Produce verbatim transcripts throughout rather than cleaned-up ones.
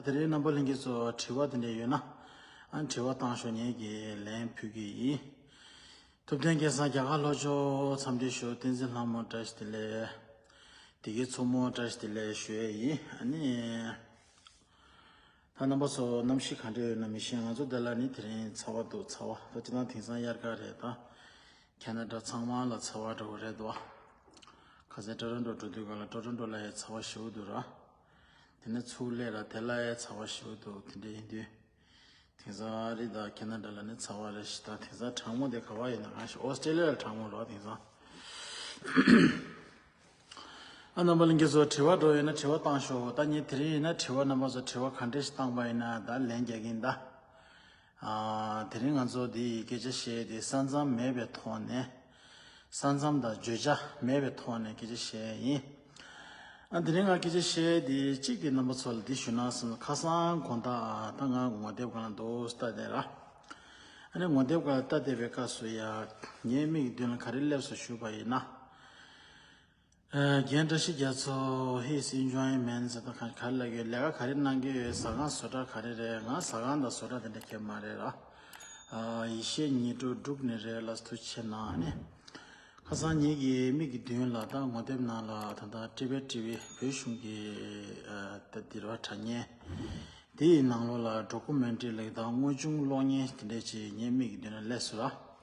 དེ་རིང་རྣམ་པ་ལྷན་རྒྱས་ཚོ་དྲི་བ་དེ་འདྲ་ཡོད་ན། ཨ་དྲི་བ་བཏང་ཤོག་ངས་ཀྱིས་ལན་ཕུལ་གྱི་ཡིན། ཐུབ་བསྟན་སྐལ་བཟང་རྒྱ་གར་ལྷོ་ཕྱོགས་འཚམས་འདྲི་ཞུ། བསྟན་འཛིན་ལྷ་མོ་བཀྲ་ཤིས་བདེ་ལེགས། བདེ་སྐྱིད་མཚོ་མོ་བཀྲ་ཤིས་བདེ་ལེགས་ཞུ་ཡས་ཡིན། ཨ་ནི། ད་རྣམ་པ་ཚོ་གནམ་གཤིས་ག་འདྲ་ཡོད་ན་མི་ཤེས། ང་ཚོ་འདི་ལ་ནི་དེ་རིང་ཚ་བ་འདུག་ཚ་བ། ད་སྤྱིར་བཏང་དེང་སང་དབྱར་ཁ་རེད་ད། ཁེ་ན་ཌ་ཚང་མ་ལ་ཚ་བ་འདྲ་བོ་རེད་དོ། ཁ་སང་ཊོ་རོན་ཊོ་འགྲོ་དུས་ག་ལ་ཊོ་རོན་ཊོ་ལ་ཡང་ཚ་བ་ཞེ་པོ་འདུག་ར། དེ་ནས་ཚུར་སླེབས་ར་དེ་ལ་ཡང་ཚ་བ་ཞེ་པོ་འདུག་དེ་འདྲ་ཡིན་དུས། དེང་སང་ཨ་རི་དང་ཁེ་ན་ཌ་ལ་ནི་ཚ་བ་རེད་ཤག་ད་དེང་སང་གྲང་མོ་དེ་ག་བ་ཡིན་ན། གང་ཞིག་ཨོ་སི་ཀྲེ་ལི་ཡ་ལ་གྲང་མོ་རེད་དེང་སང་། ཨ་རྣམ་པ་ལྷན་རྒྱས་ཚོ་དྲི་བ་འདྲ་ཡོད་ན་དྲི་བ་བཏང་ཤོག་ད་ངས་དེ་རིང་ཡིན་ན་དྲི་བ་རྣམ་པ་ཚོ་དྲི་བ་ག་འདྲ་ཞིག་བཏང་པ་ཡིན་ན་ད་ལན་རྒྱག་གིན་ད། ཨ་དེ་རིང་ང་ཚོ་འདི་ཡི་སྐད་ཆ་བཤད་དེ་ས་མཚམས་མེད་པའི་ཐོག་ནས། ས་མཚམས་དང་བརྗོད་བྱ་མེད་པའི་ཐོག་ནས་སྐད་ཆ་བཤད་ཡིན། ཨ་དེ་རིང་ང་སྐད་ཆ་བཤད་དེ་གཅིག་དེ་རྣམ་པ་ཚོ་ལ་འདི་ཞུ་ན་བསམ། ཁ་སང་དགོང་དག་ད་ང་ངོ་དེབ་སྒང་ལ་འདུག་ལྟ་བསྡད་ར། ཨ་ནི་ངོ་དེབ་སྒང་ལ་ལྟ་བསྡད་པའི་སྐབས་སུ་ཡ། ངའི་མིག་གི་མདུན་ལ་ག་རེ་སླེབས་སོང་ཞུས་པ་ཡིན་ན། ཨ་རྒན་བཀྲ་ཤིས་རྒྱ་མཚོ། He is enjoying man ཟེར་ད་ག་ག་རེ་ལབ་ཀྱི་ཡོད། ལས་ཀ་ག་རེ་གནང་གི་ཡོད། ཟ་ཁང་བཟོ་གྲྭ་ག་རེ་རེད། ང་ཟ་ཁང་དང་བཟོ་གྲྭ་དེ་འདྲ་གས་མ་རེད་ར། ཨ་ཡེ་ཤེས་ཉི་སྒྲོན་འབྲུག་ནས་རེད་ལ། ཐུགས་རྗེ་ཆེ་གནང་ཨ་ནི། ཁ་སང་ངེད་ཀྱི་མིག་གི་མདུན་ལ་ད་ངོ་དེབ་ནང་ལ་ད་ལྟ་ཊི་བེཊ་ཊི་ཝི་བོད་གཞུང་གི་ཨ་ད་འདི་ར་དྲ་བརྙན་དེའི་ནང་ལོགས་ལ་ཌོ་ཀུ་མེན་ཊི་རི་ལབ་ཀྱི་ད་དངོས་བྱུང་གློག་བརྙན་དེ་འདྲས་ཅིག་ངའི་མིག་གི་མདུན་ལ་སླེབས་སོང་ར།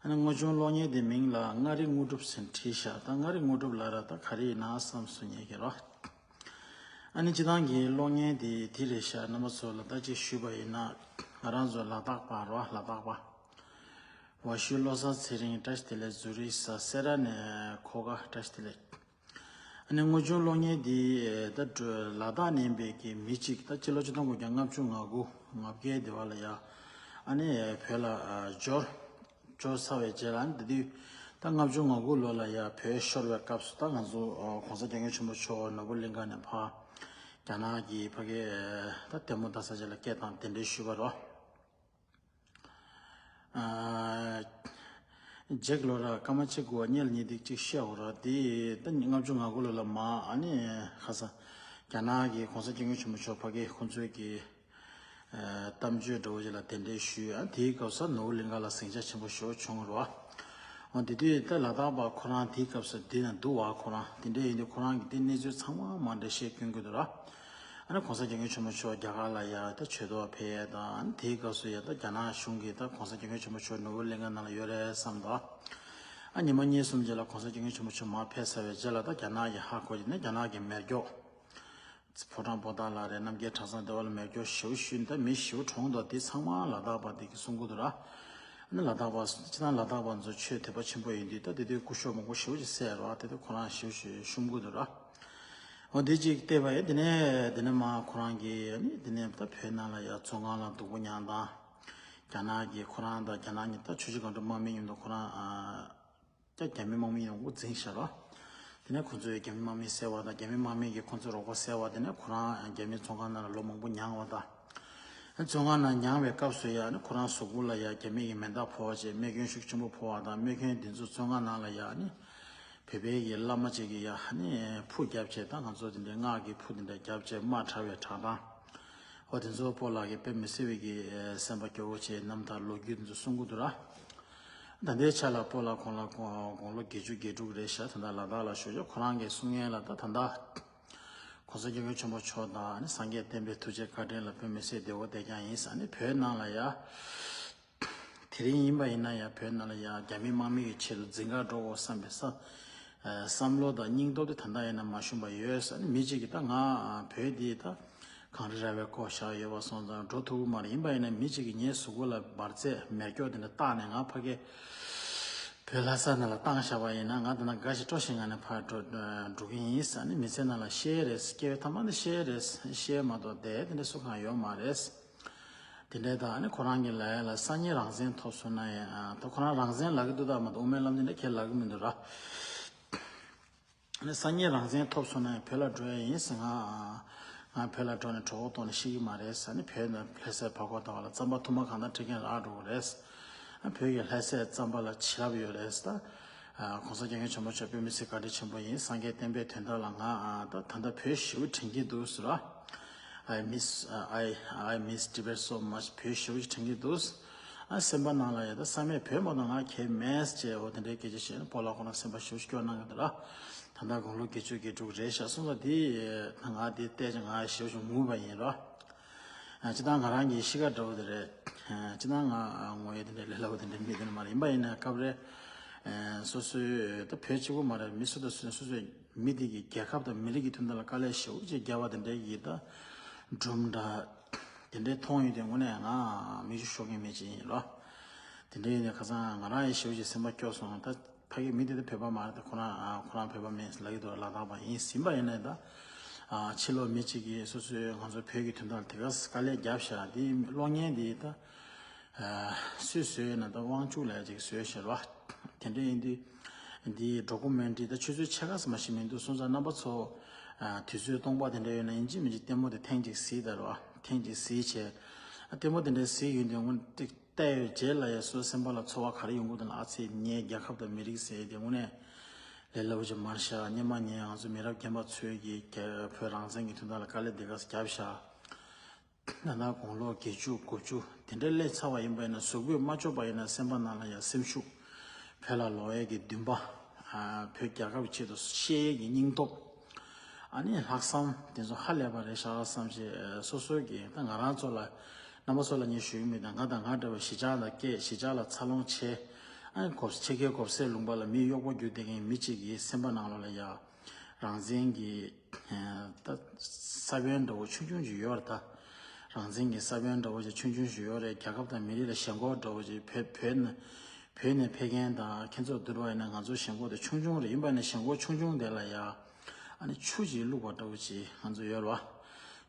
ཨ་ནི་དངོས་བྱུང་གློག་བརྙན་དེ་མིང་ལ་མངའ་རིས་དངོས་གྲུབ་ཟེར་བྲིས་ཤག་ད་མངའ་རིས་དངོས་གྲུབ་ལབ་ར་ད་ག་རེ་ཡིན་ན་བསམ་སོང་ངེད་ཀྱི་ར། ཨ་ནི་སྤྱིར་བཏང་གི་གློག་བརྙན་དེ་དེ་རེད་ཤག་རྣམ་པ་ཚོ་ལ་ད་ཅིག་ཞུས་པ་ཡིན་ན། ང་རང་ཚོ་ལ་དྭགས་པ་ར། ལ་དྭགས་པ། བ་ཤུལ་བློ་བཟང་ཚེ་རིང་བཀྲ་ཤིས་བདེ་ལེགས། ཛུ་རིག་ས་སེ་ར་ནས་ཁོ་ག་བཀྲ་ཤིས་བདེ་ལེགས། ཨ་ནི་དངོས་བྱུང་གློག་བརྙན་འདི་ད་ལ་དྭགས་ནས་ཡིན་པའི་གི་མི་གཅིག་ད་སྤྱི་ལོ་ཆིག་སྟོང་དགུ་བརྒྱ་ལྔ་བཅུ་ང་དགུ་ང་བརྒྱད་དེ་བ་ལ་ཡ། ཨ་ནི་བོད་ལ་ཨ་འབྱོར། འབྱོར་ཚར་བའི་རྗེས་ལ་ཨ་ནི་དེ་དུས་ད་ལྔ་བཅུ་ང་དགུ་ལོ་ལ་ཡ་བོད་ཤོར་བའི་སྐབས་སུ་ད་ང་ཚོ་ཨ་གོང་ས་སྐྱབས་མགོན་ཆེན་པོ་མཆོག་ནོར་བུ་གླིང་ག་ནས་ཕར་རྒྱ་ནག་གི་ཕ་གི་ད་ལྟད་མོ་ལྟ་ས་ཅིག་ལ་སྐད་བཏང་གདན་འདྲེན་ཞུས་པ་རོ། ཨ་ཇེག་ལོ་ར་སྐར་མ་གཅིག་གོ་བ་གཉིས་ལ་གཉིས་དེ་གཅིག་བཤད་འོ་ར། དེ་ད་ལྔ་བཅུ་ང་དགུ་ལོ་ལ་མ་ཨ་ནི་ཁ་ས་རྒྱ་ནག་གི་གོང་ས་སྐྱབས་མགོན་ཆེན་པོ་མཆོག་ཕ་གི་ཁོང་ཚོའི་གི་ཨ་གཏམ་བརྗོད་འདྲ་བོ་ཅིག་ལ་གདན་འདྲེན་ཞུས། ཨ་དེའི་སྐབས་སུ་ནོར་བུ་གླིང་ག་ལ་ཟིང་ཆ་ཆེན་པོ་ཞེ་པོ་བྱུང་རོ། འོ་དེ་དུས་ད་ལ་དྭགས་པ་ཁོ་རང་དེའི་སྐབས་སུ་འདི་ན་འདུག་བ། ཁོ་རང་དེ་འདྲ་ཡིན་དུས་ཁོ་རང་གི་དེ་གནས་ཚུལ་ཚང་མ་མ་འདྲ་བཤད་སྐྱོན་གྱི་འདུག་ར། ཨ་ནི་གོང་ས་སྐྱབས་མགོན་ཆེན་པོ་མཆོག་རྒྱ་གར་ལ་ཡ་ད་ཆོས་ཐོག་ཕེབས་ཡ་དང་། ཨ་ནི་དེའི་སྐབས་སུ་ཡ་ད་རྒྱ་ནག་གཞུང་གིས་ད་གོང་ས་སྐྱབས་མགོན་ཆེན་པོ་མཆོག་ནོར་བུ་གླིང་ག་ནང་ལ་ཡོད་རེད་བསམ་དོ། ཨ་ཉི་མ་གཉིས་གསུམ་རྗེས་ལ་གོང་ས་སྐྱབས་མགོན་ཆེན་པོ་མཆོག་མར་ཕེབས་ཚར་བའི་རྗེས་ལ་ད་རྒྱ་ནག་གིས་ཧ་གོ་རྗེས་ནས་རྒྱ་ནག་གི་མེ་སྒྱོགས། ཕོ་བྲང་པོ་ཏཱ་ལ་རེད། རྣམ་རྒྱལ་གྲྭ་ཚང་ལྟེ་བ་ལ་མེ་སྒྱོགས་ཞེ་པོ་གཞུས་ནས་ད་མི་ཞེ་པོ་གྲོངས་འདུག་དེ་ཚང་མ་ལ་དྭགས་པ་དེ་གིས་གསུང་གི་འདུག་ར། ཨ་ནི་ལ་དྭགས་པ་སྤྱིར་བཏང་ལ་དྭགས་པ་ཚོ་ཆོས་དད་པ་ཆེན་པོ་ཡིན་དུས་ད་དེ་དུས་སྐུ་ཞབས་མང་པོ་ཞེ་པོ་ཅིག་བསད་རོ། དེ་དུས་ཁོ་རང་ཞེ་པོ་ཞེ་བཤུམ་གི་འདུག་ར། འོ་དེ་ཅིག་བལྟས་པ་ཡིན། དེ་ནས་དེ་ནས་མ་ཁོ་རང་གིས་ཨ་ནི་དེ་ནས་ད་བོད་ནང་ལ་ཡ་བཙོན་ཁང་ལ་སྡུག་པོ་མྱངས་དང་། རྒྱ་ནག་གིས་ཁོ་རང་དང་རྒྱ་ནག་གཉིས་ད་ཆུ་བཞི་སྒང་དྲུག་དམག་མི་མཉམ་དུ་ཁོ་རང་ཨ། ཀྱ་རྒྱ་མི་དམག་མི་ཡོང་སྒོ་འཛིན་ཤར་བ། དེ་ནས་ཁོ་ཚོས་རྒྱ་མི་དམག་མི་བསད་པ་དང་རྒྱ་མི་དམག་མི་གིས་ཁོ་ཚོའི་རོགས་པ་བསད་པ། དེ་ནས་ཁོ་རང་རྒྱ་མིའི་བཙོན་ཁང་ནང་ལ་ལོ་མང་པོ་མྱངས་པ་དང་། བཙོན་ཁང་ནང་མྱངས་པའི་སྐབས་སུ་ཡང་ནི་ཁོ་རང་གཟུགས་པོ་ལ་ཡང་རྒྱ་མི་གི་མེ་མདའ་ཕོག་པ་བྱས། རྨས་སྐྱོན་ཤུགས་ཆེན་པོ་ཕོག་པ་དང་། རྨས་སྐྱོན་འདི་ཚོ་བཙོན་ཁང་ནང་ལ་ཡང་ནི་བོད་པའི་གི་བླ་མ་ཅིག་གིས་ཡང་ནི་ཕུ་བརྒྱབ་བྱས། ད་ང་ཚོ་དེ་འདྲའི་སྔགས་ཀྱི་ཕུ་དེ་འདྲ་བརྒྱབ་བྱས་དམག་དྲག་པའི་བྲག་ཐང་། འོ་དེ་ཚོ་སྤོ་ལགས་ཀྱིས་དཔེ་མི་སྲིད་པའི་གི་སེམས་པ་སྐྱོ་བོ་བྱས་རྣམ་ཐར་ལོ་རྒྱུས་དེ་ཚོ་གསུང་གི་འདུག་ར། ད་ལྟའི་ཆ་ལ་སྤོ་ལགས་ཁོང་ལ་དགུང་ལོ་བརྒྱད་ཅུ་གྱ་དྲུག་རེད་ཤག་ད་ལྟ་ལ་དྭགས་ལ་བཞུགས་ཤག་ཁོ་རང་གིས་གསུང་མཁན་ལ་ད་ད་ལྟ་༸གོང་ས་༸སྐྱབས་མགོན་ཆེན་པོ་མཆོག་དང་ནི་སངས་རྒྱས་བསྟན་པའི་ཐུགས་རྗེ་བཀའ་དྲིན་ལ་དཔེ་མི་སྲིད་བདེ་པོ་བསྡད་རྐྱང་ཡིན་ཟེར། ནི་བོད་ནང་ལ་ཡ་དེ་རིང་ཡིན་པ་ཡིན་ན་ཡང་བོད་ནང་ལ་ཡ་རྒྱ་མི་དམག་མི་ཡི་ཆེད་དུ་འཛིང་ག་འགྲོ་དགོས་བསམ་པའི་ས་བསམ་བློ་དང་སྙིང་སྟོབས་དེ་ད་ལྟ་ཡིན་ན་མ་ཞུམ་པ་ཡོད་ཟེར། ནི་མི་གཅིག་གིས་ད་ང་བོད་འདི་ད་གངས་རི་ར་བས་བསྐོར་བཞག་ཡོད་པ་སོང་ཙང་འགྲོ་ཐུབ་ཀྱི་མ་རེད། ཡིན་པ་ཡིན་ན་མི་གཅིག་གིས་ངའི་གཟུགས་པོ་ལ་འབར་རྫས་མེ་སྒྱོགས་དེ་འདྲ་བཏགས་ནས་ང་ཕ་གི་བོད་ལྷ་ས་ནང་ལ་བཏང་བཞག་པ་ཡིན་ན་ང་ད་ནང་དགའ་ཞིང་སྤྲོ་ཞིང་ངང་ནས་ཕར་འགྲོ་འགྲོ་གི་ཡིན་ཟེར། ནི་མི་ཚེ་ནང་ལ་ཤེས་རེད། སྐྱེ་བའི་ཐ་མ་ནི་ཤེས་རེད། ཤེས་མ་གཏོགས་བསྡད་དེ་འདྲ་སུ་གང་ཡོད་མ་རེད། དེ་འདྲའི་ད་ནི་ཁོ་རང་གི་ལས་ལ་སང་ཉིན་རང་བཙན་ཐོབ་སོང་ན་ཡང་ད་ཁོ་རང་རང་བཙན་ལབ་ཀྱི་འདུག་ད་མ་གཏོགས་དབུ་མའི་ལམ་འདི་འདྲ་ཁས་ལབ་ཀྱི་མི་འདུག་ར། ནི་སང་ཉིན་རང་བཙན་ཐོབ་སོང་ན་ཡང་བོད་ལ་འགྲོ་ཡ་ཡིན་ཟེར། ང་ང་བོད་ལ་འགྲོ་ནས་གྲོད་ཁོག་ལྟོགས་ནས་ཤི་གི་མ་རེད་ཟེར། ནི་བོད་ནང་ལྷ་སའི་བར་སྐོར་ལྟ་བ་ལ་རྩམ་པ་ཐུར་མ་གང་ལྟར་སྤྲད་མཁན་རག་འགྲོ་གི་རེད། བོད་ཀྱི་ལྷ་སའི་རྩམ་པ་ལ་བྱིན་རླབས་ཡོད་རེད་ཟེར། ད་༸གོང་ས་༸སྐྱབས་མགོན་ཆེན་པོ་མཆོག་དཔེ་མི་སྲིད་བཀའ་དྲིན་ཆེན་པོ་ཡིན། སངས་རྒྱས་བསྟན་པའི་དོན་དག་ལ་ང་ད་ད་ལྟ་བོད་ཞེ་པོ་དྲན་གྱི་འདུག་ཟེར་ར། I miss, uh, I, I miss Tibet so much. བོད་ཞེ་པོ་ཅིག་དྲན་གྱི་འདུག་ཨ་སེམས་པ་ནང་ལ་ཡ་ད་བསམ་ཡས་བོད་མ་གཏོགས་ང་གལ་མེད་ཅེས་འོ་དེ་འདྲའི་སྐད་ཆ་བཤད་ན་སྤོ་ལགས་ཁོ་ན་སེམས་པ་ཞེ་པོ་ཅིག་སྐྱོ་གནང་གི་འདུག་ར། ད་ལྟ་དགུང་ལོ་བརྒྱད་ཅུ་གྱ་དྲུག་རེད་ཤག་སོང་ཙང་དེ་ང་དེ་བལྟས་ཀྱང་ང་ཞེ་པོ་ཅིག་ངུས་པ་ཡིན་ར། ཨ་སྤྱིར་བཏང་ང་རང་གི་གཤིས་ཀ་འདྲ་བོ་དེ་རེད། ཨ་སྤྱིར་བཏང་ང་ངོ་ཡ་དེ་འདྲའི་ལས་སླ་བོ་དེ་འདྲའི་མི་དེ་འདྲ་མ་རེད། ཡིན་པ་ཡིན་ན་སྐབས་རེ་ཨ་སོ་སོའི་ད་བོད་གཅིག་པུ་མ་རེད། མི་སུ་དང་སུ་སོ་སོའི་མི་དེ་གི་རྒྱལ་ཁབ་དང་མི་རིགས་ཀྱི་དོན་དག་ལ་དཀའ་ལས་ཞེ་པོ་ཅིག་བརྒྱབ་པ་དེ་འདྲའི་གི་ད་སྒྲུང་འདྲ་དེ་འདྲའི་མཐོང་ཡོང་དུས་དངོས་གནས་ང་མིག་ཆུ་ཤོར་མཁན་མི་ཅིག་ཡིན་རོ། དེ་འདྲའི་ཡིན་དུས་ཁ་སང་ང་རང་ཡང་ཞེ་པོ་ཅིག་སེམས་པ་སྐྱོ་སོང་། ད་ཕ་གི་མི་དེ་ད་བོད་པ་མ་རེད། ད་ཁོ་རང་ཨ་ཁོ་རང་བོད་པ་མིན་ལབ་ཀྱི་འདུག་ལ་དྭགས་པ་ཡིན་ཟིན་པ་ཡིན་ནའི་ད་ཨ་ཕྱི་ལོགས་མི་གཅིག་གིས་སོ་སོའི་ང་ཚོ་བོད་ཀྱི་དོན་དག་ལ་དེ་ག་དཀའ་ལས་བརྒྱབ་ཤག་དེ་གློག་བརྙན་དེ་ད་ཨ་སུས་བཟོས་ན་ད་དབང་ཕྱུག་ལ་ཅིག་བཟོས་ཤག་ར། དེ་འདྲ་ཡིན་དུས་འདི་ཌོ་ཀུ་མེན་ཊི་རི་ད་ཆུ་ཚོད་ཕྱེད་ཀ་ཙམ་ཞིག་མི་འདུག་སོང་ཙང་རྣམ་པ་ཚོ་ཨ་དུས་ཚོད་སྟོང་པ་དེ་འདྲ་ཡོད་ན་ཡིན་གཅིག་མིན་གཅིག་ལྟད་མོ་དེ་ཐེངས་གཅིག་གཟིགས་ད་ར། ཐེངས་གཅིག་གཟིགས་བྱས་ཨ་ལྟད་མོ་དེ་འདྲ་གཟིགས་ཡོང་དུས་སྔོན་ཏིག་བལྟས་ཡོད་རྗེས་ལ་ཡ་སོའི་སེམས་པ་ལ་ཚོར་བ་ག་རེ་ཡོང་གི་འདུག་ན། ཨ་ཙི་ངའི་རྒྱལ་ཁབ་དང་མི་རིགས་ཟེར་དེ་དངོས་གནས་ལས་སླ་པོ་ཅིག་མ་རེད་ཤག་སྔོན་མ་ངས་ང་ཚོ་མི་རབས་རྒན་པ་ཚོས་ཀྱི་རྒྱ་བོད་རང་བཙན་གྱི་དོན་དག་ལ་དཀའ་ལས་འདི་ག་ཙམ་བརྒྱབ་ཤག་ད་ལྟ་དགུང་ལོ་བརྒྱད་ཅུ་དགུ་བཅུ་དེ་འདྲ་སླེབས་ཚར་བ་ཡིན་པ་ཡིན་ན་གཟུགས་པོས་མ་ལྕོགས་པ་ཡིན་ན་སེམས་པ་ནང་ལ་ཡང་སེམས་ཤུགས། བོད་ལ་ལོག་ཡས་ཀྱི་འདུན་པ། ཨ་བོད་རྒྱལ་ཁབ་ཆེད་དུ་གཤེགས་ཡས་ཀྱི་སྙིང་སྟོབས། ཨ་ནི་ལྷག་བསམ་དེ་ཚོ་ཧ་ལས་པ་རེད་ཤག་བསམ་བྱས། སོ་སོའི་གི་ད་ང་རང་ཚོ་ལ་རྣམ་པ་ཚོ་ལ་ངས་ཞུ་གི་མེད་ད། ང་དང་ང་འདྲ་བའི་གཞིས་ཆགས་ལ་སྐྱེས། གཞིས་ཆགས་ལ་འཚར་ལོངས་བྱས། ཨ་ནི་གོ་ཕྱེད་ཀའི་གོ་སའི་ལུང་པ་ལ་མི་གཡོག་པོ་རྒྱུག་བསྡད་མཁན་མི་གཅིག་གི་སེམས་པ་ནང་ལོགས་ལ་ཡ། རང་བཙན་གྱི་ད་ས་བོན་འདྲ་བོ་ཆུང་ཆུང་ཞིག་ཡོད་རེད་ད། རང་བཙན་གྱི་ས་བོན་འདྲ་བོ་ཞིག་ཆུང་ཆུང་ཞིག་ཡོད་རེད། རྒྱལ་ཁབ་དང་མི་རིགས་ལ་ཞེན་ཁོག་འདྲ་བོ་ཞིག་བོད་བོད་ནས་བོད་ནས་ཕེབས་མཁན་དང་ཁྱེད་ཚོ་བསྡུར་བ་ཡིན་ན་ང་ཚོ་ཞེན་ཁོག་དེ་ཆུང་ཆུང་རེད། ཡིན་པ་ནས་ཞེན་ཁོག་ཆུང་ཆུང་དེ་ལ་ཡ་ཨ་ནི་ཆུ་ཅིག་བླུགས་པ་འདྲ་བོ་ཅིག་ང་ཚོ་ཡོད་རེད་བ།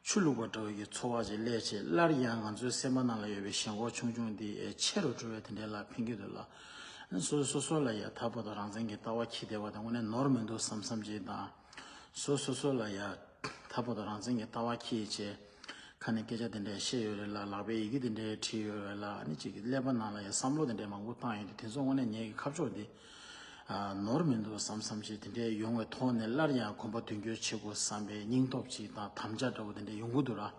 ཆུ་བླུགས་པ་འདྲ་བོ་གི་ཚོར་བ་ཅིག་སླེབས་བྱས་སླར་ཡང་ང་ཚོའི་སེམས་པ་ནང་ལ་ཡོད་པའི་ཞེན་ཁོག་ཆུང་ཆུང་དེ་ཆེ་རུ་འགྲོ་བའི་དེ་འདྲ་ལ་ཕན་གྱི་འདུག་ལ། ཨ་ནི་སོ་སོ་སོ་སོ་ལ་ཡ་ད་བར་དུ་རང་བཙན་གྱི་ལྟ་བ་འཁྱེར་བསྡད་པ་དང་དངོས་གནས་ནོར་མི་འདུག་བསམ་བསམ་ཅིག་དང་། སོ་སོ་སོ་ལ་ཡ་ད་བར་དུ་རང་བཙན་གྱི་ལྟ་བ་འཁྱེར་བྱས་ཁ་ནས་སྐད་ཆ་དེ་འདྲ་བཤད་ཡོད་རེད་ལ། ལག་པའི་ཡི་གེ་དེ་འདྲ་བྲིས་ཡོད་རེད་ལ། ཨ་ནི་ཅིག་གི་ཀླད་པ་ནང་ལ་ཡ་བསམ་བློ་དེ་འདྲ་མང་པོ་བཏང་ཡོད་དུས་དེ་ཚོ་དངོས་གནས་ངེད་ཀྱི་ཁ་ཕྱོགས་དེ་ཨ་ནོར་མི་འདུག་བསམ་བསམ་ཅིག་དེ་འདྲ་ཡོང་བའི་ཐོག་ནས་སླར་ཡང་གོམ་པ་མདུན་སྐྱོད་བྱེད་དགོས་བསམ་པའི་སྙིང་སྟོབས་ཅིག་དང་དམ་བཅའ་འདྲ་བོ་དེ་འདྲ་ཡོང་གི་འདུག་ར།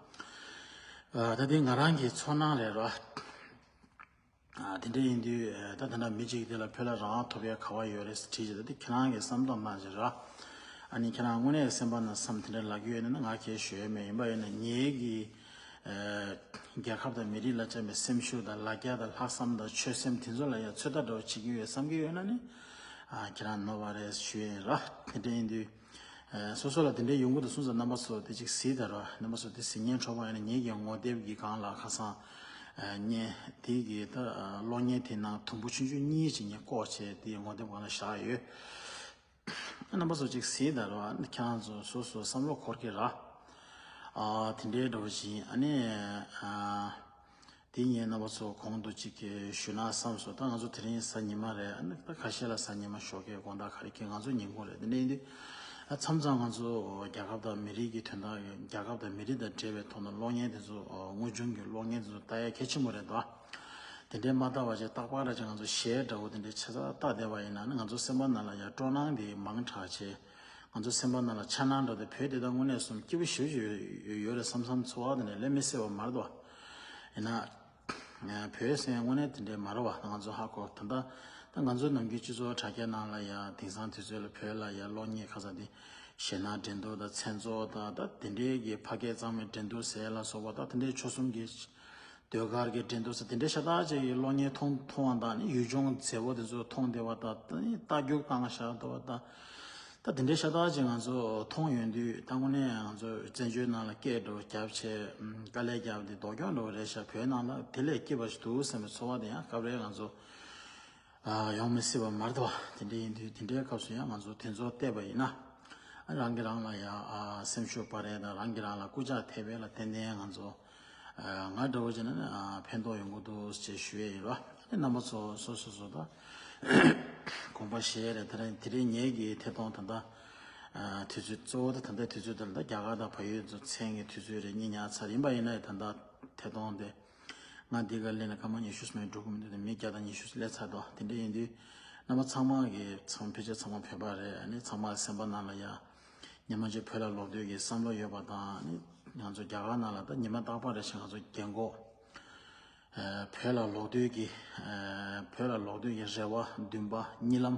ཨ་ད་དེ་ང་རང་གི་ཚོར་སྣང་རེད་ར། ཨ་དེ་འདྲ་ཡིན་དུས་ཨ་ད་ད་ལྟ་མི་གཅིག་དེ་ལ་བོད་ལ་རང་དབང་ཐོབ་ཡ་ག་བ་ཡོད་རེད་ཟེར་དྲིས་བྱས། ད་དེ་ཁྱེད་རང་གིས་བསམ་བློ་གཏོང་སྟངས་ཅིག་ར། ཨ་ནི་ཁྱེད་རང་དངོས་གནས་སེམས་པ་ནང་བསམ་དེ་འདྲ་ལབ་ཀྱི་ཡོད་ན་ནི་ང་གལ་ཞུ་ཡ་མེད། ཡིན་པ་ཡིན་ན་ངེད་ཀྱི་ཨ་རྒྱལ་ཁབ་དང་མི་རིགས་ལ་བཅངས་པའི་སེམས་ཤུགས་དང་ལ་རྒྱ་དང་ལྷག་བསམ་དང་ཆོད་སེམས་དེ་ཚོ་ལ་ཡང་ཚོད་ལྟ་འདྲ་བོ་བྱེད་ཀྱི་ཡོད་བསམ་གྱི་ཡོད་ན་ནི་ཨ་ཁྱེད་རང་ནོར་བ་རེད་ཞུ་ཡ་ཡིན་ར། དེ་འདྲ་ཡིན་དུས། ཨ་སོ་སོ་ལ་དེ་འདྲའི་ཡོང་གི་འདུག་སོང་ཙང་རྣམ་པ་ཚོ་དེ་ཅིག་གཟིགས་དང་ར། རྣམ་པ་ཚོ་དེ་གཟིགས་མཁན་འཕྲོ་བ་ཡིན་ན་ངེད་ཀྱི་ངོ་དེབ་ཀྱི་སྒང་ལ་ཁ་སང་ཨ་བརྙན་དེ་གི་ད་ཨ་གློག་བརྙན་དེ་ནང་དུམ་བུ་ཆུང་ཆུང་གཉིས་ཅིག་ངས་བཀོག་བྱས་དེ་ངོ་དེབ་སྒང་ལ་བཞག་ཡོད། རྣམ་པ་ཚོ་ཅིག་གཟིགས་དང་ར། ཁྱེད་རང་ཚོ་སོ་སོ་བསམ་བློ་འཁོར་གི་ར། ཨ་དེ་འདྲའི་འདྲ་བོ་ཅིག་ཨ་ནི་ཨ། དེ་ངས་རྣམ་པ་ཚོ་གོང་དུ་ཅིག་གི་ཞུས་ན་བསམ་སོང་། ད་ང་ཚོ་དེ་རིང་གཟའ་ཉི་མ་རེད། ཨ་ནི་ད་ཁ་ཤས་ལ་གཟའ་ཉི་མ་ཞོགས་ཀས་དགོང་དག་ག་རེ་ཁེལ། ང་ཚོ་ཉིན་གུང་རེད། དེ་འདྲ་ཡིན་དུས་ཨ་མཚམས་མཚམས་ང་ཚོ་རྒྱལ་ཁབ་དང་མི་རིགས་ཀྱི་དོན་དག་རྒྱལ་ཁབ་དང་མི་རིགས་དང་འབྲེལ་བའི་ཐོག་ནས་གློག་བརྙན་དེ་ཚོ་དངོས་བྱུང་གི་གློག་བརྙན་དེ་ཚོ་ལྟ་ཡ་གལ་ཆེན་པོ་རེད་དོ། དེ་འདྲའི་མ་ལྟ་བ་བྱས་རྟག་པར་ར་ཅིག་ང་ཚོ་གཞས་འདྲ་བོ་དེ་འདྲའི་ཆ་ཚང་ལྟ་བསྡད་པ་ཡིན་ན་ནི་ང་ཚོ་སེམས་པ་ནང་ལ་ཡ་སྤྲོ་སྣང་དེ་མང་དྲགས་བྱས། ང་ཚོ་སེམས་པ་ནང་ལ་འཆར་སྣང་འདྲ་དེ་བོད་དེ་ད་དངོས་གནས་སོང་སྐྱིད་པོ་ཞེ་པོ་ཅིག་ཡོད་ཡོད་རེད་བསམ་བསམ་ཚོར་བ་དེ་འདྲ་སླེབས་མི་སྲིད་པ་མ་རེད་དོ། ཡིན་ན། བོད་ཟེར་ཡ་དངོས་གནས་དེ་འདྲའི་མ་རེད་བ། ང་ཚོ་ཧ་གོ། ད་ལྟ་ད་ང་ཚོ་ནམ་རྒྱུན་སྤྱི་ཚོགས་དྲ་རྒྱ་ནང་ལ་ཡ་དེང་སང་དུས་ཚོད་ལ་བོད་ལ་ཡ་གློག་བརྙན་ཁ་ས་དེ་གཞས་སྣ་འགྲན་བསྡུར་དང་མཚན་ཚོགས་དང་ད་དེ་འདྲའི་གི་ཕ་སྐད་གཙང་མའི་འགྲན་བསྡུར་ཟེར་ལ་སོགས་པ་ད་དེ་འདྲའི་ཆོལ་གསུམ་གྱི་ཟློས་གར་གྱི་འགྲན་བསྡུར་ཟེར་དེ་འདྲའི་ཤ་སྟག་ཅིག་གི་གློག་བརྙན་མཐོང་མཐོང་བ་དང་ནི་ཡུལ་ལྗོངས་མཛེས་པོ་དེ་ཚོ་མཐོང་བསྡད་པ་དང་ད་ནི་རྟ་རྒྱུག་བཏང་བཞག་འདུག་པ་དང་། ད་དེ་འདྲའི་ཤ་སྟག་ཅིག་ང་ཚོ་མཐོང་ཡོང་དུས་ད་དངོས་གནས་ང་ཚོ་བཙན་བྱོལ་ནང་ལ་སྐད་འགྲོ་རྒྱབ་བྱས་དཀའ་ལས་རྒྱབ་དེ་ལྡོག་ཀྱོག་འགྲོ་རེད་ཤག་བོད་ནང་ལ་དེ་ལས་སྐྱིད་པ་ཞིག་འདུག་བསམ་པའི་ཚོར་བ་དེ་ཡང་སྐབས་རེ་ང་ཚོ་ཡོང་མི་སྲིད་པ་མ་རེད་དོ། དེ་འདྲ་ཡིན་དུས་དེ་འདྲའི་སྐབས་སུ་ཡང་ང་ཚོ་དེ་ཚོ་བལྟས་པ་ཡིན་ན་རང་གིས་རང་ལ་ཡང་སེམས་ཤུགས་སྤར་ཡས་དང་རང་གིས་རང་ལ་སྐུལ་ལྕག་ཐེབས་པ་ལ་ཏན་ཏན་ང་ཚོ་ང་འདྲ་བོ་བྱས་ན་ནི་ཕན་ཐོགས་ཡོང་གི་འདུག་ཅེས་ཞུ་ཡས་ཡིན་རོ། ཨ་ནི་རྣམ་པ་ཚོ་སོ་སོ་སོ་ད་དགོངས་པ་བཞེས་རེད། དེ་རིང་དེ་རིང་ངེད་ཀྱི་ཐད་གཏོང་ད་ལྟ་དུས་ཚོད་གཙོ་བོ་ད་ད་ལྟའི་དུས་ཚོད་དེ་ལ་ད་རྒྱ་གར་དང་བལ་ཡུལ་ཚོ་མཚན་གྱི་དུས་ཚོད་རེད། གཉིད་ཉལ་ཚར་ཡིན་པ་ཡིན་ན་ད་ལྟ་ཐད་གཏོང་དེ་ང་འདི་ག་སླེབས་ནས་སྐར་མ་ཉི་ཤུ་ཙམ་འགྲོ་གི་མི་འདུག་དེ་མི་བརྒྱ་དང་ཉི་ཤུ་སླེབས་ཚར་འདུག་དེ་འདྲ་ཡིན་དུས་རྣམ་པ་ཚང་མ་གི་ཚང་ཕལ་ཆེར་ཚང་མ་བོད་པ་རེད། ཨ་ནི་ཚང་མ་སེམས་པ་ནང་ལ་ཡ་ཉི་མ་གཅིག་བོད་ལ་ལོག་འདོད་ཀྱི་བསམ་བློ་ཡོད་པ་དང་ནི་ ང་ཚོ་རྒྱ་གར་ནང་ལ་ད་ཉི་མ་རྟག་པར་རེ་བཞིན་ང་ཚོ་རྒན་གོག་བོད་ལ་ལོག་འདོད་ཀྱི་བོད་ལ་ལོག་འདོད་ཀྱི་རེ་བ་འདུན་པ་གཉིད་ལམ་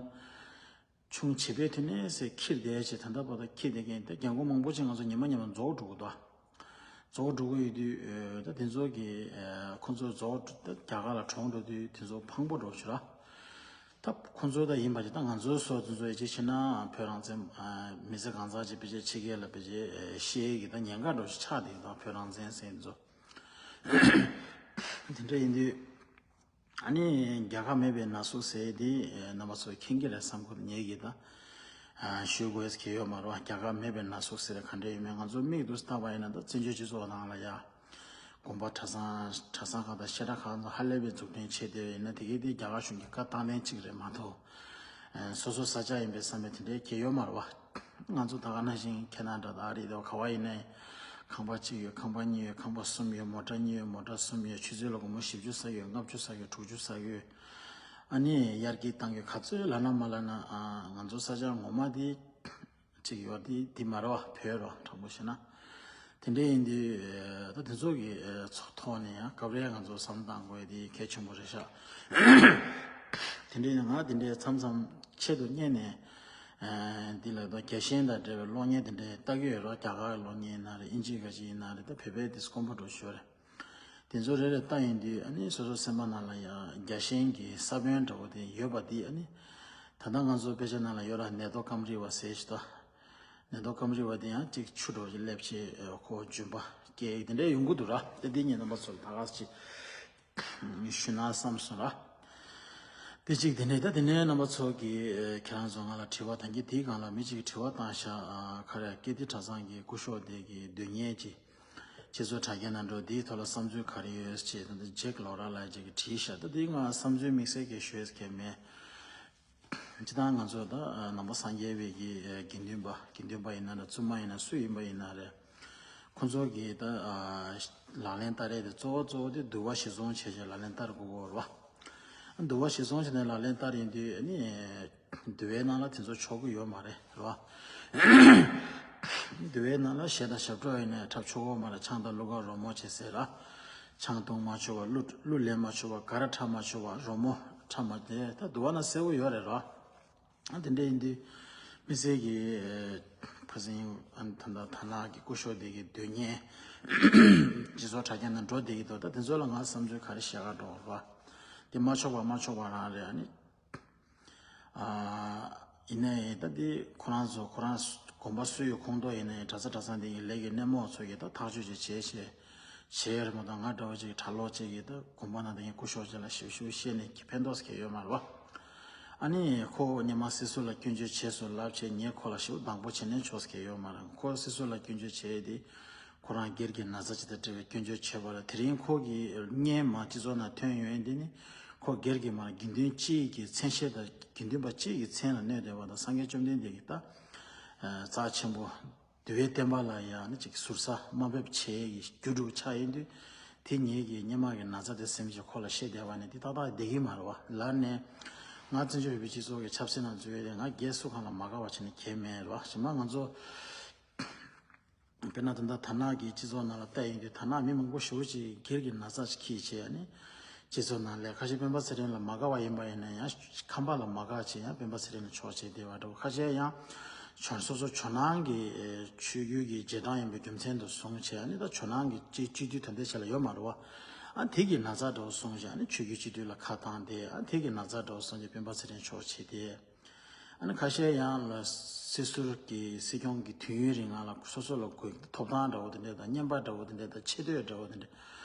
ཆུང་བྱིས་པའི་དུས་ནས་སེ་འཁྱེར་བསྡད་བྱས། ད་ལྟ་བར་དུ་འཁྱེར་བསྡད་མཁན་ད་རྒན་གོག་མང་པོ་ཅིག་ང་ཚོ་ཉི་མ་ཉི་མ་རྫོགས་འགྲོ་གི་འདུག་རྫོགས་འགྲོ་གི་ཡོད་དུས་ད་དེ་ཚོ་གི་ཁོང་ཚོ་རྫོགས་ད་རྒྱ་གར་ལ་གྲོངས་འགྲོ་དུས་དེ་ཚོ་ཕངས་པོ་འགྲོ་ཞུ་ར། ད་ཁོང་ཚོ་ད་ཡིན་པ་ཅིག་ད་ང་ཚོའི་སོ་དེ་ཚོ་ཡི་ཅིག་ཕྱིན་ན་བོད་རང་བཙན་མི་ཚེ་གང་ཚར་ཅིག་ཕལ་ཆེར་ཕྱི་རྒྱལ་ལ་ཕལ་ཆེར་ཤེས་ཀྱི་ད་ཉེན་ཁ་འགྲོ་ཞིག་ཆགས་བསྡད་ཀྱི་ད་བོད་རང་བཙན་ཟེར་དེ་ཚོ། དེ་འདྲ་ཡིན་དུས། ཨ་ནི་རྒྱལ་ཁ་མེད་པའི་ན་ཟུག་ཟེར་དེ་རྣམ་པ་ཚོ་མཁྱེན་གྱི་རེད་བསམ་གི་འདུག་ངེད་ཀྱིས་ད་ཞུ་དགོས་ཀྱི་ཡོད་མ་རེད་བ། རྒྱལ་ཁ་མེད་པའི་ན་ཟུག་ཟེར་ག་འདྲ་ཡོད་མེད་ང་ཚོ་མིག་ཏུ་བལྟས་པ་ཡིན་ན་ད་བཙན་བྱོལ་སྤྱི་ཚོགས་ནང་ལ་ཡ་དགོན་པ་གྲྭ་ཚང་གྲྭ་ཚང་ཁག་དང་བཤད་གྲྭ་ཁག་ཚོ་ཧ་ལས་པའི་འཛུགས་སྐྲུན་བྱས་བསྡད་ཡིན་ན་དེ་གས་དེ་རྒྱ་གར་གཞུང་གི་བཀའ་བཏང་ལེན་གཅིག་རེད་མ་གཏོགས། སོ་སོ་ས་ཆ་ཡིན་པའི་བསམ་པའི་དེ་འདྲའི་གལ་ཡོད་མ་རེད་བ། ང་ཚོ་ད་ག་ནང་བཞིན་ཁྱེད་རྣམ་འདྲ་ད་རེད་དོ་ག་བ་ཡིན་ནའི་ཁང་པ་གཅིག་ཡོད། ཁང་པ་གཉིས་ཡོད། ཁང་པ་གསུམ་ཡོད། མོ་ཊ་གཉིས་ཡོད། མོ་ཊ་གསུམ་ཡོད། ཆུ་ཚོད་ལ་སྒོར་མོ་བཞི་བཅུ་ཟ་ཡོད། ལྔ་བཅུ་ཟ་ཡོད། དྲུག་ཅུ་ཟ་ཡོད། ཨ་ནི་དབྱར་སྐྱིད་བཏང་ཡོད། ག་ཚོད་ལབ་ན་མ་ལབ་ན་ཨ་ང་ཚོ་ས་ཆ་ངོ་མ་དེ་གཅིག་ཡོད་དེ་དེ་མ་རེད་བ། བོད་རོ་དྲང་པོ་བཤད་ན། དེ་འདྲ་ཡིན་དུས་ད་དེ་ཚོ་གི་ཚོགས་ཐོག་ནས་ཡང་སྐབས་རེ་ང་ཚོ་བསམ་བློ་བཏང་དགོས་དེ་གལ་ཆེན་པོ་རེད་ཤག་དེ་འདྲ་ཡིན་ང་དེ་འདྲའི་མཚམས་མཚམས་ཆེད་དུ་གཉེར་ནས། འདི་ལ་ད་རྒྱལ་ཞེན་དང་འབྲེལ་བའི་གློག་བརྙན་དེ་འདྲའི་ལྟ་གི་ཡོད་རོགས། རྒྱ་གར་གློག་བརྙན་ཡིན་ན་རེད། ཨིན་ཇི་ག་ཅིག་ཡིན་ན་རེད། ད་བོད་པའི་དེ་དཀོན་པོ་འགྲོ་ཞོར་རེད། དེ་ཚོ་རེ་རེ་ལྟ་ཡིན་དུས་ཨ་ནི་སོ་སོ་སེམས་པ་ནང་ལ་ཡང་རྒྱལ་ཞེན་གྱི་ས་བོན་འདྲ་བོ་དེ་ཡོད་པ་དེ་ཨ་ནི་ད་ལྟ་ང་ཚོ་དཔེ་ཆ་ནང་ལ་ཡོད་ར། ནད་ཐོག་སྐམ་རིལ་བ་ཟེར་ཞིག་ད་ནད་ཐོག་སྐམ་རིལ་བ་དེ་ཡང་གཅིག་ཆུ་འདྲ་བོ་ཅིག་སླེབས་བྱས་ཁོ་འཇུན་པ་སྐྱེ་དེ་འདྲའི་ཡོང་གི་འདུག་ར། དེ་འདི་ཉིད་རྣམ་པ་ཚོ་ལ་ད་ག་ཅིག་ཞུས་ན་བསམ་སོང་ར། དེ་གཅིག་དེ་ནས་ད་དེ་ནས་རྣམ་པ་ཚོ་གིས་ཁྱེད་རང་ཚོ་ང་ལ་དྲི་བ་ད་གིན་དེའི་སྒང་ལ་མི་གཅིག་གིས་དྲི་བ་བཏང་ཤག་ཁ་ར་ཀིརྟི་གྲྭ་ཚང་གི་སྐུ་ཞབས་དེ་གི་སྡོད་གནས་ཀྱི་སྤྱི་ཚོགས་དྲ་རྒྱའི་ནང་འགྲོ་དེའི་ཐོག་ལ་བསམ་ཚུལ་ག་རེ་ཡོད་ཅེས་ད་ལྟ་ཇེག་ལོ་ར་ལགས་ཅིག་གིས་དྲིས་ཤག་ད་དེའི་ང་བསམ་ཚུལ་དམིགས་བསལ་གྱི་ཤོད་མཁན་མེད། སྤྱིར་བཏང་ང་ཚོ་ད་ནང་པ་སངས་རྒྱས་པའི་གི་དགེ་འདུན་པ་དགེ་འདུན་པ་ཡིན་ན་རེད། བཙུན་མ་ཡིན་ན་སུ་ཡིན་པ་ཡིན་ན་རེད། ཁོང་ཚོ་གི་ད་ལག་ལེན་བསྟར་ཡས་དེ་གཙོ་བོ་གཙོ་བོ་དེ་འདུལ་བ་གཞི་བཟུང་བྱས་བྱས་ལག་ལེན་བསྟར་དགོས་ཀྱི་རེད་བ། འདུལ་བ་གཞི་བཟུང་བྱས་ནས་ལག་ལེན་བསྟར་ཡིན་དུས་ཨ་ནི་འདུལ་བའི་ནང་ལ་དེ་ཚོ་ཆོག་གི་ཡོད་མ་རེད་རེད་བ། འདུལ་བའི་ནང་ལ་གཞས་དང་ཞབས་བྲོ་ཡིན་ནའི་འཁྲབ་ཆོག་གི་མ་རེད། ཆང་དང་གླུ་གར་རོལ་མོ་བྱེད་ཟེར་ར། ཆང་འཐུང་མ་ཆོག་པ། གླུ་གླུ་ལེན་མ་ཆོག་པ། ག་ར་འཁྲབ་མ་ཆོག་པ། རོལ་མོ་འཁྲབ་མ་དེ་ད་འདུལ་བ་ནང་གསལ་པོ་ཡོད་རེད་ར། ཨ་དེ་འདྲ་ཡིན་དུས་མི་སེར་གྱི་ཕ་སེང་ཨ་ད་ད་ད་ནག་གི་སྐུ་ཞབས་དེ་གི་སྡོད་གནས་སྤྱི་ཚོགས་དྲ་རྒྱ་ནང་འགྲོ་བསྡད་ཀྱི་འདུག་ད་དེ་ཚོ་ལ་ང་བསམ་ཚུལ་ག་རེ་བཤད་ག་འགྲོ་བ། དེ་མ་ཆོག་པ་མ་ཆོག་པ་རང་རེད། ཨ་ནི་ཨ་ཡིན་ནའི་ད་དེ་ཁོ་རང་ཚོ་ཁོ་རང་དགོན་པ་སུ་ཡོད་ཁོངས་གཏོགས་ཡིན་ནའི་གྲྭ་ས་གྲྭ་ཚང་དེ་གི་ལས་ཀྱི་སྣེ་མོ་ཚོ་གིས་ད་ཐག་གཅོད་ཅིག་བྱས་བྱས། བྱས་ཡོད་རེད་མ་གཏོགས་ང་འདྲ་བོ་ཅིག་གྲྭ་ལོག་ཅིག་གིས་ད་དགོན་པ་ནང་དེ་གི་སྐུ་ཞབས་ཅིག་ལ་ཞིབ་ཞིབ་བཤད་ནས་ཀྱི་ཕན་ཐོགས་ཀྱི་ཡོད་མ་རེད་བ། ཨ་ནི་ཁོ་སྔོན་མ་སྲིད་ཟུར་ལ་སྐྱོན་བརྗོད་བྱས་སོང་ལབ་བྱས་ངས་ཁོ་ལ་ཞིབ་སྡང་པོ་བྱས་ནས་ཆོག་ཀྱི་ཡོད་མ་རེད། ཁོ་སྲིད་ཟུར་ལ་སྐྱོན་བརྗོད་བྱས་དེ་ཁོ་རང་སྒེར་གྱི་ན་ཚ་ཅིག་དང་འབྲེལ་བའི་སྐྱོན་བརྗོད་བྱས་པ་ལ་དེ་རིང་ཁོ་གི་བརྙན་མ་སྤྱི་ཚོགས་ནང་ཐོན་ཡོང་ཡས་འདི་ནི་ཁོ་སྒེར་གྱི་མ་དགེ་འདུན་སྤྱི་ཡི་གི་མཚན་ཤས་དང་དགེ་འདུན་པ་སྤྱི་ཡི་མཚན་ལ་གནོད་བསྡད་པ་དང་སངས་རྒྱས་བཅོམ་ལྡན་འདས་ཀྱི་ད་རྩ་ཆེན་པོ། འདུལ་བའི་བསྟན་པ་ལ་ཡང་ནི་ཅིག་ཟུར་ཟ་དམའ་འབེབས་བྱེད་ཀྱི་རྒྱུ་འགྲུབ་ཆགས་ཡིན་དུས། དེ་ངེད་ཀྱི་སྔོན་མ་གི་ན་ཚ་དེ་སེམས་ཀྱི་ཁོག་ལ་བཤད་བསྡད་པ་ནི་དེ་ཏག་ཏག་བསྡད་ཀྱི་མ་རེད་བ། ལར་ནས་ང་བཙན་བྱོལ་བོད་མིའི་སྤྱི་ཚོགས་ཀྱི་ཆབ་སྲིད་ནང་འཛུལ་ཡོད་དེ་ང་སྒེར་སུ་གང་ལ་མ་དགའ་བ་བྱས་ནས་གལ་མེད་རེད་བ། གཞན་པ་ང་ཚོ་དཔེར་ན་ད་ལྟ་ད་ནག་གི་སྤྱི་ཚོགས་ནང་ལ་བལྟས་ཡིན་དུས་ད་ནག་མི་མང་པོ་ཞེ་པོ་ཅིག་སྒེར་གྱི་ན་ཚ་ཅིག་འཁྱེར་བྱས་ནས་སྤྱི་ཚོགས་ནང་ལས་ཁ་ཤས་སྤེན་པ་ཚེ་རིང་ལ་མ་དགའ་བ་ཡིན་པ་ཡིན་ན་ཡང་ཁམས་པ་ལ་མ་དགའ་བྱས་ཡང་སྤེན་པ་ཚེ་རིང་ལ་ཕྱོགས་བྱས་བསྡད་པ་འདྲ་བོ། ཁ་ཤས་ཡང་། བྱོན་སོ་སོ་ཇོ་ནང་གི་ཆོས་བརྒྱུད་ཀྱི་རྗེས་འབྲང་ཡིན་པའི་རྒྱུ་མཚན་དུ་བཟུང་བྱས་ཨ་ནི་ད་ཇོ་ནང་གི་སྤྱི་སྤྱི་འཐུས་ད་ལྟའི་ཆ་ལ་ཡོད་མ་རེད་བ། ཨ་དེ་གི་ན་ཚ་འདྲ་བོ་བཟུང་བྱས་ཨ་ནི་ཆོས་བརྒྱུད་སྤྱི་འཐུས་ལ་ཁ་བཏང་སྟེ་ཨ་དེ་གི་ན་ཚ་འདྲ་བོ་བཟུང་བྱས་སྤེན་པ་ཚེ་རིང་ཕྱོགས་བྱས་ཏེ། ཨ་ནི་ཁ་ཤས་ཡང་ལ་སྲིད་ཟུར་གྱི་སྲིད་སྐྱོང་གི་དུས་ཡུན་རིང་ང་ལ་སོ་སོ་ལ་དགོས་ཐོབ་ཐང་འདྲ་བོ་དེ་འདྲས་དང་བརྙན་པར་འདྲ་བོ་དེ་འདྲས་དང་ཆེ་བསྟོད་འདྲ་བོ་དེ་འདྲས་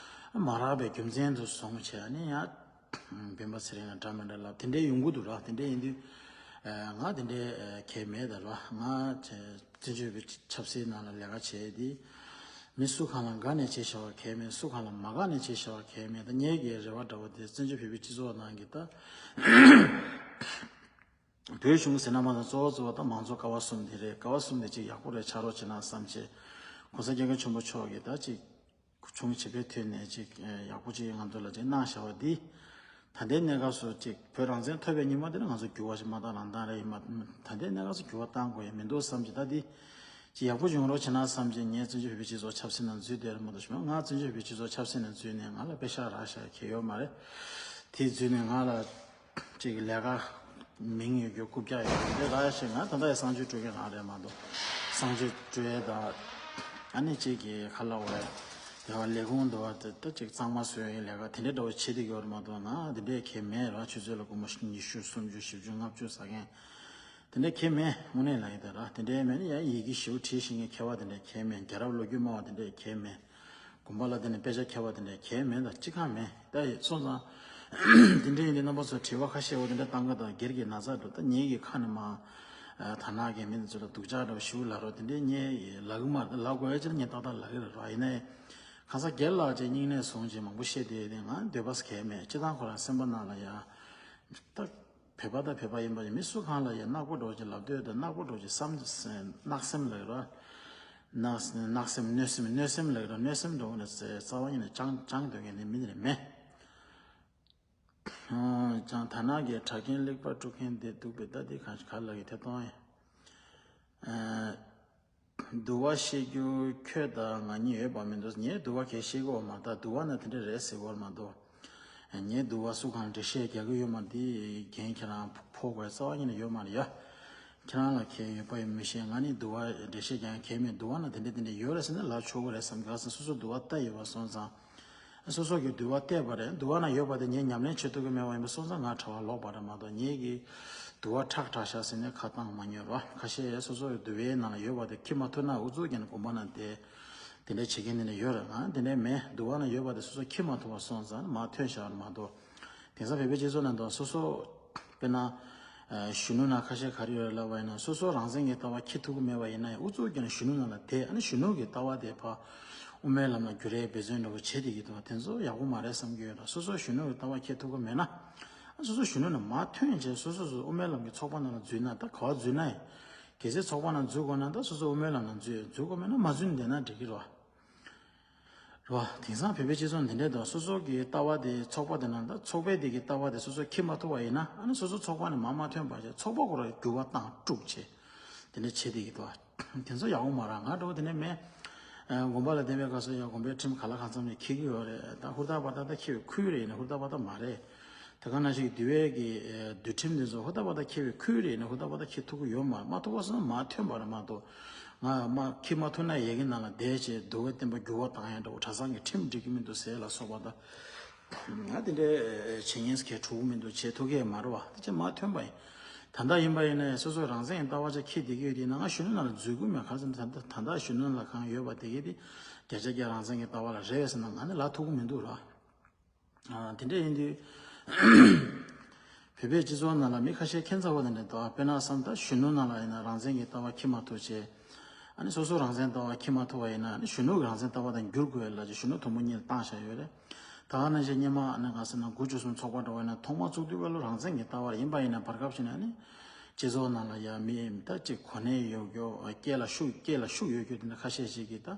མ་རག་པའི་རྒྱུ་མཚན་དུ་བཟུང་བྱས་ཨ་ནི་ཡང་སྤེན་པ་ཚེ་རིང་ལ་འདྲ་མི་འདྲ་ལབ་དེ་འདྲའི་ཡོང་གི་འདུག་ར། དེ་འདྲའི་ཡིན་དུས་ང་དེ་འདྲའི་གལ་མེད་ད་ར། ང་བཙན་བྱོལ་བོད་ཆབ་སྲིད་ནང་ལ་ལས་ཀ་བྱས་དེ་མི་སུ་གང་ལ་དགའ་ནས་བྱས་བཞག་པ་གལ་མེད། སུ་གང་ལ་མ་དགའ་ནས་བྱས་བཞག་པ་གལ་མེད། ད་ངེད་ཀྱི་རེ་བ་འདྲ་བོ་དེ་བཙན་བྱོལ་བོད་པའི་སྤྱི་ཚོགས་ནང་གི་ད་བོད་གཞུང་ཟེར་ན་མ་ད་གཙོ་བོ་གཙོ་བོ་ད་མང་གཙོ་ཀ་བ་གསུམ་དེ་རེད། ཀ་བ་གསུམ་དེ་ཅིག་ཡག་པོ་རེད་ཆགས་རོགས་བྱེད་ན་བསམ་བྱས་གོང་ས་སྐྱབས་མགོན་ཆེན་པོ་མཆོག་གིས་ད་ཅིག་ཆུང་བྱིས་པའི་དུས་ནས་ཅིག་ཡག་པོ་ཅིག་ང་ཚོ་ལ་ཅིག་གནང་བཞག་པ་འདི། ད་ལྟའི་གནས་སྐབས་སུ་ཅིག་བོད་རང་བཙན་ཐོབ་པའི་ཉིན་མ་དེ་ལ་ང་ཚོ་འགྱུར་བ་ཞིག་མ་བཏང་རང་བཏང་རེད་ཡིན་མ། ད་ལྟའི་གནས་སྐབས་སུ་འགྱུར་བ་བཏང་དགོས་ཡ་མི་འདུག་བསམ་གྱི། ད་འདི་ ཅིག་ཡག་པོ་བྱུང་རོགས་བྱེད་ན་བསམ་གྱི། ངས་བཙན་བྱོལ་བོད་པའི་སྤྱི་ཚོགས་ཆབ་སྲིད་ནང་འཛུལ་བསྡད་རེད་མ་གཏོགས། ང་བཙན་བྱོལ་བོད་པའི་སྤྱི་ཚོགས་ཆབ་སྲིད་ནང་འཛུལ་ནས་ང་ལ་པེ་ཤག་རག་ཤག་གི་ཡོད་མ་རེད། དེ་འཛུལ་ནས་ང་ལ་ཅིག་ལས་ཀ་མིང་ཡོད་རྒྱུ་རྐུབ་བཀྱག་ཡོད་རྒྱུ་དེ་རག་ཤག་ང་ད་ལྟ་ཡང་གསང་སྤྱོད་སྤྲོད་མཁན་རང་རེད་མ་གཏོགས། གསང་སྤྱོད་སྤྲོད་ཡས་དང་ཨ་ནི་ཅིག་གི་ཁ་ལ་འོ་ཡ་ལས་ཁུངས་འདུ་བ་དེ་ད་ཅིག་གཙང་མ་བཟོ་ཡས་ལས་ཀ་དེ་འདྲའི་འདྲ་བོ་བྱེད་བསྡད་ཡོད་རེད་མ་གཏོགས། ང་དེ་འདྲའི་གལ་མེད་ར། ཆུ་ཚོད་ལ་སྒོར་མོ་ཉི་ཤུ་སུམ་ཅུ་བཞི་བཅུ་ལྔ་བཅུ་ཟ་མཁན། དེ་འདྲའི་གལ་མེད། དངོས་གནས་ལབ་ཡིན་ད་ར། དེ་འདྲའི་མེད་ན་ཡང་ཡི་གེ་ཞེ་པོ་བྲིས་ཤེས་མཁན་མཁས་པ་དེ་འདྲའི་གལ་མེད། རྒྱལ་རབས་ལོ་རྒྱུས་སྨྲ་བ་དེ་འདྲའི་གལ་མེད། དགོན་པ་ལ་དེ་ནས་དཔེ་ཆ་མཁས་པ་དེ་འདྲའི་གལ་མེད་ད། ཅི་གང་མེད་ད། སོང་ཙང་དེ་འདྲའི་ཡིན་དུས་རྣམ་པ་ཚོ་དྲི་བ་ཁ་ཤས་འོ་དེ་འདྲ་བཏང་གི་ད། སྒེར་གྱི་ན་ཚ་འགྲོ་ད། ངེད་ཀྱི་ཁ་ནས་མ་ད་ནག་གི་མི་དེ་ཚོ་ལ་སྡུག་ཅག་འདྲ་བོ་ཞེ་པོ་ལབ་རོགས། དེ་འདྲའི་ངས་ལབ་གི་མ་རེད། ལབ་དགོས་ཡ་ཅིག་ལ་ངས་ཏག་ཏག་ལབ་གི་རེད་ར། ཡིན་ནའི་ཁ་སང་སྒེར་ལ་ཅིག་སྙིང་ནད་བཟུང་ཅིག་མང་པོ་བཤད་བསྡད་དེ་ང་འདོད་པ་གལ་མེད། སྤྱིར་བཏང་ཁོ་རང་སེམས་པ་ནང་ལ་ཡ་ད། བོད་པ་དང་བོད་པ་ཡིན་པ་ཡིན། མི་སུ་གང་ལ་ཡང་ནག་པོ་འདྲ་བོ་ཅིག་ལབ་འདོད་དང་ནག་པོ་འདྲ་བོ་ཅིག་བསམ། གནག་སེམས་ལབ་ར། གནག་གནག་སེམས། གནོད་སེམས། གནོད་སེམས་ལབ་ར། གནོད་སེམས་འདྲ་བོ་ནི་རྩ་བ་ཉིད་ནས་ཅང་ཅང་འདོད་མཁན་ནི་མི་དེ་རེད་མེད། ཨང་། ཅང་ད་ནག་གི་གྲྭ་རྒན་གླེགས་པ་དཀྲུག་མཁན་དེ་འདུག་པས། ད་དེ་གང་ཞིག་ག་ལ་གི་ཐད་གཏོང་ཡིན། ཨ། འདུལ་བ་ཤེས་རྒྱུ་ཁྱོད་དང་ང་གཉིས་ཡོད་པ་མི་འདུག་ངས་འདུལ་བ་གས་ཤེས་གོ་མ་ད། འདུལ་བ་ན་དེ་འདྲ་རེད་ཟེར་གོ་མ་གཏོགས། ངས་འདུལ་བ་སུ་གང་འགྲེལ་བཤད་རྒྱག་གི་ཡོད་མ་རེད། འགན་ཁྱེད་རང་ཕོག་དགོས་རྩ་བ་ཉིད་ནས་ཡོད་མ་རེད་ཡ། ཁྱེད་རང་ལ་ཁྱད་ཡོད་པ་ཡིན་མི་ཤེས། ང་ནི་འདུལ་བ་འགྲེལ་བཤད་རྒྱག་མཁན་མེད། འདུལ་བ་ན་དེ་འདྲ་དེ་འདྲ་ཡོད་རེད་ཟེར་ན་ལབ་ཆོག་གི་རེད་བསམ་གི། ག་ཟེར་སོ་སོ་འདུལ་བ་བལྟས་ཡོད་པ་སོང་ཙང་། སོ་སོ་གི་འདུལ་བ་བལྟས་པ་རེད། འདུལ་བ་ན་ཡོད་པ་དེ་ངས་ཉམས་ལེན་བྱེད་ཐུབ་ཀྱི་མེད་པ་ཡིན་པ་སོང་ཙང་ང་གྲྭ་པ་ལོག་པ་རེད་མ་གཏོགས། ངེད་ཀྱིས་འདུལ་བ་ཁྲག་དྲག་ཤག་ཟེར་ནས་ཁ་བཏང་མ་མྱོང་ར། ཁ་ཤས་སོ་སོ་གི་འདུལ་བའི་ནང་ལ་ཡོད་པ་དེ་ཁྱི་མ་ཐུབ་ན་ཨུ་ཚུགས་ཀྱིས་ནས་དགོན་པ་ན་དེ་དེ་འདྲ་བྱེད་མཁན་དེ་འདྲ་ཡོད་རེད། ང་དེ་འདྲ་མེད། འདུལ་བ་ན་ཡོད་པ་དེ་སོ་སོ་ཁྱི་མ་ཐུབ་པ་སོང་ཙང་མར་ཐོན་བཞག་རེད་མ་གཏོགས། དེང་སང་བོད་པའི་སྤྱི་ཚོགས་ནང་དུ་སོ་སོ་དཔེར་ན། ཨ། གཞོན་ནུ་ན་ཁ་ཤས་ག་རེ་ཡོད་རེད་ལབ་པ་ཡིན་ན། སོ་སོ་རང་བཙན་གྱི་ལྟ་བ་འཁྱེར་ཐུབ་ཀྱི་མེད་པ་ཡིན་ན་ཡང་ཨུ་ཚུགས་ཀྱིས་ནས་གཞོན་ནུ་ནང་ལ་དེ་ཨ་ནི་གཞོན་ནུ་གི་ལྟ་བ་དེ་ཕར་དབུ་མའི་ལམ་ལ་བསྒྱུར་ཡའི་འབད་བརྩོན་འདྲ་བོ་བྱེད་བསྡད་ཀྱི་འདུག་དེ་ཚོ་ཡག་པོ་མ་རེད་བསམ་གྱི་ཡོད་ར། སོ་སོ་གཞོན་ནུ་གི་ལྟ་བ་འཁྱེར་ཐུབ་ཀྱི་མེད་ན། ཨ། སོ་སོ་གཞོན་ནུ་ནས་མར་ཐོན་བྱས་སོ་སོ་སོ་དབུ་མའི་ལམ་གྱི་ཚོགས་པ་ནང་ལ་འཛུལ་ན། ད་ག་པར་འཛུལ་ན་ཡང་། གལ་སྲིད་ཚོགས་པ་ནང་འཛུལ་དགོས་ན་ད་སོ་སོ་དབུ་མའི་ལམ་ནང་འཛུལ། འཛུལ་དགོས་མེད་ན་མ་འཛུལ་ནས་བསྡད་ན་འགྲིག་གི་རེད་བ། རེད་བ། དེང་སང་བོད་པའི་སྤྱི་ཚོགས་འདི་འདྲས་འདུག་སོ་སོ་གི་ལྟ་བ་དེ་ཚོགས་པ་དེ་ནང་ད་ཚོགས་པའི་དེ་གི་ལྟ་བ་དེ་སོ་སོ་འཁྱེར་མ་ཐུབ་པ་ཡིན་ན། ཨ་ནི་སོ་སོ་ཚོགས་པ་ནས་མར་མ་ཐོན་པ་བྱས་ཚོགས་པ་ཁོ་རང་འགྱུར་བ་བཏང་དཀྲུག་བྱས་དེ་འདྲ་བྱེད་བསྡད་ཀྱི་འདུག་བ། དེ་ཚོ་ཡག་པོ་མ་རེད། ང་འདྲ་བོ་དེ་འདྲ་མེད། ཨ། དགོན་པ་ལ་བསྡད་པའི་སྐབས་སུ་ཡང་དགོན་པའི་ཁྲིམས་ག་ལ་གང་འཚམ་ཞིག་འཁྱེར་གྱི་ཡོད་རེད། ད་ཧུར་ཐག་པ་ད་ད་འཁྱེར་བའི་ཁུལ་རེད་ཡིན་ན་ཧུར་ཐག་པ་ད་མ་རེད། ད་ག་ནང་བཞིན་འདུལ་བའི་གི་འདུལ་ཁྲིམས་འདི་ཚོ་ཧུར་ཐག་པ་ད་འཁྱེར་བའི་ཁུལ་རེད་ཡིན་ན་ཧུར་ཐག་པ་ད་འཁྱེར་ཐུབ་ཀྱི་ཡོད་མ་རེད། མ་ཐུབ་པ་སོང་ན་མར་ཐོན་པ་རེད་མ་གཏོགས། ང་མ་འཁྱེར་མ་ཐུབ་ན་ཡ་གི་ནང་ལ་བསྡད་བྱས་འདུལ་བའི་བསྟན་པ་འགྱུར་བ་བཏང་ཡ་འདྲ་བོ་གྲྭ་ཚང་གི་ཁྲིམས་འགྲིག་གི་མི་འདུག་ཟེར་ལ་སོགས་པ་ད། ང་དེ་འདྲའི་བྱེད་ཉེས་སུ་གལ་འགྲོ་གི་མི་འདུག་བྱེད་ཐུབ་ཀྱི་མ་རེད་བ། དེ་ཚོ་མར་ཐོན་པ་ཡིན། ད་ལྟ་ཡིན་པ་ཡིན་ན་ཡང་སོ་སོའི་རང་བཙན་གྱི་ལྟ་བ་ཅིག་འཁྱེར་བསྡད་ཀྱི་ཡོད་དེ་ན་ང་གཞོན་ནུ་ནང་ལ་འཛུལ་དགོས་མེད། ག་ཚོད་ད་ལྟ་གཞོན་ནུ་ལ་གང་ཡོད་པ་དེ་གས་དེ་བརྒྱ་ཆ་བརྒྱ་རང་བཙན་གྱི་ལྟ་བ་ལ་རེད་པས་ཟེར་ན་ང་ནི་ལབ་ཐུབ་ཀྱི་མི་འདུག་ར། ཨ། དེ་འདྲ་ཡིན་དུས་བོད་པའི་སྤྱི་ཚོགས་ནང་ལ་མི་ཁ་ཤས་ཁྱད་མཚར་པོ་དེ་འདྲ་འདུག་དཔེར་ན་བསམ་ད་གཞོན་ནུ་ནང་ལ་ཡིན་ན་རང་བཙན་གྱི་ལྟ་བ་འཁྱེར་མ་ཐུབ་བྱས། ཨ་ནི་སོ་སོ་རང་བཙན་ལྟ་བ་འཁྱེར་མ་ཐུབ་པ་ཡིན་ན་ཨ་ནི་གཞོན་ནུ་གི་རང་བཙན་ལྟ་བ་དང་བསྒྱུར་དགོས་ལབ་ཀྱི་གཞོན་ནུ་དུམ་བུ་གཉིས་ལ་བཏང་བཞག་ཡོད་རེད། ད་ག་ནང་བཞིན་སྔོན་མ་ཨ་ནི་ག་ཟེར་ན་དགུ་བཅུ་གསུམ་ཚོགས་པ་འདྲ་བོ་ཡིན་ན་ཐོག་མར་བཙུགས་དུས་སྐབས་ལ་རང་བཙན་གྱི་ལྟ་བ་ཡིན་པ་ཡིན་ན་བར་སྐབས་ཤིག་ནས་ཨ་ནི་སྤྱི་ཚོགས་ནང་ལ་ཡ་མི་ད་ཅིག་གོ་གནས་ཡོད་རྒྱུ་སྐད་ལ་ཤུགས་སྐད་ལ་ཤུགས་ཡོད་རྒྱུ་དེ་འདྲ་ཁ་ཤས་ཤིག་གིས་ད་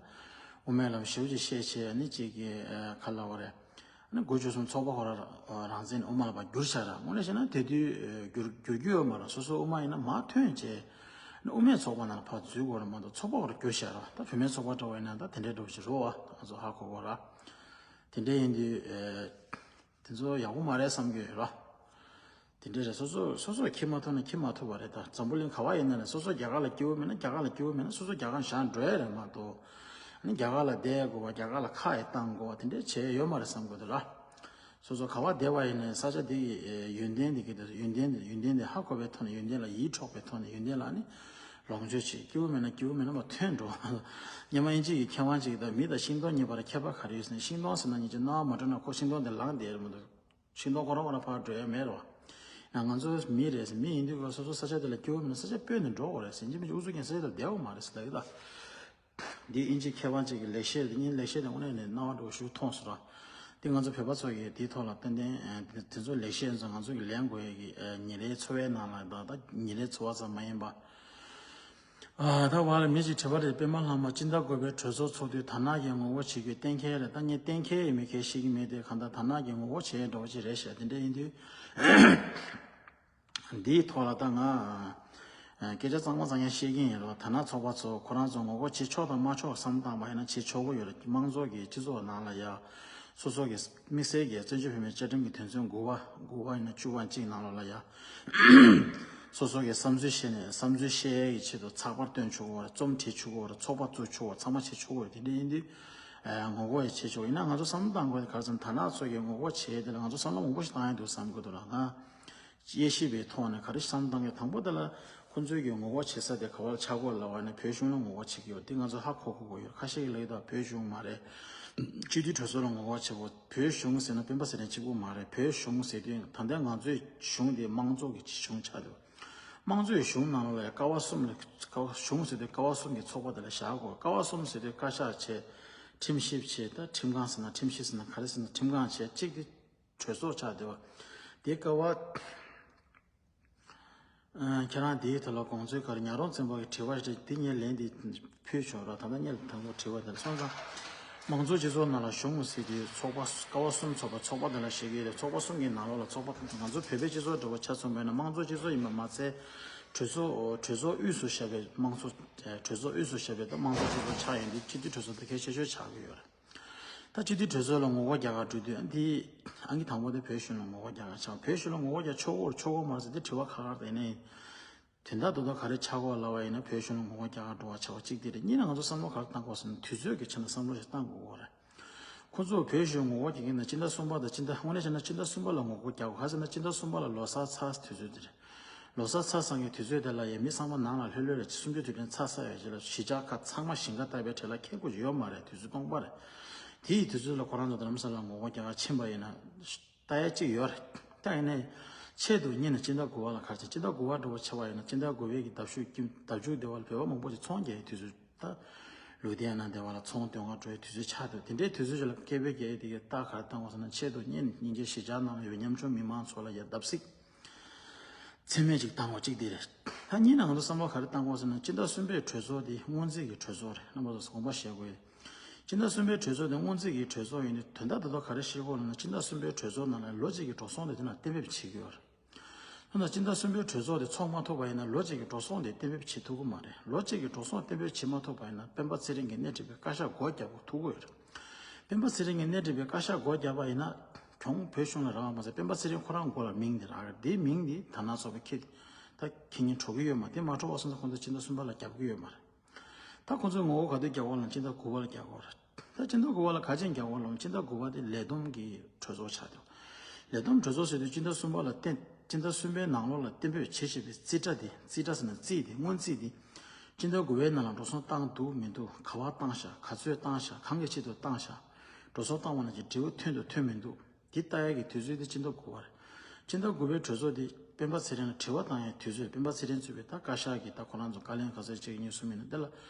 དབུ་མའི་ལམ་ཞེ་པོ་ཅིག་བཤད་བྱས་ཨ་ནི་ཅིག་གི་ཨ་ག་ལབ་དགོས་རེད། ཨ་ནི་དགུ་བཅུ་གསུམ་ཚོགས་པ་ཁོ་རང་རང་བཙན་དབུ་མ་ལ་ཕར་བསྒྱུར་བཞག་ར། དངོས་གནས་བཤད་ན་དེ་དུས་བསྒྱུར་བསྒྱུར་རྒྱུ་ཡོད་མ་རེད། སོ་སོ་དབུ་མ་ཡིན་ན་མར་ཐོན་བྱས་ཨ་ནི་དབུ་མའི་ཚོགས་པ་ནང་ལ་ཕར་འཛུལ་དགོས་རེད་མ་གཏོགས་ཚོགས་པ་ཁོ་རང་བསྒྱུར་བཞག་ར། ད་བུད་མེད་ཚོགས་པ་འདྲ་བོ་ཡིན་ན་ད་དེ་འདྲའི་འདྲ་བོ་ཞིག་རེད་བ། ད་ང་ཚོ་ཧ་གོ་གོ་ར། དེ་འདྲ་ཡིན་དུས་ཨེ། དེ་ཚོ་ཡག་པོ་མ་རེད་བསམ་གྱི་ཡོད་ར། དེ་འདྲ་རེད། སོ་སོ་སོ་སོས་འཁྱེར་མ་ཐུབ་ན་འཁྱེར་མ་ཐུབ་པ་རེད། ད་འཛམ་བུ་གླིང་ག་བ་ཡིན་ན་ནས་སོ་སོ་རྒྱ་གར་ལ་སྐྱིད་པོ་མེད་ན་རྒྱ་གར་ལ་སྐྱིད་པོ་མེད་ན་སོ་སོ་རྒྱ་གར་བཞག་འགྲོ་ཡ་རེད་མ་གཏོགས། ཨ་ནི་རྒྱ་གར་ལ་བསྡད་དགོས་པ་རྒྱ་གར་ལ་ཁ་ཡི་བཏང་དགོས་པ་དེ་འདྲ་བྱས་ཡོད་མ་རེད་བསམ་གྱི་འདུག་ར། སོ་སོ་ག་བ་བསྡད་པ་ཡིན་ནའི་ས་ཆ་དེ་ཡི་ཡོན་ཏན་དེ་གི་ཡོན་ཏན་དེ་ཡོན་ཏན་དེ་ཧ་གོ་བའི་ཐོག་ནས་ཡོན་ཏན་ལ་ཡིད་འཕྲོག་པའི་ཐོག་ནས་ཡོན་ཏན་ལ་ནི་ལོངས་སྤྱོད་བྱེད། སྐྱིད་པོ་མེད་ན་སྐྱིད་པོ་མེད་ན་མར་ཐོན་འགྲོ། སྔོན་མ་དབྱིན་ཇི་གི་མཁས་དབང་ཅིག་གིས་ད་མི་དང་ཤིང་སྡོང་གཉིས་བར་ཁྱད་པར་ག་རེ་ཡོད་ཟེར་ན། ཤིང་སྡོང་ཟེར་ན་ཉིན་གཅིག་སྣང་བ་མ་འགྲོ་ན་ཁོ་ཤིང་སྡོང་དེ་ལངས་བསྡད་ཡོད་རེད་མ་གཏོགས། ཤིང་སྡོང་ཁོ་རང་ཁོ་རང་ཕར་འགྲོ་ཡ་མེད་རེད་བ། ཡང་ང་ཚོ་མི་རེད་ཟེར། མི་ཡིན་དུས་སྐབས་སོ་སོ་ས་ཆ་དེ་ལ་སྐྱིད་པོ་མེད་ན་ས་ཆ་སྤོས་ནས་འགྲོ་དགོས་རེད་ཟེར། ཡིན་གཅིག་མིན་གཅིག་ཨུ་ཚུགས་ཀྱིས་ས་ཆ་དེ་ལ་བསྡད་དགོས་མ་རེད་ཟེར་ལབ་ཀྱི་ད། འདི་དབྱིན་ཇི་མཁས་དབང་གཅིག་གི་ལེགས་བཤད། འདི་གཉིས་ལེགས་བཤད་དེ་དངོས་གནས་ནས་སྣང་བ་འགྲོ་ཞུ་མཐོང་སོང་ར། འདི་ང་ཚོ་བོད་པ་ཚོ་གིས་འདིའི་ཐོག་ལ་ཏན་ཏན་ཨ་དེ་ཚོ་ལེགས་བཤད་ཚོ་ང་ཚོ་གིས་ལེན་དགོས་ཡ་གི་ཨ་ཉིན་རེའི་འཚོ་བའི་ནང་ལ་ད་ད་ཉིན་རེའི་འཚོ་བ་ཙམ་མ་ཡིན་པ། ཨ་ད་བར་ལ་མི་ཞིག་དྲི་བ་རེད། པད་མ་ལྷ་མོ་སྤྱི་ཟླ་དགུ་པའི་གྲོས་ཚོགས་ཚོགས་དུས་དར་ནག་གི་ངོ་རྒོལ་བྱེད་རྒྱུ་གཏན་འཁེལ་རེད། ད་ངས་གཏན་འཁེལ་ཡིན་མིན་གལ་ཤེས་ཀྱི་མེད་དེ། གང་ལྟར་དར་ནག་གི་ངོ་རྒོལ་བྱེད་ཡ་འདྲ་བོ་ཅིག་རེད་ཤག་དེ་འདྲ་ཡིན་དུས་འདིའི་ཐོག་ལ་ད་ང་ སྐད་ཆ་གཙང་མ་གཙང་རྐྱང་བཤད་ཀྱིན་ཡིན་རོགས། དར་ནག་ཚོགས་པ་ཚོ་ཁོ་རང་ཚོ་ངོ་རྒོལ་བྱེད་ཆོག་དང་མ་ཆོག་བསམ་བློ་བཏང་པ་ཡིན་ན་བྱེད་ཆོག་གི་ཡོད་རེད། དམངས་གཙོ་གི་སྤྱི་ཚོགས་ནང་ལ་ཡ་སོ་སོ་གི་དམིགས་བསལ་གྱི་བཙན་བྱོལ་བོད་མིའི་བཅའ་ཁྲིམས་ཀྱི་དོན་ཚན་དགུ་པ་དགུ་པ་ཡིན་ན་བཅུ་པ་གཅིག་ནང་ལོགས་ལ་ཡ་སོ་སོ་གི་བསམ་ཚུལ་བཤད་ནས་བསམ་ཚུལ་བཤད་ཡས་ཀྱི་ཆེད་དུ་ཚགས་པར་བཏོན་ཆོག་གི་ཡོད་རེད། རྩོམ་བྲིས་ཆོག་གི་ཡོད་རེད། ཚོགས་པ་བཙུགས་ཆོག་གི་ཡོད་རེད། ཚང་མ་བྱེད་ཆོག་གི་ཡོད་རེད། དེ་འདྲ་ཡིན་དུས་ངོ་རྒོལ་ཡང་བྱེད་ཆོག་ཡིན་ན་ང་ཚོ་བསམ་བློ་བཏང་དགོས་དེ་ག་རེ་ཟེར་ན་དར་ནག་ཚོ་གི་ངོ་རྒོལ་བྱས་དེ་ལ་ང་ཚོ་བསམ་བློ་མང་པོ་ཞིག་བཏང་ཡ་འདུག་བསམ་གི་འདུག་ར། ང་དབྱེ་ཞིབ་པའི་ཐོག་ནས་ག་རེ་བསམ་བཏང་གི་དང་པོ་དེ་ལ་ཁོ་ཚོའི་གི་ངོ་རྒོལ་བྱེད་ས་དེ་ག་བ་ལ་ཆགས་ཀྱི་ཡོད་ལབ་པ་ཡིན་ན་བོད་གཞུང་ལ་ངོ་རྒོལ་བྱེད་ཀྱི་ཡོད། དེ་ང་ཚོ་ཧ་གོ་དགོས་ཀྱི་ཡོད། ཁ་ཤས་ཀྱིས་ལབ་ཀྱི་འདུག་བོད་གཞུང་མ་རེད། སྤྱི་འཐུས་གྲོས་ཚོགས་ལ་ངོ་རྒོལ་བྱེད་དགོས། བོད་གཞུང་ཟེར་ན་སྤེན་པ་ཚེ་རིང་གཅིག་པུ་མ་རེད། བོད་གཞུང་ཟེར་དུས་ད་ལྟ་ང་ཚོའི་གཞུང་དེ་དམངས་གཙོ་གི་གཞུང་ཆགས་འདུག་དམངས་གཙོའི་གཞུང་ནང་ལ་ཀ་བ་གསུམ་ལ་ཀ་བ་གཞུང་ཟེར་དུས་ཀ་བ་གསུམ་གྱི་ཚོགས་པ་དེ་ལ་བཞག་དགོས། ཀ་བ་གསུམ་ཟེར་དུས་བཀའ་ཤག་བྱས། ཁྲིམས་ཞིབ་བྱས། ད་ཁྲིམས་ཁང་ཟེར་ན་ཁྲིམས་ཞིབ་ཟེར་ན་ག་རེ་ཟེར་ན་ཁྲིམས་ཁང་བྱས། གཅིག་དེ་གྲོས་ཚོགས་ཆགས་བསྡད་པ། དེ་ཀ་བ། ཨ། ཁྱེད་རང་དེའི་ཐོག་ལ་དགོངས་ཚུལ་ག་རེ། ཉག་རོང་བཙན་པོ་གི་དྲི་བ་རེད། དེ་ངས་ལན་དེ་ཕུལ་ཆོག་ར། ད་ལྟ་ངས་དང་པོ་དྲི་བ་དེ་ལ་སོང་ཙང་། དམངས་གཙོའི་སྤྱི་ཚོགས་ནང་ལ་གཞུང་ཟེར་དུས་ཚོགས་པ་ཀ་བ་གསུམ་ཚོགས་པ་ཚོགས་པ་དེ་ལ་བཤད་ཀྱི་རེད། ཚོགས་པ་གསུམ་གྱི་ནང་ལོགས་ལ་ཚོགས་པ་ང་ཚོ་བོད་པའི་སྤྱི་ཚོགས་འདྲ་བོ་ཆ་མཚོན་པ་ཡིན་ན་དམངས་གཙོའི་སྤྱི་ཚོགས་ཡིན་པ་མ་ཚད། གྲོས་ཚོགས་གྲོས་ཚོགས་དབུས་སུ་བཞག་པའི་དམངས་གཙོ། གྲོས་ཚོགས་དབུས་སུ་བཞག་པའི་དམངས་གཙོའི་སྤྱི་ཚོགས་ཆགས་ཡོང་དུས་སྤྱི་འཐུས་གྲོས་ཚོགས་དེ་གལ་ཆེ་ཤོས་ཆགས་ཀྱི་ཡོད་རེད། ད་སྤྱི་འཐུས་གྲོས་ཚོགས་ལ་ངོ་རྒོལ་རྒྱག་གར་འགྲོ་དུས་འདི་ཨང་ཀི་དང་པོ་དེ་བོད་གཞུང་ལ་ངོ་རྒོལ་རྒྱག་གར་ཆགས། བོད་གཞུང་ལ་ངོ་རྒོལ་རྒྱག་ཆོག་གོ་ཆོག་གོ་མ་རེད་ཟེར་དེ་དྲི་བ་ཁག་ཁག་དེ་ནས་དོན་དག་རྡོག་རྡོག་ག་རེ་ཆགས་གོ་ལབ་པ་ཡིན་ན་བོད་གཞུང་ལ་ངོ་རྒོལ་རྒྱག་གར་འགྲོ་བ་ཆགས་པ་གཅིག་དེ་རེད། གཉིས་ནས་ང་ཚོ་བསམ་བློ་ག་རེ་བཏང་དགོས་ཟེར་ན་དུས་ཚོད་ཀྱི་ཆ་ནས་བསམ་བློ་ཞིག་བཏང་དགོས་གོ་རེད། ཁོ་ཚོ་བོད་གཞུང་ངོ་རྒོལ་རྒྱག་གིན་ན་སྤྱི་ཟླ་གསུམ་པ་དང་སྤྱི་ཟླ་དངོས་གནས་བྱས་ན་སྤྱི་ཟླ་གསུམ་པ་ལ་ངོ་རྒོལ་རྒྱག་དགོས། ག་རེ་ཟེར་ན་སྤྱི་ཟླ་གསུམ་པ་ལ་ལོ་གསར་ཚར་དུས་ཚོད་དེ་རེད། ལོ་གསར་ཚར་སང་གི་དུས་ཚོད་དེ་ལ་ཡ་མི་ཚང་མ་ནང་ལ་ལྷོད་ལྷོད་རེད། སུམ་ཅུ་དུས་དྲན་ཚར་ཚར་ཡོད་རེད་ལ། གཞིས་ཆགས་ཁག་ཚང་མ་ཞིང་ཁ་བཏབ་པའི་གྲས་ལ་ཁེ་དགོས་ཀྱི་ཡོད་མ་རེད། དུས་ཚོད་སྟོང་པ་རེད། དེ་ཡི་དུས་ཚོད་ལ་ཁོ་རང་ཚོ་རྡ་རམ་ས་ལ་ངོ་རྒོལ་རྒྱག་གར་ཕྱིན་པ་ཡིན་ན་ལྟ་ཡ་གཅིག་ཡོད་རེད། ད་ཡིན་ནའི་ཆེད་དུ་གཉིས་ནས་སྤྱི་ཟླ་དགུ་པ་ལ་ག་རེ་བྱས། སྤྱི་ཟླ་དགུ་པ་འདྲ་བོ་ཆགས་པ་ཡིན་ན་སྤྱི་ཟླ་དགུ་པའི་གི་ཟླ་མཇུག་གི་ཟླ་མཇུག་དེ་བ་ལ་བོད་པ་མང་པོ་ཞིག་ཚོང་རྒྱག་ཡའི་དུས་ཚོད། ད་ལུས་བསྟན་ན་དེ་བ་ལ་ཚོང་སྟོན་ག་འགྲོ་ཡའི་དུས་ཚོད་ཆགས་འདུག་དེ་འདྲའི་དུས་ཚོད་ཅིག་ལ་སྐད་འབོད་རྒྱག་ཡས་དེ་གའི་རྟགས་ག་རེ་བཏང་དགོས་ཟེར་ན་ཆེད་དུ་གཉིས་ནས་གཉིས་ཀའི་གཞིས་ཆགས་ནང་ཡོད་པའི་ཉམ་ཆུང་མི་མང་ཚོ་ལ་ཡ་བརྡབ་གསིག་ཚད་མེད་ཅིག་བཏང་བ་གཅིག་དེ་རེད། ད་གཉིས་ནས་ང་ཚོ་བསམ་བློ་ག་རེ་བཏང་དགོས་ཟེར་ན་སྤྱི་ཟླ་གསུམ་པའི་གྲོས་ཚོགས་དེ་སྔོན་རྩིས་ཀྱི་གྲོས་ཚོགས་རེད། རྣམ་པ་ཚོ་དགོངས་པ་བཞེས་དགོས་ཡོད། སྤྱི་ཟླ་གསུམ་པའི་གྲོས་ཚོགས་དེ་སྔོན་རྩིས་ཀྱི་གྲོས་ཚོགས་ཡིན་དུས་དོན་དག་ད་དུང་ག་རེ་བཤད་དགོས་ལབ་ན་སྤྱི་ཟླ་གསུམ་པའི་གྲོས་ཚོགས་ནང་ལ་ལོ་གཅིག་གི་འགྲོ་སོང་དེ་དེ་ན་གཏན་འབེབས་བྱེད་ཀྱི་ཡོད་རེད། ད་ལྟ་སྤྱི་ཟླ་གསུམ་པའི་གྲོས་ཚོགས་དེ་ཚོགས་མ་ཐུབ་པ་ཡིན་ན་ལོ་གཅིག་གི་འགྲོ་སོང་དེ་གཏན་འབེབས་བྱེད་ཐུབ་ཀྱི་མ་རེད། ལོ་གཅིག་གི་འགྲོ་སོང་གཏན་འབེབས་བྱེད་མ་ཐུབ་པ་ཡིན་ན་སྤེན་པ་ཚེ་རིང་གིས་སྣེ་ཁྲིད་པའི་བཀའ་ཤག་སྒོ་རྒྱག་དགོས་ཐུག་གི་ཡོད་རེད། སྤེན་པ་ཚེ་རིང་གིས་སྣེ་ཁྲིད་པའི་བཀའ་ཤག་སྒོ་བརྒྱབ་པ་ཡིན་ན། གྱོང་བོད་གཞུང་ལ་རག་པ་མ་ཟད་སྤེན་པ་ཚེ་རིང་ཁོ་རང་མགོ་ལ་མིང་དེ་རག་གི་རེད། དེའི་མིང་དེ་དར་ནག་ཚོགས་པའི་ཁྱི། ད་ཁྱི་ཉིན་འགྲོ་གི་ཡོད་མ་རེད། དེ་མ་འགྲོ་བ་སོང་ཙང་ཁོང་ཚོ་སྤྱི་ཟླ་གསུམ་པ་ལ་རྒྱབ་གི་ཡོད་མ་རེད། ད་ཁོང་ཚོས་ངོ་རྒོལ་ག་དུས་རྒྱག་དགོས་ལབ་ན་སྤྱི་ཟླ་དགུ་པ་ལ་རྒྱག་དགོས་རེད། ད་སྤྱི་ཟླ་དགུ་པ་ལ་ག་ཅན་རྒྱག་དགོས་ལབ་ན་སྤྱི་ཟླ་དགུ་པ་དེ་ལས་བསྡོམས་ཀྱི་གྲོས་ཚོགས་ཆགས་འདུག་ལས་བསྡོམས་གྲོས་ཚོགས་ཟེར་དུས་སྤྱི་ཟླ་གསུམ་པ་ལ་གཏན་སྤྱི་ཟླ་གསུམ་པའི་ནང་ལོགས་ལ་གཏན་འབེབས་བྱེད་བཞིན་པའི་རྩིས་ཁྲ་དེ། རྩིས་ཁྲ་ཟེར་ན་རྩིས་དེ་སྔོན་རྩིས་དེ། སྤྱི་ཟླ་དགུ་པའི་ནང་ལ་འགྲོ་སོང་བཏང་འདུག་མི་འདུག་ག་པར་བཏང་ཤག་ག་ཚོད་བཏང་ཤག་གང་གི་ཆེད་དུ་བཏང་ཤག་འགྲོ་སོང་བཏང་བ་ནང་བཞིན་འབྲས་བུ་ཐོན་འདུག་ཐོན་མི་འདུག་དེ་ལྟ་ཡག་གི་དུས་ཚོད་དེ་སྤྱི་ཟླ་དགུ་པ་རེད། སྤྱི་ཟླ་དགུ་པའི་གྲོས་ཚོགས་དེ་སྤེན་པ་ཚེ་རིང་ལ་དྲི་བ་བཏང་ཡག་དུས་ཚོད། སྤེན་པ་ཚེ་རིང་གཙོས་པའི་ད་བཀའ་ཤག་གི་ད་ཁོ་རང་ཚོ་བཀའ་བློན་ག་ཚོད་ཅིག་གཉིས་གསུམ་ཡིན་ན་དེ་ལ་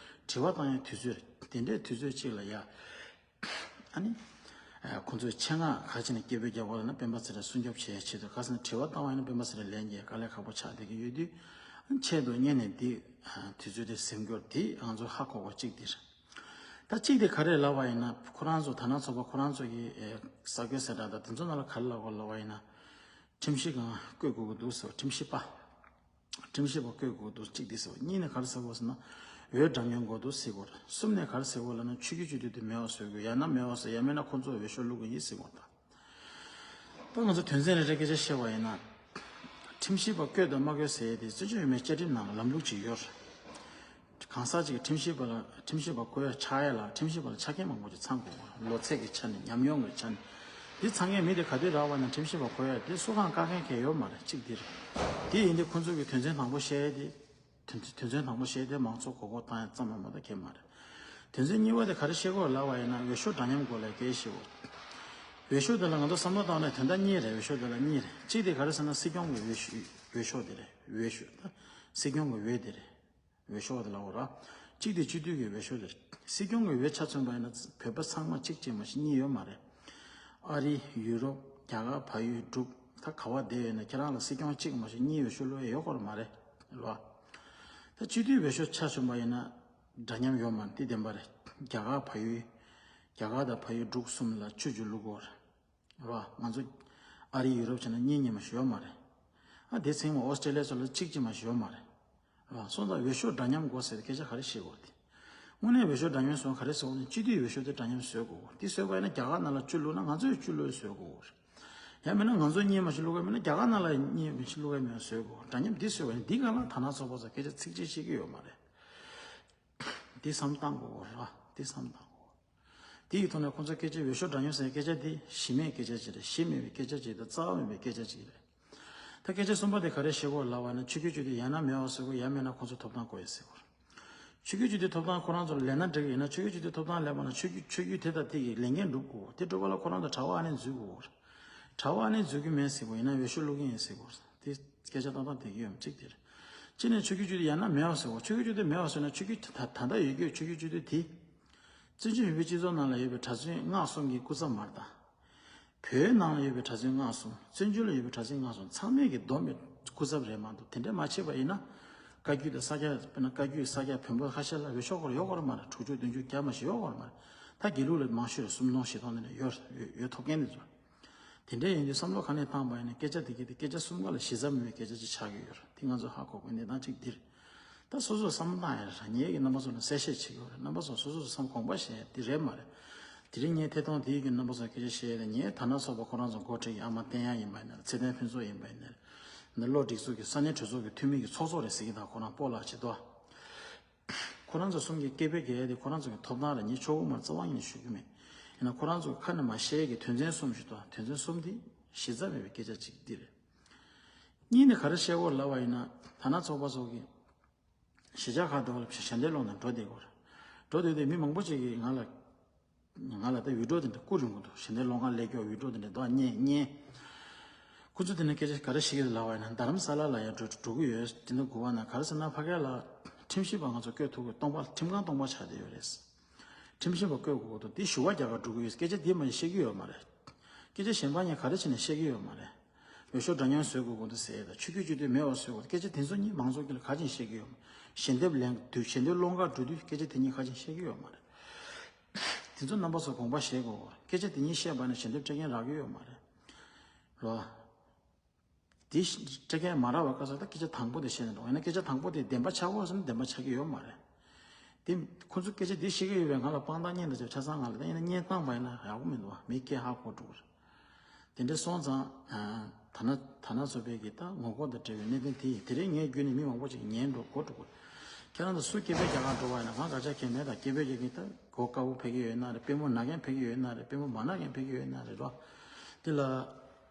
དྲི་བ་བཏང་ཡག་དུས་ཚོད་རེད། དེ་འདྲའི་དུས་ཚོད་ཅིག་ལ་ཡ། ཨ་ནི། ཨ། ཁོང་ཚོས་ཆེད་མངགས་ག་ཅི་ནས་སྐད་འབོད་རྒྱག་དགོས་ལབ་ན་སྤེན་པ་ཚེ་རིང་སྲུང་སྐྱོབ་བྱེད་ཡག་ཆེད་དུ། ག་ཟེར་ན་དྲི་བ་བཏང་བ་ཡིན་ན་སྤེན་པ་ཚེ་རིང་ལན་རྒྱག་དཀའ་ལས་ཁག་པོ་ཆགས་བསྡད་ཀྱི་ཡོད་དུས། ཆེད་དུ་གཉེར་ནས་འདི་དུས་ཚོད་དེ་ཟིན་དགོས་དེ་ང་ཚོ་ཧ་གོ་བ་གཅིག་དེ་རེད། ད་གཅིག་དེ་ག་རེ་ལབ་པ་ཡིན་ན་ཁོ་རང་ཚོ་དར་ནག་ཚོགས་པ་ཁོ་རང་ཚོ་གི་ཨེ་གསར་འགོད་གསལ་བསྒྲགས་དང་དེ་ཚོ་ནང་ལ་ག་རེ་ལབ་དགོས་ལབ་པ་ཡིན་ན། ཁྲིམས་ཞིབ་ཁང་བསྐོ་དགོས་ཀྱི་འདུག་ཟེར་བ། ཁྲིམས་ཞིབ་པ། ཁྲིམས་ཞིབ་པ་བསྐོ་དགོས་འདུག་གཅིག་དེ་ཟེར་བ། གཉིས་ནས་ག་རེ་ཟེར་དགོས་ཟེར་ན། འོས་འདྲ་མཉམ་དགོས་འདུག་ཟེར་དགོས་རེད། གསུམ་ནས་ག་རེ་ཟེར་དགོས་ལབ་ན་ཆོས་བརྒྱུད་སྤྱི་འཐུས་དེ་མེད་པ་བཟོ་དགོས། ཡང་ན་མེད་པ་བཟོ། ཡང་མིན་ན་ཁོང་ཚོ་འོས་ཤོག་བླུག་གི་ཡིན་ཟེར་དགོས་རེད། ད་ང་ཚོ་དོན་ཚན་རེ་རེ་སྐད་ཆ་བཤད་པ་ཡིན་ན། ཁྲིམས་ཞིབ་པ་བསྐོས་དང་མ་བསྐོས་ཟེར་ཡས་དེ་བཙན་བྱོལ་བོད་མིའི་བཅའ་ཁྲིམས་ནང་ལ་ལམ་ལུགས་ཅིག་ཡོད་རེད། གང་ཟག་ཅིག་གིས་ཁྲིམས་ཞིབ་པ་ལ་ཁྲིམས་ཞིབ་པ་བསྐོ་ཡ་ཆགས་ཡ་ལ་ཁྲིམས་ཞིབ་པ་ལ་ཆ་རྐྱེན་མང་པོ་ཅིག་ཚང་དགོས་པ། ལོ་ཚད་ཀྱི་ཆ་ནས་ཉམས་མྱོང་གི་ཆ་ནས། འདི་ཚང་མཁན་མི་དེ་ག་དུས་རག་པ་ན་ཁྲིམས་ཞིབ་པ་བསྐོ་ཡ་དེ་སུ་གང་བཀག་མཁན་གང་ཡོད་མ་རེད། གཅིག་དེ་རེད། དེ་ཡིན་དུས་ཁོང་ཚོ་གི་དོན་ཚན་དང་པོ་བཤད་ཡ་དེ། དོན་དོན་ཚན་དང་པོ་བཤད་དེ་མང་ཚོགས་མགོ་སྐོར་བཏང་ཡ་ཙམ་མ་གཏོགས་གང་ཡང་མ་རེད། དོན་ཚན་གཉིས་པ་དེ་ག་རེ་བཤད་དགོས་ལབ་པ་ཡིན་ན་འོས་ཤོག་འདྲ་མཉམ་སྐོར་ལ་སྐད་ཆ་བཤད་དགོས། འོས་ཤོག་དེ་ལ་ང་ཚོ་བསམ་བློ་བཏང་ནས་དོན་དག་གཉིས་རེད། འོས་ཤོག་དེ་ལ་གཉིས་རེད། གཅིག་དེ་ག་རེ་ཟེར་ན་སྲིད་སྐྱོང་གི་འོས་ཤོག་འོས་ཤོག་དེ་རེད། འོས་ཤོག་ད་སྲིད་སྐྱོང་གི་འོས་དེ་རེད། འོས་ཤོག་དེ་ལབ་དགོས་ར། གཅིག་དེ་སྤྱི་འཐུས་ཀྱི་འོས་ཤོག་དེ་རེད། སྲིད་སྐྱོང་གི་འོས་ཆ་མཚོན་པ་ཡིན་ན་བོད་པ་ཚང་མ་གཅིག་གཅིག་མ་གཏོགས་གཉིས་ཡོད་མ་རེད། ཨ་རི། ཡུ་རོབ། རྒྱ་གར། བལ་ཡུལ། འབྲུག་ད་ག་པར་བསྡད་ཡོད་ན་ཁྱེད་རང་ལ་སྲིད་སྐྱོང་གཅིག་མ་གཏོགས་གཉིས་འོས་ཤོག་བླུག་ཡ་ཡོད་སྐོར་མ་རེད། རེད་བ། ད་སྤྱི་འཐུས་འོས་ཤོག་ཆ་མཚོན་པ་ཡིན་ན་འདྲ་མཉམ་ཡོད་མ་རེད། དེ་བདེན་པ་རེད། རྒྱ་གར། བལ་ཡུལ། རྒྱ་གར་དང་བལ་ཡུལ། འབྲུག་གསུམ་ལ་ཆུང་ཆུང་བླུག་དགོས་རེད། རེད་བ། ང་ཚོ་ཨ་རི། ཡུ་རོབ་བྱས་ན་གཉིས་གཉིས་མ་གཏོགས་ཡོད་མ་རེད། ཨ་དེ་ཚང་མ་ཨོ་སི་ཀྲེ་ལི་ཡ་ཚོ་ལ་གཅིག་གཅིག་མ་གཏོགས་ཡོད་མ་རེད། རེད་བ། སོང་ཙང་འོས་ཤོག་འདྲ་མཉམ་དགོས་ཟེར་སྐད་ཆ་ག་རེ་བཤད་དགོས་རེད་དེ། དངོས་གནས་འོས་ཤོག་འདྲ་མཉམ་བཟོ་ག་རེ་ཟེར་དགོས་ན་སྤྱི་འཐུས་འོས་ཤོག་དེ་འདྲ་མཉམ་བཟོ་དགོས་རེད། དེ་བཟོས་པ་ཡིན་ན་རྒྱ་གར་ནང་ལ་བཅུ་བླུགས་ན་ང་ཚོས་བཅུ་བླུགས་བཟོ་དགོས་རེད། ཡང་མིན་ན་ང་ཚོས་གཉིས་མ་ཞིག་བླུགས་ཀ་མིན་ན་རྒྱ་གར་ནང་ལ་གཉིས་མ་ཞིག་བླུགས་ཀ་མིན་ན་བཟོ་དགོས་རེད། འདྲ་མཉམ་འདི་བཟོས་པ་ཡིན་འདི་གང་ལ་ད་ནང་ཚོགས་པ་ཚོ་སྐད་ཆ་ཚིག་གཅིག་བཤད་ཀྱི་ཡོད་མ་རེད། འདི་བསམ་བཏང་དགོས་རེད་བ། འདི་བསམ་བཏང་དགོས། དེ་ཡི་ཐོག་ནས་ཁོང་ཚོ་སྐད་ཆ་འོས་ཤོག་འདྲ་མཉམ་ཟེར་སྐད་ཆ་འདི་གཞི་མེད་སྐད་ཆ་ཅིག་རེད། གཞི་མེད་པའི་སྐད་ཆ་ཅིག་དང་རྩ་བ་མེད་པའི་སྐད་ཆ་ཅིག་རེད། ད་སྐད་ཆ་གསུམ་པ་དེ་ག་རེ་བཤད་དགོས་ལབ་པ་ན་ཆོས་བརྒྱུད་སྤྱི་འཐུས་ཡང་ན་མེད་པ་བཟོ་དགོས། ཡང་མེད་ན་ཁོང་ཚོ་ཐོབ་ཐང་དགོས་ཡོད་ཟེར་དགོས། ཆོས་བརྒྱུད་སྤྱི་འཐུས་ཐོབ་ཐང་ཁོ་རང་ཚོ་ལ་ལེན་ན་འགྲིག་གི་ཡིན་ན་ཆོས་བརྒྱུད་སྤྱི་འཐུས་ཐོབ་ཐང་ལེན་པ་ན་ཆོས་བརྒྱུད་ཆོས་བརྒྱུད་དེ་དང་དེ་གི་ལས་འགན་སྒྲུབ་དགོས། དེ་སྒྲུབ་པ་ལ་ཁོ་རང་ཚོ་གྲྭ་པ་ཨ་ནེ་འཛུལ་དགོས། གྲྭ་པ་ཨ་ནེ་འཛུལ་གི་མེད་ཟེར་དགོས། ཡིན་ན་འོས་ཤོག་བླུག་གི་ཡིན་ཟེར་དགོས། དེ་སྐད་ཆ་ཏག་ཏག་དེ་གི་ཡོད་མ་གཅིག་དེ་རེད། གཅིག་ནས་ཆོས་བརྒྱུད་སྤྱི་འཐུས་ཡང་ན་མེད་པ་ཟེར་དགོས། ཆོས་བརྒྱུད་སྤྱི་འཐུས་མེད་པ་ཟེར་ན་ཆོས་བརྒྱུད་ད་ད་ལྟ་ཡོད་རྒྱུ་ཆོས་བརྒྱུད་སྤྱི་འཐུས་དེ། བཙན་བྱོལ་བོད་པའི་སྤྱི་ཚོགས་ནང་ལ་ཡོད་པའི་གྲྭ་བཙུན་མངའ་གསུམ་གྱི་སྐུ་ཚབ་མ་རེད་ད། བོད་ནང་ལ་ཡོད་པའི་གྲྭ་བཙུན་མངའ་གསུམ། བཙན་བྱོལ་ལ་ཡོད་པའི་གྲྭ་བཙུན་མངའ་གསུམ་ཚང་མས་ཀྱི་བསྡོམས་པའི་སྐུ་ཚབ་རེད་མ་གཏོགས། དེ་འདྲ་མ་བྱས་པ་ཡིན་ན། བཀའ་བརྒྱུད་དང་ས་སྐྱ་དཔེར་ན་བཀའ་བརྒྱུད་ས་སྐྱ་བོན་པོ་ཁ་ཤས་ལ་འོས་ཤོག་སྐོར་ཡོད་སྐོར་མ་རེད། དྲུག་ཅུ་བདུན་ཅུ་བརྒྱ་མ་ཞིག་ཡོད་སྐོར་མ་རེད། ད་དགེ་ལུགས་ལ་མང་ཤོས་རེད། སུམ་སྟོང་བཞི་སྟོང་དེ་འདྲ་ཡོད་ཡོད་ཐོབ་མཁན་དེ་ཚོ། དེ་འདྲ་ཡིན་དུས་བསམ་བློ་ག་ནས་བཏང་པ་ཡིན་ན་སྐད་ཆ་དེ་གི་དེ་སྐད་ཆ་གསུམ་ཀ་ལ་གཞི་རྩ་མེད་པའི་སྐད་ཆ་ཅིག་ཆགས་ཀྱི་ཡོད་རེད། དེ་ང་ཚོ་ཧ་གོ་དགོས་གནས་སྟངས་གཅིག་འདིར། ད་སོ་སོས་བསམ་བློ་བཏང་ཡ་རེད། ངས་ཀྱི་རྣམ་པ་ཚོ་ལ་གསལ་བཤད་བྱེད་ཀྱི་ཡོད་རེད། རྣམ་པ་ཚོ་སོ་སོ་སོ་བསམ་དགོངས་པ་བཞེས་དེ་རེད་མ་རེད། དེ་རིང་ངས་ཐད་གཏོང་དེའི་གི་རྣམ་པ་ཚོ་སྐད་ཆ་བཤད་ཡ་རེད། ངས་ད་ན་ཚོགས་པ་ཁོ་རང་ཚོ་འགོ་ཁྲིད་ཀྱི་ཨ་མ་བསྟན་ཡག་ཡིན་པ་ཡིན་ན་རེད། ཚེ་བརྟན་ཕུན་ཚོགས་ཡིན་པ་ཡིན་ན་རེད། འདི་བློ་སྒྲིག་འཛུགས་ཀྱི་ས་གནས་གྲོས་ཚོགས་ཀྱི་འཐུས་མི་གི་ཚོགས་གཙོ་རེད་ཟེར་གྱི་ད་ཁོ་རང་སྤོ་ལགས་བྱེད་དོ། ཁོ་རང་ཚོ་གསུམ་གྱི་སྐད་འབོད་རྒྱག་ཡ་དེ་ཁོ་རང་ཚོ་གི་ཐོབ་ཐང་རེད། ངས་ཆོག་གི་མ་རྩ་བ་ཉིད་ནས་ཞུ་གི་མེད། ཡིན་ན་ཁོ་རང་ཚོ་གི་ཁ་ནས་མ་བཤད་ཀྱི་དོན་ཚན་གསུམ་ཞིག་འདུག་དོན་ཚན་གསུམ་དེ་གཞི་རྩ་མེད་པའི་སྐད་ཆ་ཅིག་འདི་རེད། གཉིས་ནས་ག་རེ་བཤད་དགོས་ལབ་པ་ཡིན་ན་ད་ན་ཚོགས་པ་ཚོ་གི་གཞིས་ཆགས་ཁག་འགྲོ་བ་ལ་ཞལ་འདེབས་སློང་དང་འགྲོ་བསྡད་དགོས་རེད། འགྲོ་བསྡད་དུས་མི་མང་པོ་ཅིག་གིས་ང་ལ་ང་ལ་ད་འུད་སྒྲོག་དེ་འདྲ་བསྐུར་ཡོང་གི་འདུག་ཞལ་འདེབས་སློང་ག་སླེབས་ཀྱོག་འུད་སྒྲོག་དེ་འདྲ་འདུག་ཉན་ཉན། ཁོ་ཚོ་དེ་ནས་སྐད་ཆ་ག་རེ་བཤད་ཀྱི་འདུག་ལབ་པ་ཡིན་ན་རྡ་རམ་ས་ལ་ལ་ཡང་འགྲོ་འགྲོ་གི་ཡོད། དེ་འདྲ་དགོས་པ་ན་ག་རེ་ཟེར་ན་ཕ་གི་ལ་ཁྲིམས་ཞིབ་པ་ང་ཚོ་བསྐོས་ཐུབ་ཀྱི་སྟོང་པ་ཁྲིམས་ཁང་སྟོང་པ་ཆགས་བསྡད་ཡོད་རེད། ཁྲིམས་ཞིབ་པ་བསྐོས་དགོས་འདུག་དེ་ཞུ་བ་རྒྱག་ག་འགྲོ་གི་ཡོད། སྐད་ཆ་དེ་མ་ཡིན་བཤད་ཀྱི་ཡོད་མ་རེད། སྐད་ཆ་གཞན་པ་ངས་ག་རེ་བྱས་ནས་བཤད་ཀྱི་ཡོད་མ་རེད། འོས་ཤོག་འདྲ་མཉམ་བཟོ་དགོས་ཀྱི་འདུག་ཟེར་ཡ་དང་ཆོས་བརྒྱུད་སྤྱི་འཐུས་མེད་པ་བཟོ་དགོས། སྐད་ཆ་དེ་ཚོ་གཉིས་མང་ཚོགས་ཀྱི་ལ་ག་ཅིག་བཤད་ཀྱི་ཡོད་མ་རེད། ཞལ་འདེབས་ལེན་དུས་ཞལ་འདེབས་སློང་ག་འགྲོ་དུས་སྐད་ཆ་དེ་གཉིས་ག་ཅིག་བཤད་ཀྱི་ཡོད་མ་རེད། དེ་ཚོ་རྣམ་པ་ཚོ་དགོངས་པ་བཞེས་དགོས། སྐད་ཆ་དེ་གཉིས་བཤད་པ་ནས་ཞལ་འདེབས་སྤྲད་མཁན་རག་གི་ཡོད་མ་རེད། རོ། དེ་སྤྲད་མཁན་མ་རག་པའི་སྐབས་སུ་ད་སྐད་ཆ་དང་པོ་དེ་བཤད་ནས་འགྲོ། ཡིན་ན་སྐད་ཆ་དང་པོ་དེ་བདེན་པ་ཆགས་དགོས་ཟེར་ན་བདེན་པ་ཆགས་ཀྱི་ཡོད་མ་རེད། དེ་ཁོ་ཚོ་སྐད་ཆ་དེ་བཤད་ཀྱི་ཡོད་པས་ང་ལ་དཔང་རྟགས་རྙེད་འདུག་ཅེས་ཆ་ཚང་ང་ལ་ད་ཡིན་ན་རྙེད་བཏང་བ་ཡིན་ན་ཡག་པོ་མི་འདུག་བ། མི་སྐད་ཧ་གོ་འགྲོ་གི་རེད། དེ་འདྲ་སོང་ཙང་། ད་ན་ད་ན་ཚོགས་པའི་གི་ད་ངོ་རྒོལ་དང་འབྲེལ་བའི་གནད་དོན་དེ་ཡིན། དེ་རིང་ངའི་བརྒྱུད་ནས་མི་མང་པོ་ཅིག་ཉན་འགྲོ་གོ་འགྲོ་གི་རེད། ཁྱེད་རང་ཚོ་སུ་སྐད་འབོད་རྒྱག་གར་འགྲོ་བ་ཡིན་ན་ང་སྐད་ཆ་གང་མེད། ད་སྐད་འབོད་རྒྱག་མཁན་ད་གོ་དཀའ་བོ་ཕེབས་ཀྱི་ཡོད་ན་རེད། པུས་མོ་ན་མཁན་ཕེབས་ཀྱི་ཡོད་ན་རེད། པུས་མོ་མ་ན་མཁན་ཕེབས་ཀྱི་ཡོད་ན་རེད་རོ། དེ་ལ།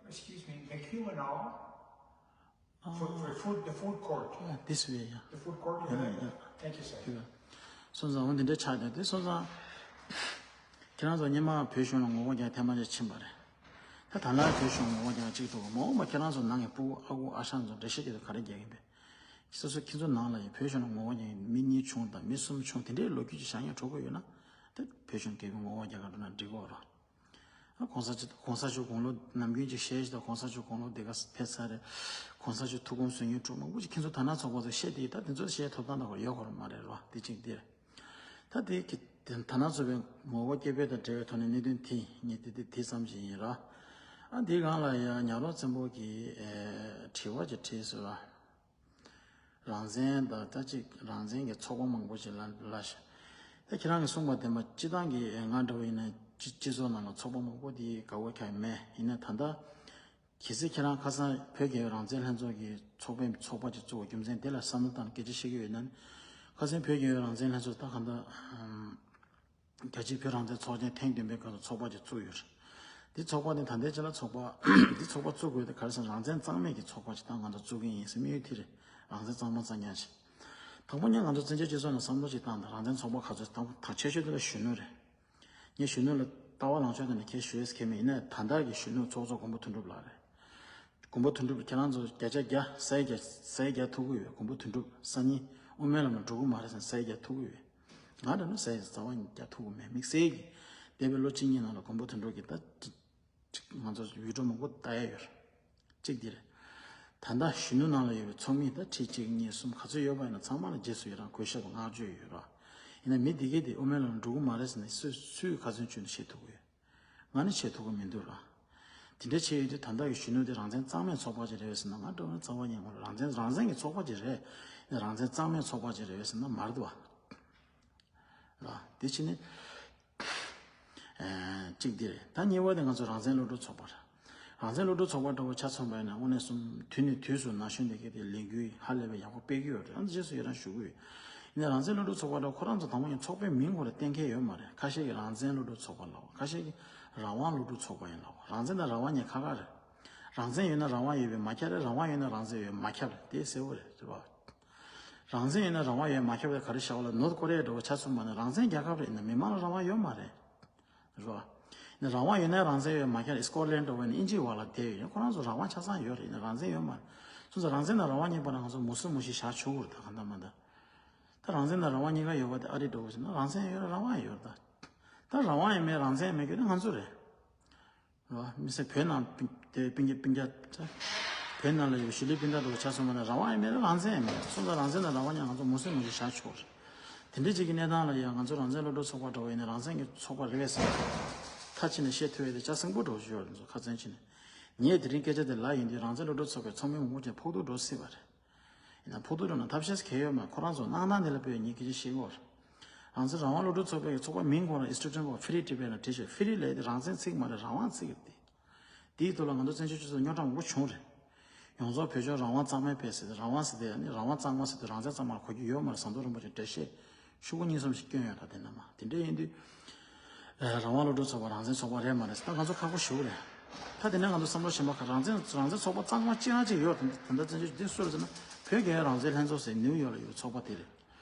Excuse me, the Q and R for, for food, the food court. Yeah, this way, yeah. The food court, yeah, yeah, yeah. Thank you, sir. སོང་ཙང་འོ་འདི་འདྲ་ཆགས་བསྡད་དེ་སོང་ཙང་། ཁྱེད་རང་ཚོ་སྔོན་མ་བོད་གཞུང་ལ་ངོ་རྒོལ་རྒྱག་ཐེངས་མ་གཅིག་ཕྱིན་པ་རེད། ད་ད་ལྟ་བོད་གཞུང་ལ་ངོ་རྒོལ་རྒྱག་གཅིག་འདུག་ག་མ་འོངས་པ་ཁྱེད་རང་ཚོ་ནང་གི་སྤུ་གུ་ཨ་ཁུ་ཨ་ཞང་ཚོ་འགྲེལ་བཤད་རྒྱག་དུས་ག་རེ་རྒྱག་གིན་པས། སོ་སོ་ཁྱེད་ཚོ་ནང་ལ་ཡང་བོད་གཞུང་ལ་ངོ་རྒོལ་རྒྱག་མཁན་མི་གཉིས་བྱུང་དང་མི་གསུམ་བྱུང་དེ་འདྲའི་ལོ་རྒྱུས་ཀྱི་བྱ་ངན་འགྲོ་གི་ཡོད་ན། ད་བོད་གཞུང་སྐད་འབོད་ངོ་རྒོལ་རྒྱག་གར་འགྲོ་ན་འགྲིག་གོ་རོ། ཨ་གོང་ས་མཆོག་གོང་ས་མཆོག་དགུང་ལོ་ནམ་རྒྱུན་གྱི་བཤད་ཤེས་དང་གོང་ས་མཆོག་དགུང་ལོ་དེ་ག་ཕེབས་ཚར་རེད། གོང་ས་མཆོག་ཐུགས་དགོངས་ཟོན་རྒྱུ་འགྲོ་མང་པོ་ཅིག་ཁྱེད་ཚོ་ད་ན་ཚོགས་པ་ཚོ་བཤད་དེ་ད་དེ་ཚོ་བཤད་ཐོབ་ཐང་ད་གོ་ཡོད་གོ་རོ་མ་རེད་རོ། དེ་གཅིག་དེ་རེད། ད་དེ་གི་དེ་ད་ན་ཚོགས་པའི་ངོ་རྒོལ་སྐད་འབོད་དང་འབྲེལ་བའི་ཐོག་ནས་གནད་དོན་དེ་ངས་དེ་དེ་དེ་ཙམ་ཞིག་ཡིན་ར། ཨ་དེའི་སྒང་ལ་ཡ་ཉག་རོང་བཙན་པོ་གིས་ཨེ་དྲི་བ་ཅིག་དྲིས་སོང་ར། རང་བཙན་དང་ད་ཅིག་རང་བཙན་གྱི་ཚོགས་པ་མང་པོ་ཅིག་ལ་ལ་ཤ། ད་ཁྱེད་རང་གིས་གསུངས་པ་བདེན་པ་སྤྱི་བཏང་གི་ང་འདྲ་བོ་ཡིན་ན་སྤྱི་སྤྱི་ཚོགས་ནང་ལ་ཚོགས་པ་མང་པོ་དེ་དགའ་བོ་ཁྱག་མེད། ཡིན་ན་ད་ལྟ་གལ་སྲིད་ཁྱེད་རང་ཁ་སང་བོད་རྒྱལ་ཡོངས་རང་བཙན་ལྷན་ཚོགས་ཀྱི་ཚོགས་པའི་ཚོགས་པ་ཅིག་བཙུགས་པ་རྒྱུ་མཚན་དེ་ལ་བསམ་བློ་བཏང་ནས་སྐད་ཆ་བཤད་ཀྱི་ཡོད་ན། ཁ་སང་བོད་རྒྱལ་ཡོངས་རང་བཙན་ལྷན་ཚོགས་ད་གང་ལྟར། རྒྱལ་སྤྱིའི་བོད་རང་བཙན་ཚོགས་ཆེན་ཐེངས་བདུན་པའི་སྐབས་སུ་ཚོགས་པ་ཅིག་བཙུགས་ཡོད་རེད། འདི་ཚོགས་པ་ནི་ད་ལྟའི་ཆ་ལ་ཚོགས་པ་འདི་ཚོགས་པ་བཙུགས་དགོས་དེ་ག་རེ་ཟེར་ན་རང་བཙན་གཙང་མའི་གི་ཚོགས་པ་ཅིག་ད་ང་ཚོ་བཙུགས་ཀྱི་ཡིན་ཟེར་དམིགས་ཡུལ་དེ་རེད། རང་བཙན་གཙང་མ་གཙང་རྐྱང་ཞིག་དང་པོ་ཉིད་ང་ཚོ་བཙན་བྱོལ་སྤྱི་ཚོགས་ནང་བསམ་བློ་ཅིག་བཏང་དང་རང་བཙན་ཚོགས་པ་ག་ཚོད་དང་པོ་དང་ཆེ་ཤོས་དེ་ལ་གཞོན་ནུ་རེད། ངས་གཞོན་ནུ་ལ་ལྟ་བ་ལངས་ཕྱོགས་དེ་ནས་ཁྱེད་ཞུ་ཡས་ཁྱེད་མེད་ཡིན་ན་ད་ལྟ་གི་གཞོན་ནུ་ཚོགས་གཙོ་མགོན་པོ་དོན་གྲུབ་ལགས་རེད། མགོན་པོ་དོན་གྲུབ་ཁྱེད་རང་ཚོ་བརྒྱ་ཆ་བརྒྱ་ས་ཡ་བརྒྱ་ས་ཡ་བརྒྱ་ཐུག་གི་ཡོད། མགོན་པོ་དོན་གྲུབ་སང་ཉིན་དབུ་མའི་ལམ་ལ་འགྲོ་གི་མ་རེད་ཟེར་ས་ཡ་བརྒྱ་ཐུག་གི་ཡོད། ང་འདྲ་ན་ས་ཡ་རྩ་བ་ཉིད་བརྒྱ་ཐུག་གི་མེད། དམིགས་བསལ་གྱི་འདས་པའི་ལོ་གཅིག་གཉིས་ནང་ལ་མགོན་པོ་དོན་གྲུབ་ཀྱིས་ད་ཅིག་ང་ཚོ་བི་ཌི་ཡོ་མང་པོ་ལྟ་ཡ་ཡོད་རེད། གཅིག་འདི་རེད། ད་ལྟ་གཞོན་ནུ་ནང་ལ་ཡོད་པའི་ཚོགས་མི་ད་ཁྲི་གཅིག་གཉིས་གསུམ་ག་ཚོད་ཡོད་པ་ཡིན་ན་ཚང་མ་ལ་རྗེས་སུ་ཡི་རང་གུས་ཞབས་དང་བསྔགས་བརྗོད་ཡོད་ར། ཡིན་ན་མི་འདི་གས་དེ་དབུ་མའི་ལམ་འགྲོ་གི་མ་རེད་ཟེར་ནས་སུས་སུས་ག་ཚོད་བྱུང་ནས་བཤད་ཐུབ་ཀྱི་ཡོད། ང་ནི་བྱེད་ཐུབ་ཀྱི་མི་འདུག་ར། དེ་འདྲ་བྱས་ཡོད་དུས་ད་ལྟ་གི་གཞོན་ནུ་དེ་རང་བཙན་གཙང་མའི་ཚོགས་པ་ཅིག་རེད་ཟེར་ན་ང་འདྲ་བོ་ན་རྩ་བ་ཉན་གྱི་མ་རེད། རང་བཙན་རང་བཙན་གྱི་ཚོགས་པ་ཅིག་རེད། རང་བཙན་གཙང་མའི་ཚོགས་པ་ཅིག་རེད་ཟེར་ན་མ་རེད་བ། ར། དེ་ཕྱིན་ནི། ཨེ། གཅིག་འདི་རེད། ད་གཉིས་པ་དེ་ང་ཚོ་རང་བཙན་སློབ་ཕྲུག་ཚོགས་པ་རེད། རང་བཙན་སློབ་ཕྲུག་ཚོགས་པ་འདྲ་བོ་ཆ་མཚོན་པ་ཡིན་ན་དངོས་གནས་གསུམ་དུས་ནས་དུས་སུ་ན་གཞོན་དེ་གའི་དེ་ལས་འགུལ་ཧ་ལས་པའི་ཡག་པོ་སྤེལ་གྱི་ཡོད་རེད། ཨ་ནི་རྗེས་སུ་ཡི་རང་ཞུ་གི་ཡོད། ཡིན་ན་རང་བཙན་སློབ་ཕྲུག་ཚོགས་པ་འདྲ་ཁོ་རང་ཚོ་དང་པོ་ཡིན་ཚོགས་པའི་མིང་ཁོ་ལ་གཏན་འཁེལ་ཡོད་མ་རེད། ཁ་ཤས་ཀྱིས་རང་བཙན་སློབ་ཕྲུག་ཚོགས་པ་ལབ། ཁ་ཤས་ཀྱིས་རང་དབང་སློབ་ཕྲུག་ཚོགས་པ་ཡིན་ལབ། རང་བཙན་དང་རང་དབང་གཉིས་ཁ་ཁ་རེད། རང་བཙན་ཡོད་ན་རང་དབང་ཡོད་པས་མ་ཁྱབ་རེད། རང་དབང་ཡོད་ན་རང་བཙན་ཡོད་པས་མ་ཁྱབ་རེད། དེ་གསལ་པོ་རེད། རེད་པ། རང་བཙན་ཡོད་ན་རང་དབང་ཡོད་མ་ཁྱབ་རེད། ག་རེ་བྱ་བ་ལ་ནོར་ཀོ་རི་ཡ་འདྲ་བོ་ཆ་མཚོན་པ་ན་རང་བཙན་རྒྱལ་ཁབ་རེད། ཡིན་ན་མི་མང་ལ་རང་དབང་ཡོད་མ་རེད། རེད་པ། ཡིན་ན་རང་དབང་ཡོད་ན་རང་བཙན་ཡོད་མ་ཁྱབ་རེད། སི་ཀོ་ལན་འདྲ་བོ་ཡིན་ན་ཨིན་ཇིའི་འོག་ལ་བསྡད་ཡོད། ཁོ་རང་ཚོ་རང་དབང་ཆ་ཚང་ཡོད་རེད། ཡིན་ན་རང་བཙན་ཡོད་མ་རེད། སོང་ཙང་རང་བཙན་དང་རང་དབང་གཉིས་བར་ན་ང་ཚོ་མུ་སུ་མུ་ཤི་བཞག་ཆོག་གི་རེད། ད་གང་ལྟར་མ་ལྟར། ད་རང་བཙན་དང་རང་དབང་གཉིས་ཀ་ཡོད་པ་དེ་ཨ་རི་འདྲ་བོ་ཟེར་ན་རང་བཙན་ཡོད་རེད། རང་དབང་ཡོད་རེད། ད་ད་རང་དབང་ཡང་མེད་རང་བཙན་ཡང་མེད་རྒྱུ་དེ་ང་ཚོ་རེད། རེད་པ། མི་སེར་བོད་ནང་དེ་སྤུན་ཀྱ་སྤུན་ཀྱ་བོད་ནང་ལ་ཡོད་ཞི་ལི་སྤུན་ཟླ་འདྲ་བོ་ཆ་མཚོན་པ་ན་རང་དབང་ཡང་མེད་རང་བཙན་ཡང་མེད། སོང་ཙང་རང་བཙན་དང་རང་དབང་གཉིས་ང་ཚོ་མུ་སུ་མུ་ཤི་བཞག་ཆོག་རེད། དེ་འདྲའི་ཅིག་གི་གནས་སྟངས་ལ་ཡང་ང་ཚོ་རང་བཙན་སློབ་ཕྲུག་ཚོགས་པ་འདྲ་བོ་ཡིན་ན་རང་བཙན་གྱི་ཚོགས་པ་རེད་པས་ཟེར་ན་མཐའ་ཕྱིན་ནས་བཤད་ཐུབ་ཡས་དེ་ཆ་སེང་པོ་འདྲ་བོ་ཞིག་ཡོད་རེད། ང་ཚོ་ཁ་ཚན་ཕྱིན་ནས་ངས་དེ་རིང་སྐད་ཆ་དེ་ལབ་ཡིན་དུས་རང་བཙན་སློབ་ཕྲུག་ཚོགས་པའི་ཚོགས་མི་མང་པོ་ཅིག་ཕོག་ཐུག་འགྲོ་སྲིད་པ་རེད། ཡིན་ན་ཕོག་ཐུག་འགྲོ་ན་ཐབས་ཤེས་གལ་ཡོད་མ་རེད། ཁོ་རང་ཚོ་གནང་སྟངས་དེ་ལ་དཔེ་ངས་སྐད་ཆ་བཤད་ཀྱི་ཡོད་རེད། རང་བཙན་རང་དབང་སློབ་ཕྲུག་ཚོགས་པའི་ཚོགས་པ་མིང་ཁོ་རང་ཨི་སི་ཊི་ཊི་བོ་ཧྥི་རི་ཊི་བེ་ལ་བྲིས་ཤག་ཧྥི་རི་ལབ་དེ་རང་བཙན་ཚིག་མ་རེད། རང་དབང་ཚིག་རེད་དེ། དེའི་ཐོག་ལ་ང་ཚོ་བཙན་བྱོལ་སྤྱི་ཚོགས་རྙོག་དྲ་མང་པོ་བྱུང་རེད། ཡོངས་རྫོགས་བོད་ལྗོངས་རང་དབང་གཙང་མའི་དཔེ་ཟེར་ཏེ་རང་དབང་ཟེར་ཏེ་ཨ་ནི་རང་དབང་གཙང་མ་ཟེར་ཏེ་རང་བཙན་གཙང་མ་ལ་གོ་རྒྱུ་ཡོད་མ་རེད། ཟམ་གདོང་རིན་པོ་ཆེས་འགྲེལ་བཤད་ཤོག་གུ་གཉིས་གསུམ་ཞིག་བསྐྱོན་ཡོད་ར། དེ་ནས་མ་དེ་འདྲ་ཡིན་དུས། ཨ། རང་དབང་སློབ་ཕྲུག་ཚོགས་པ་རང་བཙན་ཚོགས་པ་རེད་མ་རེད་ཟེར་ད་ང་ཚོ་ཁག་པོ་ཞེ་པོ་རེད། ད་དེ་ནས་ང་ཚོ་བསམ་བློ་གཞན་པ་ཁག་རང་བཙན་རང་བཙན་ཚོགས་པ་གཙང་མ་གཅིག་རང་གཅིག་ཡོད་རེད། ད་ལྟ་བཙན་བྱོལ་འདི་སུ་རེད་ཟེར་ན་བོད་རྒྱལ་ཡོངས་རང་བཙན་ལྷན་ཚོགས་ཟེར་ནིའུ་ཡོག་ལ་ཡོད་ཚོགས་པ་དེ་རེད།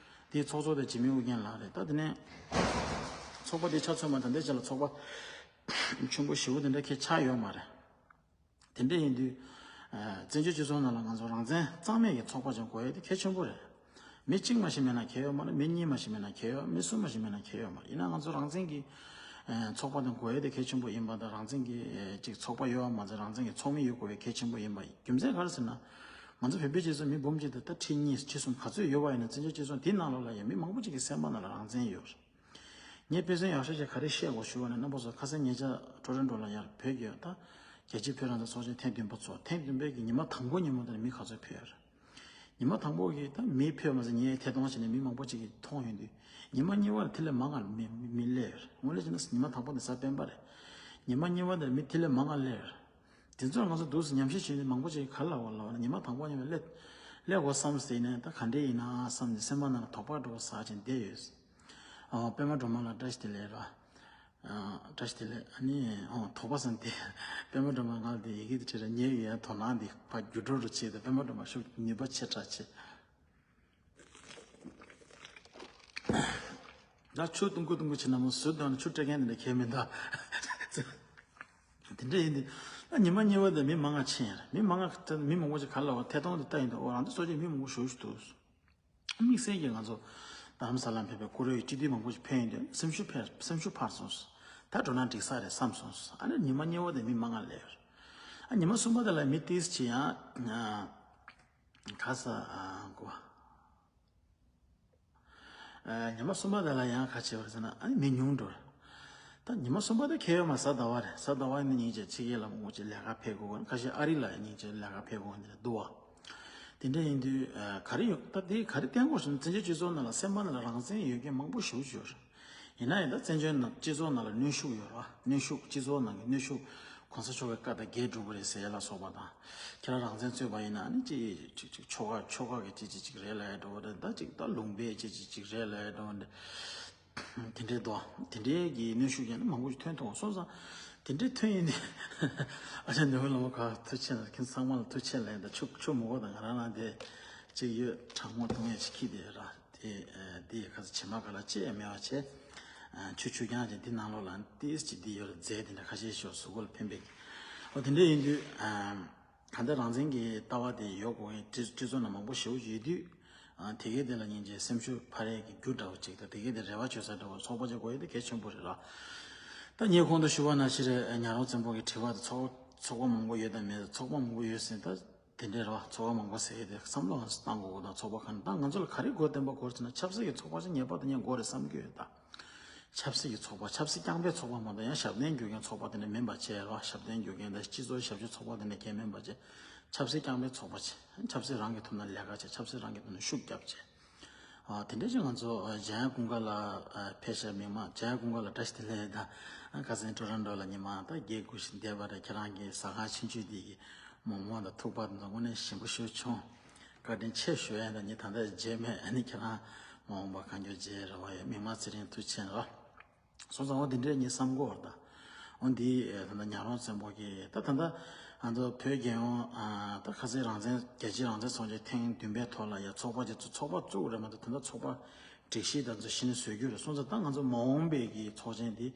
དེའི་ཚོགས་གཙོ་དེ་འཇིགས་མེད་ཨུ་རྒྱན་ལགས་རེད། ད་དེ་ནས་ཚོགས་པ་དེ་ཆ་མཚོན་པ་ད་ལྟའི་ཆ་ལ་ཚོགས་པ་ཆེན་པོ་ཞེ་པོ་དེ་འདྲ་ཁེ་ཆགས་ཡོད་མ་རེད། དེ་འདྲ་ཡིན་དུས། ཨ། བཙན་བྱོལ་སྤྱི་ཚོགས་ནང་ལ་ང་ཚོ་རང་བཙན་གཙང་མའི་གི་ཚོགས་པ་ཅིག་དགོས་ཡས་དེ་གལ་ཆེན་པོ་རེད། མི་གཅིག་མ་ཞིག་མེད་ན་ཁེ་ཡོད་མ་རེད། མི་གཉིས་མ་ཞིག་མེད་ན་ཁེ་ཡོད། མི་གསུམ་མ་ཞིག་མེད་ན་ཁེ་ཡོད་མ་རེད། ཡིན་ན་ང་ཚོ་རང་བཙན་གྱི་ཨ། ཚོགས་པ་དེ་དགོས་ཡས་དེ་གལ་ཆེན་པོ་ཡིན་པ་དང་རང་བཙན་གྱི་ཨ། ཅིག་ཚོགས་པ་ཡོད་པ་མ་ཟད་རང་བཙན་གྱི་ཚོགས་མི་ཡོད་དགོས་པའི་གལ་ཆེན་པོ་ཡིན་པ་ཡིན། རྒྱུ་མཚན་ག་རེ་ཟེར་ན། ང་ཚོ་བོད་པའི་སྤྱི་ཚོགས་མི་འབུམ་གཅིག་དང་ད་ཁྲི་གཉིས་ཁྲི་གསུམ་ག་ཚོད་ཡོད་པ་ཡིན་ན་བཙན་བྱོལ་སྤྱི་ཚོགས་འདི་ནང་ལོགས་ལ་ཡང་མི་མང་པོ་ཅིག་གི་སེམས་པ་ནང་ལ་རང་བཙན་ཡོད་རེད། ངས་དཔེ་མཚོན་ཡག་ཤོས་ཤིག་ག་རེ་བཤད་དགོས་ཞུ་བ་ནི་རྣམ་པ་ཚོ་ཁ་སང་ཉེ་ཆར་ཊོ་རོན་ཊོ་ལ་ཡར་བོད་ཀྱི་ད་རྒྱལ་སྤྱིའི་བོད་རང་བཙན་ཚོགས་ཆེན་ཐེངས་བདུན་པ་ཚོགས། ཐེངས་བདུན་པའི་གི་ཉི་མ་དང་པོ་ཉིན་མོ་དེར་མི་ག་ཚོད་ཕེབས་ཡོད་རེད། ཉི་མ་དང་པོ་གི་ད་མི་ཕེབས་མ་ཟད་ངས་ཐད་གཏོང་བྱས་ནས་མི་མང་པོ་ཅིག་གིས་མཐོང་ཡོང་དུས་ཉི་མ་གཉིས་པ་ལ་དེ་ལས་མང་ང་མི་མི་མི་སླེབས་ཡོད་རེད། དངོས་གནས་བྱས་ན་ཉི་མ་དང་པོ་དེ་གཟའ་སྤེན་པ་རེད། ཉི་མ་གཉིས་པ་དེར་མི་དེ་ལས་མང་ང་སླེབས་ཡོད་རེད། དེ་ཚོར་ང་ཚོ་འདུག་སེ་ཉམས་ཞིབ་བྱས་ནས་མང་པོ་ཅིག་ག་རེ་ལབ་པ་ལབ་ན་ཉི་མ་དང་པོ་ཉིན་མོ་སླེབས་སླེབས་དགོས་བསམ་ཟེར་ནས་ད་ག་འདྲས་ཡིན་ན་བསམ་ནས་སེམས་པ་ནང་ལ་དོགས་པ་འདྲ་བོ་ཟ་བྱས་བསྡད་ཡོད། ཨ། པད་མ་སྒྲོལ་མ་ལགས་བཀྲ་ཤིས་བདེ་ལེགས་ར། ཨ། བཀྲ་ཤིས་བདེ་ལེགས། ཨ་ནི་ཨོ་དོགས་པ་ཟ་ནས་བསྡད། པད་མ་སྒྲོལ་མ་ང་ལ་དེ་ཡི་གེ་དེ་བྲིས་ར་ཉེ་བའི་དོ་སྣང་འདི་ཕར་བརྒྱུད་སྤྲོད་རུ་བྱས་ཏེ་པད་མ་སྒྲོལ་མ་ཤུགས་ནུས་པ་ཆེ་དྲགས་ཆེ། ད་ཆུ་བཏུང་ཁུ་བཏུང་ཁུ་བྱེད་ན་མོ་ཟུར་དང་ཆུ་སྤྲད་མཁན་དེ་འདྲ་གལ་མི་འདུག་དེ་འདྲ་ཡིན་དུས་ཨ་ཉི་མ་གཉིས་པ་དེ་མི་མང་ང་ཕྱིན་ཡར་མི་མང་ང་ད་མི་མང་པོ་ཅིག་ག་རེ་ལབ་པ་ཐད་གཏོང་དེ་ལྟ་ཡིན་དུས་ཨོ་རང་ཚོ་སོ་སོའི་མི་མང་པོ་ཞེ་པོ་ཅིག་འདུག་དམིགས་བསལ་གྱིས་ང་ཚོ་རྡ་རམ་ས་ལ་ཕེབས་པའི་ཀོ་རེ་ཡི་སྤྱི་འཐུས་མང་པོ་ཞིག་ཕེབས་ཡོང་དུས་སེམས་ཤུགས་འཕར་སེམས་ཤུགས་འཕར་སོང་། ད་འགྲོ་ན་འགྲིག་ས་རེད་བསམ་སོང་། ཨ་ནི་ཉི་མ་གཉིས་པ་དེ་མི་མང་ང་སླེབས་ཡོད་རེད། ཨ་ཉི་མ་གསུམ་པ་དེ་ལ་མི་ཏིས་ཅི་ཡང་ཨ། ག་ས་ཨ་གོ། ཨ་ཉི་མ་གསུམ་པ་དེ་ལ་ཡང་ག་བྱས་པ་རེད་ཟེར་ན་ཨ་ནི་མི་ཉུང་འགྲོ་རེད། ད་ཉི་མ་གསུམ་པ་དེ་ཁེལ་ཡོད་མ་གཟའ་ཟླ་བ་རེད། གཟའ་ཟླ་བ་ནི་སྙིང་རྗེ་ཕྱི་རྒྱལ་ལ་མང་པོ་ཅིག་ལས་ཀ་ཕེབས་དགོས་ཁ་ཤས་ཨ་རི་ལ་སྙིང་རྗེ་ལས་ཀ་ཕེབས་དགོས་འདི་འདུག་བ། དེ་འདྲ་ཡིན་དུས་ཨ་ག་རེ་ཡོད་ད་དེ་ག་རེ་བསྟན་དགོས་ཟེར་ན་བཙན་བྱོལ་སྤྱི་ཚོགས་ནང་ལ་སེམས་པ་ནང་ལ་རང་བཙན་ཡོད་མཁན་མང་པོ་ཞེ་པོ་ཅིག་ཡོད་རེད། ཡིན་ན་ཡང་ད་བཙན་བྱོལ་ནང་སྤྱི་ཚོགས་ནང་ལ་གནོན་ཤུགས་ཡོད་རེད་བ། གནོན་ཤུགས་སྤྱི་ཚོགས་ནང་གི་གནོན་ཤུགས་གོང་ས་མཆོག་གི་བཀའ་དང་འགལ་འགྲོ་གི་རེད་ཟེར་ཡ་ལ་སོགས་པ་དང་། ཁྱེད་རང་རང་བཙན་རྩོད་པ་ཡིན་ན་ནི་ཅི་ཅིག་ཅིག་ཆོལ་ཁ་ཆོལ་ཁ་གི་ཅི་ཅི་ཅིག་རེད་ལབ་ཡ་འགྲོ་གི་རེད། ད་ཅིག་ད་ལུང་པའི་ཅི་ཅི་ཅིག་རེད་ལབ་ཡ་འགྲོ་གི་རེད། དེ་འདྲའི་དོ་དེ་འདྲའི་གི་གནོན་ཤུགས་ཀྱང་ནི་མང་པོ་ཞིག་ཐོན་ཐུབ་སོང་ཙང་། དེ་འདྲའི་ཐོན་ཡིན་ནི་ཨ་ཅག་འདི་བོ་ལ་མོ་ག་ཐུགས་ཆེ་ལ་ཁྱེད་ཚང་མ་ལ་ཐུགས་ཆེ་ལ་ཡིན། ད་ཆུ་ཆུ་མོ་གོ་ད་ང་རང་ལ་དེ་ཅིག་ཡོད་གྲང་མོ་འཐུང་ཡ་ཅིག་ཁྱི་དེ་ར། དེ་དེ་ཡི་ཁ་ཚ་བྱེ་མ་ག་ལ་ཅི་ཡང་མེད་པ་བྱས། ཆུ་ཆུ་རྐྱང་ཅིག་འདི་ནང་ལོགས་ལ་ཏིས་ཅིག་འདི་ཡོད་ར་རྫས་དེ་འདྲ་ཁ་ཤས་ཤོག་གཟུགས་པོ་ལ་ཕན་པའི། ཨོ་དེ་འདྲ་ཡིན་དུས། གང་ལྟར་རང་བཙན་གྱི་ལྟ་བ་དེ་ཡོད་དགོས་ཡིན་སྤྱི་སྤྱི་ཚོགས་ནང་མང་པོ་ཞེ་པོ་ཡོད་དུས། དེ་གའི་དེ་ལ་སྙིང་རྗེ་སེམས་ཤུགས་འཕར་ཡས་ཀྱི་རྒྱུ་འདྲ་བོ་ཅིག་དང་དེ་གའི་དེ་རེ་བ་བཅོལ་ས་འདྲ་བོ་ཚོགས་པ་ཅིག་དགོས་ཡས་དེ་གལ་ཆེན་པོ་རེད་ལ། ད་ངས་གོང་དུ་ཞུ་བ་ནང་བཞིན་རེད། ཉག་རོང་བཙན་པོ་གི་དྲི་བ་དེ་ཚོགས་ཚོགས་པ་མང་པོ་ཡོད་དམ་མེད། ཚོགས་པ་མང་པོ་ཡོད་ཟིན་ད། དེ་འདྲའི་རེད་བ། ཚོགས་པ་མང་པོ་ཟེར་ཡས་དེ་བསམ་བློ་ང་ཚོ་བཏང་དགོས་གོ། ད་ཚོགས་པ་གང་ད་ང་ཚོ་ལ་ག་རེ་དགོས་བསྟན་པ་དགོས་ཟེར་ན་ཆབ་སྲིད་ཀྱི་ཚོགས་པ་ཞིག་ངེས་པར་དུ་ངས་དགོས་རེད་བསམ་གྱི་ཡོད་ད། ཆབ་སྲིད་ཀྱི་ཚོགས་པ་ཆབ་སྲིད་རྐྱང་པའི་ཚོགས་པ་མ་གཏོགས་ཡང་ཞབས་བརྟན་རྒྱུག་མཁན་ཚོགས་པ་དེ་འདྲ་མིན་པ་བྱས་རེད་བ། ཞབས་བརྟན་རྒྱུག་མཁན་དང་སྤྱི་ཚོགས་ཞབས་ཞུ་ཚོགས་པ་དེ་འདྲ་གང་མིན་པ་བྱས། ཆབ་སྲིད་རྐྱང་པའི་ཚོགས་པ་བྱས། ཆབ་སྲིད་རང་གི་ཐོབ་ན་ལས་ཀ་བྱས། ཆབ་སྲིད་རང་གི་ཐོབ་ན་ཤུགས་རྒྱབ་བྱས། ཨ། དེ་འདྲ་ཅིག་ང་ཚོ་ཨ། འཇམ་དབྱངས་ཀུན་དགའ་ལགས་ཨ། ཕེབས་ཤག་མི་མང་འཇམ་དབྱངས་ཀུན་དགའ་ལགས་བཀྲ་ཤིས་བདེ་ལེགས་དང་། ཨ། ཁ་སང་ཊོ་རོན་ཊོ་ལ་ཉི་མ་ད་བརྒྱད་དགུ་ཞིག་བསྡད་པ་རེད། ཁྱེད་རང་གི་ཟ་ཁང་ཆུང་ཆུང་འདི་གི་མོག་མོག་དང་ཐུག་པ་དེ་ཚོ་དངོས་གནས་ཞིམ་པོ་ཞེ་པོ་བྱུང་། བཀའ་དྲིན་ཆེ་ཞུ་ཡ་ཡིན། ད་ནི་ད་ལྟ་མཇལ་མེད། ཨ་ནི་ཁྱེད་རང་མ་འོངས་པ་གང་མགྱོགས་མཇལ་རོགས་ཡ། མི་མང་ཚེ་རིང་ཐུགས་ཆེ་རོགས། སོང་ཙང་འོ་འདི་འདྲས་ངས་བསམ་གོ་བ་རེད་ད། འོ་འདི་ད་ལྟ་ཉག་རོང་བཙན་པོ་གིས་ད་ད་ལྟ་ང་ཚོ་བོད་རྒྱལ་ཡོངས་ཨ། ད་ཁ་སང་རང་བཙན་རྒྱལ་སྤྱིའི་རང་བཙན་ཚོགས་ཆེན་ཐེངས་བདུན་པའི་ཐོག་ལ་ཡ་ཚོགས་པ་ཅིག་ཚོགས་པ་བཙུགས་རེད་མ་གཏོགས། ད་ལྟ་ཚོགས་པ་སྒྲིག་གཞི་དང་ཚོ་གཞི་ནས་བཟོ་རྒྱུ་རེད། སོང་ཙང་ད་ང་ཚོ་མ་འོངས་པའི་གི་ཚོགས་ཆེན་འདི་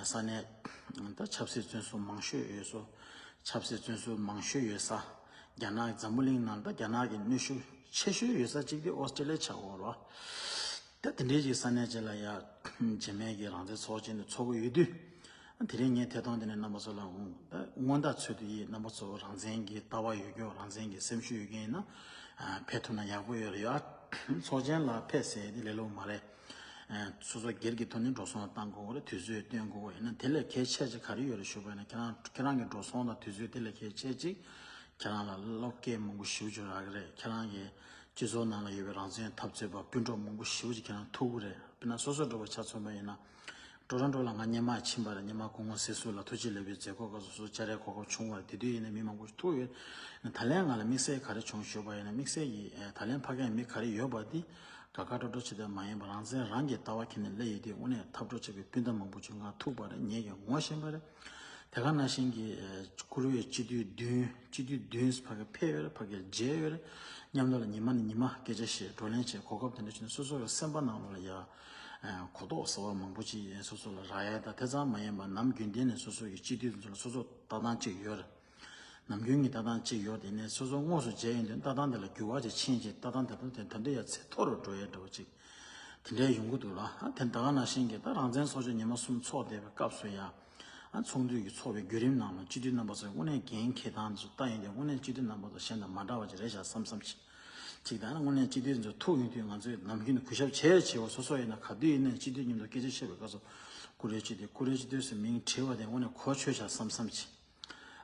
ས་གནས་ད་ཆབ་སྲིད་བཙོན་ཟུར་མང་ཤོས་ཡོད་ས། ཆབ་སྲིད་བཙོན་ཟུར་མང་ཤོས་ཡོད་ས། རྒྱ་ནག་འཛམ་བུ་གླིང་ནང་ད་རྒྱ་ནག་གི་གནོན་ཤུགས་ཆེ་ཤོས་ཡོད་ས་གཅིག་དེ་ཨོ་སི་ཀྲི་ལི་ཡ་ཆགས་ཡོད་རེད། ད་དེ་འདྲའི་ཅིག་ས་གནས་ཅིག་ལ་ཡ་འཇིགས་མེད་ཀྱི་རང་བཙན་ཚོགས་ཆེན་དེ་ཚོགས་ཀྱི་ཡོད་དུས། དེ་རིང་ངས་ཐད་གཏོང་དེ་ནས་རྣམ་པ་ཚོ་ལ་འོང་ད་སྔོན་བརྡ་འཚོལ་དུ་ཡིན། རྣམ་པ་ཚོ་རང་བཙན་གྱི་ལྟ་བ་ཡོད་མཁན། རང་བཙན་གྱི་སེམས་ཤུགས་ཡོད་མཁན་ཡིན་ན་ཕེབས་ཐུབ་ན་ཡག་པོ་ཡོད་རེད་ཡ། ཚོགས་ཆེན་ལ་ཕེབས་ཟེར་དེ་ལས་སླ་པོ་མ་རེད། སོ་སོ་སྒེར་གྱི་ཐོག་ནས་འགྲོ་སོང་བཏང་དགོས་རེད། དུས་ཚོད་བཏོན་དགོས་ཡིན་ན། དེ་ལས་གལ་ཆེ་ཅིག་ག་རེ་ཡོད་རེད་ཞུས་པ་ཡིན་ན། ཁྱེད་རང་ཁྱེད་རང་གི་འགྲོ་སོང་དང་དུས་ཚོད་དེ་ལས་གལ་ཆེ་ཅིག་ཁྱེད་རང་ལ་བློ་སྐྱེད་མང་པོ་ཞེ་པོ་ཅིག་རག་གི་རེད། ཁྱེད་རང་གི་སྤྱི་ཚོགས་ནང་ལ་ཡོད་པའི་རང་བཙན་འཐབ་རྩོད་པ་སྤུན་གྲོགས་མང་པོ་ཞེ་པོ་ཅིག་ཁྱེད་རང་ཐུག་གི་རེད། དཔེར་ན་སོ་སོ་འདྲ་པོ་ཆ་མཚོན་པ་ཡིན་ན། ཊོ་རོན་ཊོ་ལ་ང་སྔོན་མ་ཕྱིན་པ་རེད། སྔོན་མ་སྐུ་ངོ་སྲིད་ཟུར་ལ་ཐུགས་རྗེ་ལེགས་པའི་མཛད་སྒོ་སྐབས་སུ་སོ་སོ་བཅར་ཡས་གོ་སྐབས་བྱུང་བ་རེད། དེ་དུས་ཡིན་ནའི་མི་མང་པོ་ཞིག་ཐུག་ཡོད། ད་ལན་ང་ལ་དམིགས་བསལ་ག་རེ་བྱུང་ཞུས་པ་ཡིན་ན། དམིགས་བསལ་གྱི་ད་ལན་ཕ་གིར་མི་ག་རེ་ཡོད་པ་འདི་དགའ་དགའ་སྤྲོ་སྤྲོ་བྱེད་དེ་མ་ཡིན་པར། རང་བཙན་རང་གི་ལྟ་བ་འཁྱེར་ནས་སླེབས་ཡོད་དུས་དངོས་གནས་འཐབ་གྲོགས་བྱེད་པའི་སྤུན་ཟླ་མང་པོ་ཅིག་ང་ཐུག་པ་རེད། ངེད་ཀྱིས་ངོ་ཤེས་པ་རེད། དེ་ག་ནང་བཞིན་གྱི་ཨ། བཀུར་འོས་སྤྱི་འཐུས་བདུན། སྤྱི་འཐུས་བདུན་ཕ་གིར་ཕེབས་ཡོད་རེད། ཕ་གིར་མཇལ་ཡོད་རེད། མཉམ་དུ་ལ་ཉི་མ་ནས་ཉི་མ་སྐད་ཆ་བཤད། བགྲོ་གླེང་བྱས། གོ་སྐབས་དེ་འདྲ་བྱུང་ན་སོ་སོ་གི་སེམས་པ་ནང་ལོགས་ལ་ཡ། ཨ། གོ་རྟོགས་ཟེར་བ་མང་པོ་ཅིག་སོ་སོ་ལ་རག་ཡ་དང་། དེ་ཙམ་མ་ཡིན་པར་ནམ་རྒྱུན་ལྡན་ནས་སོ་སོ་གི་སྤྱི་འཐུས་དེ་ཚོ་ལ་སོ་སོ་ལྟ་སྟངས་གཅིག་ཡོད་རེད། ནམ་རྒྱུན་གྱི་ལྟ་སྟངས་གཅིག་ཡོད་རེད། དེ་ནས་སོ་སོ་དངོས་སུ་མཇལ་ཡོང་དུས་ལྟ་སྟངས་དེ་ལ་འགྱུར་བ་ཅིག་ཕྱིན་ཅིག་ལྟ་སྟངས་དེ་དང་དེ་ད་དུང་ཡ་ཚད་མཐོ་རུ་འགྲོ་ཡ་འདྲ་བོ་ཅིག་དེ་འདྲའི་ཡོང་གི་འདུག་ལ། ཨ། དེ་ད་ག་ནང་བཞིན་གྱི་ད་རང་བཙན་ཚོགས་ཆེན་ཉི་མ་གསུམ་ཚོགས་བསྡད་པའི་སྐབས་སུ་ཡ། ཨ། ཚོགས་འདུ་གི་ཚོགས་པའི་བརྒྱུད་རིམ་ནང་ལ་སྤྱི་འཐུས་རྣམ་པ་ཚོས་དངོས་གནས་འགན་འཁྱེར་སྟངས་ཚོ་ལྟ་ཡོང་དུས་དངོས་གནས་སྤྱི་འཐུས་རྣམ་པ་ཚོ་གཞན་དང་མ་འདྲ་བ་ཅིག་རེད་ཤག་བསམ་བསམ་ཅིག་ཅིག་ད་ནི་དངོས་གནས་སྤྱི་འཐུས་ཚོ་ཐུག་ཡོང་དུས་ང་ཚོས་ནམ་རྒྱུན་གུས་ཞབས་བྱས་བྱས་པ་སོ་སོ་ཡིན་ན། ག་དུས་ཡིན་ན་སྤྱི་འཐུས་མཉམ་དུ་སྐད་ཆ་བཤད་པའི་སྐབས་སུ་བཀུར་འོས་སྤྱི་འཐུས། བཀུར་འོས་སྤྱི་འཐུས་ཟེར་མིང་བྲིས་པ་དེ་དངོས་གནས་གོ་ཆོད་ཤག་བསམ་བསམ་ཅིག་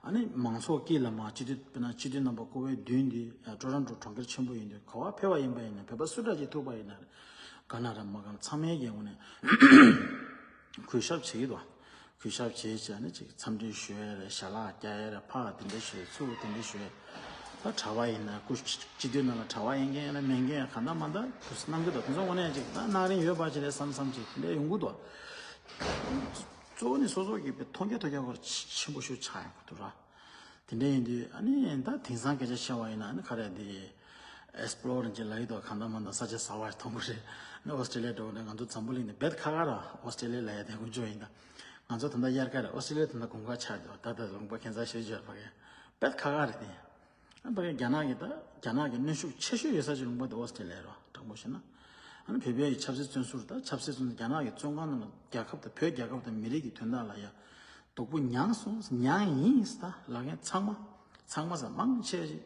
ཨ་ནི་མང་ཚོགས་དཀྱིལ་ལ་མར་སྤྱི་འཐུས། དཔེར་ན་སྤྱི་འཐུས་རྣམ་པ་སྐུ་ངོ་བདུན་འདི་ཊོ་རོན་ཊོ་གྲོང་ཁྱེར་ཆེན་པོ་ཡིན་དུས། ག་པར་ཕེབས་པ་ཡིན་པ་ཡིན་ན། བོད་པ་སུ་འདྲ་ཅིག་ཐུག་པ་ཡིན་ན། དགའ་ན་ར་མ་དགའ་ན་ཚང་མས་ཀྱི་ངོས་ནས་གུས་ཞབས་བྱེད་ཀྱི་འདུག་གུས་ཞབས་བྱེད་བྱས་ནས་ཅིག་འཚམས་འདྲི་ཞུ་ཡ་རེད། ཞལ་ལག་བཀྱག་ཡ་རེད། ཕར་དེ་འདྲ་ཞུ། ཚུར་དེ་འདྲ་ཞུ། ད་གྲྭ་པ་ཡིན་ན་སྐུ་སྤྱི་འཐུས་ནང་ལ་གྲྭ་པ་ཡིན་མཁན་ཡིན་ན་མེད་མཁན་ཡང་གང་ལྟར་མ་ལྟར་དུ་གནང་གི་འདུག་དེ་ཚོ་དངོས་གནས་ཅིག་ད་གནང་རིན་ཡོད་པ་ཅིག་རེད་བསམ་བསམ་ཅིག་དེ་འདྲ་ཡོང་གི་འདུག་གཙོ་བོ་ནི་སོ་སོ་གི་དཔེ་མཐོང་རྒྱ་ཐོས་རྒྱ་སྐོར་ཆེན་པོ་ཞིག་ཆགས་ཡོང་གི་འདུག་ར། དེ་འདྲ་ཡིན་དུས་ཨ་ནི་ད་དེང་སང་སྐད་ཆ་བཤད་པ་ཡིན་ན། ཨ་ནི་ག་རེ་དེ་ཨེག་སི་པི་ལོར་ཅིག་ལབ་ཀྱི་འདུག་གང་ལྟར་མ་ལྟར་ས་ཆ་གསར་པ་ཞིག་མཐོང་གི་རེད། ཨ་ནི་ཨོ་སི་ཀྲི་ལི་ཡ་འདྲ་བོ་ནས་ང་ཚོ་འཛམ་བུ་གླིང་ནས་རྦད་ཁ་ཁ་ར་ཨོ་སི་ཀྲི་ལི་ཡ་ལབ་ཡ་དེ་ཀུན་སྤྱོད་ཡིན། ད་ང་ཚོ་ད་ལྟ་དབྱར་ཁ་རེད། ཨོ་སི་ཀྲི་ལི་ཡ་ད་ལྟ་དགུན་ཁ་ཆགས་འདུག་ད་ལྟ་ལུང་པ་ཁྱད་མཚར་ཞེ་པོ་ཅིག་ཡོད་རེད་ཕ་གི། རྦད་ཁ་ཁ་རེད་དེ། ཨ་ཕ་གི་རྒྱ་ནག་གི་ད་རྒྱ་ནག་གི་གནོན་ཤུགས་ཆེ་ཤོས་ཡོད་ས་ཅིག་ལུང་པ་དེ་ཨོ་སི་ཀྲི་ལི་ཡ་རེད་བ། དྲང་པོ་བཤད་ན། ཨ་ནི་བོད་པའི་ཆབ་སྲིད་བཙོན་ཟུར། ད་ཆབ་སྲིད་བཙོན་ཟུར་རྒྱ་ནག་གི་བཙོན་ཁང་ནང་ལ་རྒྱལ་ཁབ་དང་བོད་རྒྱལ་ཁབ་དང་མི་རིགས་ཀྱི་དོན་དག་ལ་ཡ་སྡུག་པོ་མྱངས་སོང་། མྱངས་ཡིན་ཟེར་ད་ལབ་མཁན་ཚང་མ། ཚང་མ་ཟེར་མང་ཆེ་ཅིག་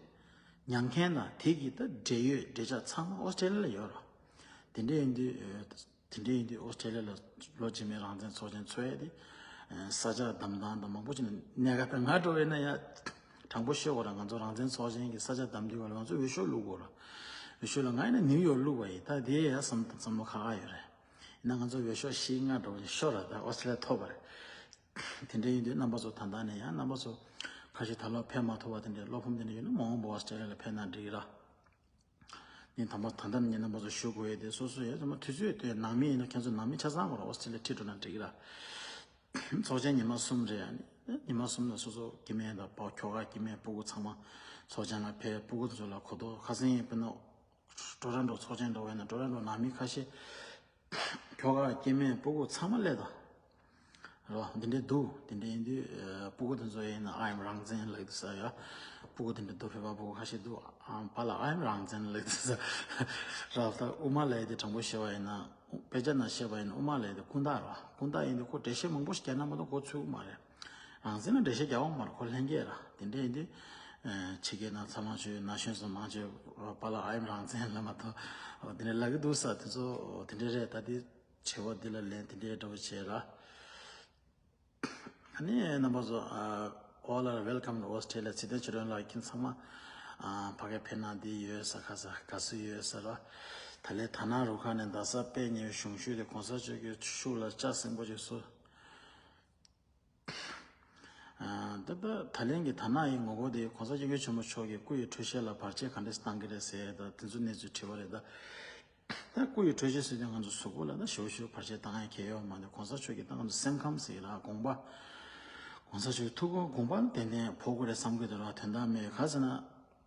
མྱངས་མཁན་དང་དེ་གི་ད་འབྲེལ་ཡོད་འབྲེལ་ཆགས་ཚང་མ་ཨོ་སི་ཀྲི་ལི་ཡ་ལ་ཡོད་རེད་བ། དེ་འདྲ་ཡིན་དུས། དེ་འདྲ་ཡིན་དུས་ཨོ་སི་ཀྲི་ལི་ཡ་ལ་ལོ་རྗེས་མའི་རང་བཙན་ཚོགས་ཆེན་ཚོགས་ཡས་དེ། ས་ཆ་བདམས་སྟངས་དང་མང་པོ་ཅིག་ནས་གནད་འགག་ད་ང་འགྲོ་བས་ན་ཡ། དྲང་པོ་ཤོད་དགོས་ར། ང་ཚོ་རང་བཙན་ཚོགས་ཆེན་གྱི་ས་ཆ་བདམས་དུས་སྐབས་ལ་ང་ཚོ་འོས་ཤོག་བླུགས་དགོས་ར། འོས་ཤོག་ལ་ང་ཡིན་ན་ནིའུ་ཡོག་བླུགས་པ་ཡིན། ད་དེ་ཡ་བསམ་བསམ་བློ་ཁག་ཁག་ཡོད་རེད། ཡིན་ན་ང་ཚོ་འོས་ཤོག་བཞི་ལྔ་འགྲོ་བ་ཤོར་ར། ད་ཨོ་སི་ཀྲི་ལི་ཡ་ཐོབ་པ་རེད། དེ་འདྲ་ཡིན་དུས་རྣམ་པ་ཚོ་ད་ལྟ་ནས་ཡང་རྣམ་པ་ཚོ་ཁ་ཤས་ད་ལོ་ཕེབས་མ་ཐུབ་པ་དེ་འདྲའི་བློ་ཕམ་དེ་འདྲ་ཡོད་ན་མ་འོངས་པ་ཨོ་སི་ཀྲི་ལི་ཡ་ལ་ཕེབས་ན་འགྲིག་ར། ནི་དམ་པ་ད་ལྟ་ནས་རྣམ་པ་ཚོ་ཞུ་དགོས་ཡས་དེ་སོ་སོ་ཡས་ཚང་མ་དུས་ཚོད་དེ་ནང་མི་ཡིན་ན་ཁྱེད་ཚོ་ནང་མི་ཆ་ཚང་བར་ཨོ་སི་ཀྲི་ལི་ཡ་ཁྲིད་འགྲོ་ན་འགྲིག་གི་ར། ཚོགས་ཆེན་ཉི་མ་གསུམ་རེད། ཨ་ནི་ཉི་མ་གསུམ་ལ་སོ་སོ་སྐྱེ་དམན་དང་པ་ཁྱོ་ག་སྐྱེ་དམན་སྤུ་གུ་ཚང་མ་ཚོགས་ཆེན་ལ་ཕེབས། སྤུ་གུ་ཚོ་ལ་གོ་རྟོགས། ཁ་སང་ཡིན་དཔེར་ན་ཊོ་རོན་ཊོ་ཚོགས་ཆེན་འགྲོ་བས་ན་ཊོ་རོན་ཊོ་ནང་མི་ཁ་ཤས་ཁྱོ་ག་སྐྱེ་དམན་སྤུ་གུ་ཚང་མ་སླེབས་དང་། རེད་བ། འདི་འདྲའི་འདུག་འདི་འདྲའི་ཡིན་དུས་ཨ། སྤུ་གུ་དེ་ཚོ་ཡིན་ན་I am རང་བཙན་ལབ་ཀྱི་འདུག་ས་ཡ། སྤུ་གུ་དེ་འདྲ་འདུག་བོད་པ་སྤུ་གུ་ཁ་ཤས་འདུག་ཨ། པཱ་ལགས་I am རང་བཙན་ལབ་ཀྱི་འདུག་ས། རེད་བ། ད་དབུ་མ་ལབ་ཡ་དེ་དྲང་པོ་བཤད་པ་ཡིན་ན། དཔེ་ཆ་ནང་བཤད་པ་ཡིན་ན་དབུ་མ་ལབ་ཡ་དེ་ཀུན་བརྟགས་རེད་བ། ཀུན་བརྟགས་ཡིན་དུས་ཁོ་འགྲེལ་བཤད་མང་པོ་ཞིག་རྒྱག་ན་མ་གཏོགས་ཁོ་ཚུད་ཀྱི་མ་རེད། རང་བཙན་ལ་འགྲེལ་བཤད་རྒྱག་འོང་མ་རེད། ཁོ་ལྷན་རྒྱས་ར། དེ་འདྲ་ཡིན་དུས་ཨ། ཕྱི་རྒྱལ་ནང་ཚང་མ་ཆོས་ན་གཞོན་ཚོ་མང་ཆེ་བ་པཱ་ལགས་I am རང་བཙན་ལབ་མ་གཏོགས་དེ་འདྲ་ལབ་ཀྱི་འདུག་ས། དེ་ཚོ་དེ་འདྲ་རེད། ད་དེ་བྱེད་པ་འདི་ལ་ལན་དེ་འདྲའི་འདྲ་པོ་བྱས་ར། ཨ་ནི་རྣམ་པ་ཚོ་ཨ། All are welcome to Australia. ཚེ་བརྟན་ཆོས་སྒྲོན་ལགས་ཁྱེད་ཚང་མ་ཨ་ཕ་གི་ཕེབས་གནང་འདི་ཡོད་ས་ཁ་ས་ག་སུ་ཡོད་ས་ར། ད་ལན་དྷ་ན་རུ་ཁག་ནས་རྡ་ས་དཔལ་གཉེར་གཞུང་ཞུས་ཏེ་གོང་ས་མཆོག་གི་ཤུགས་ལ་ལྕགས་སྲིན་པོ་ཅིག་གསོལ། ད་ད་ད་ལན་གྱི་དྷ་ན་ཡི་ངོ་རྒོལ་དེ་གོང་ས་སྐྱབས་མགོན་ཆེན་པོ་མཆོག་གི་སྐུ་ཡི་འཕྲོད་བཞེས་ལ་བར་ཆད་ག་འདྲས་བཏང་གི་རེད་ཟེར་ད་དེ་ཚོ་གནས་ཚུལ་དྲི་བ་རེད་ད། ད་སྐུ་ཡི་འཕྲོད་བཞེས་ཟེར་དུས་ང་ཚོ་གཟུགས་པོ་ལ་ད་ཞེ་པོ་ཞེ་པོ་བར་ཆད་བཏང་ཡ་གལ་ཡོད་མ་རེད། གོང་ས་མཆོག་གི་ད་ང་ཚོ་སེམས་ཁམས་ཟེར་ལ་དགོངས་པ། གོང་ས་མཆོག་གི་ཐུགས་དགོངས་དགོངས་པ་ཏན་ཏན་ཕོག་གི་རེད་བསམ་གི་འདུག་ར། དོན་དག་མེད་ག་ཟེར་ན།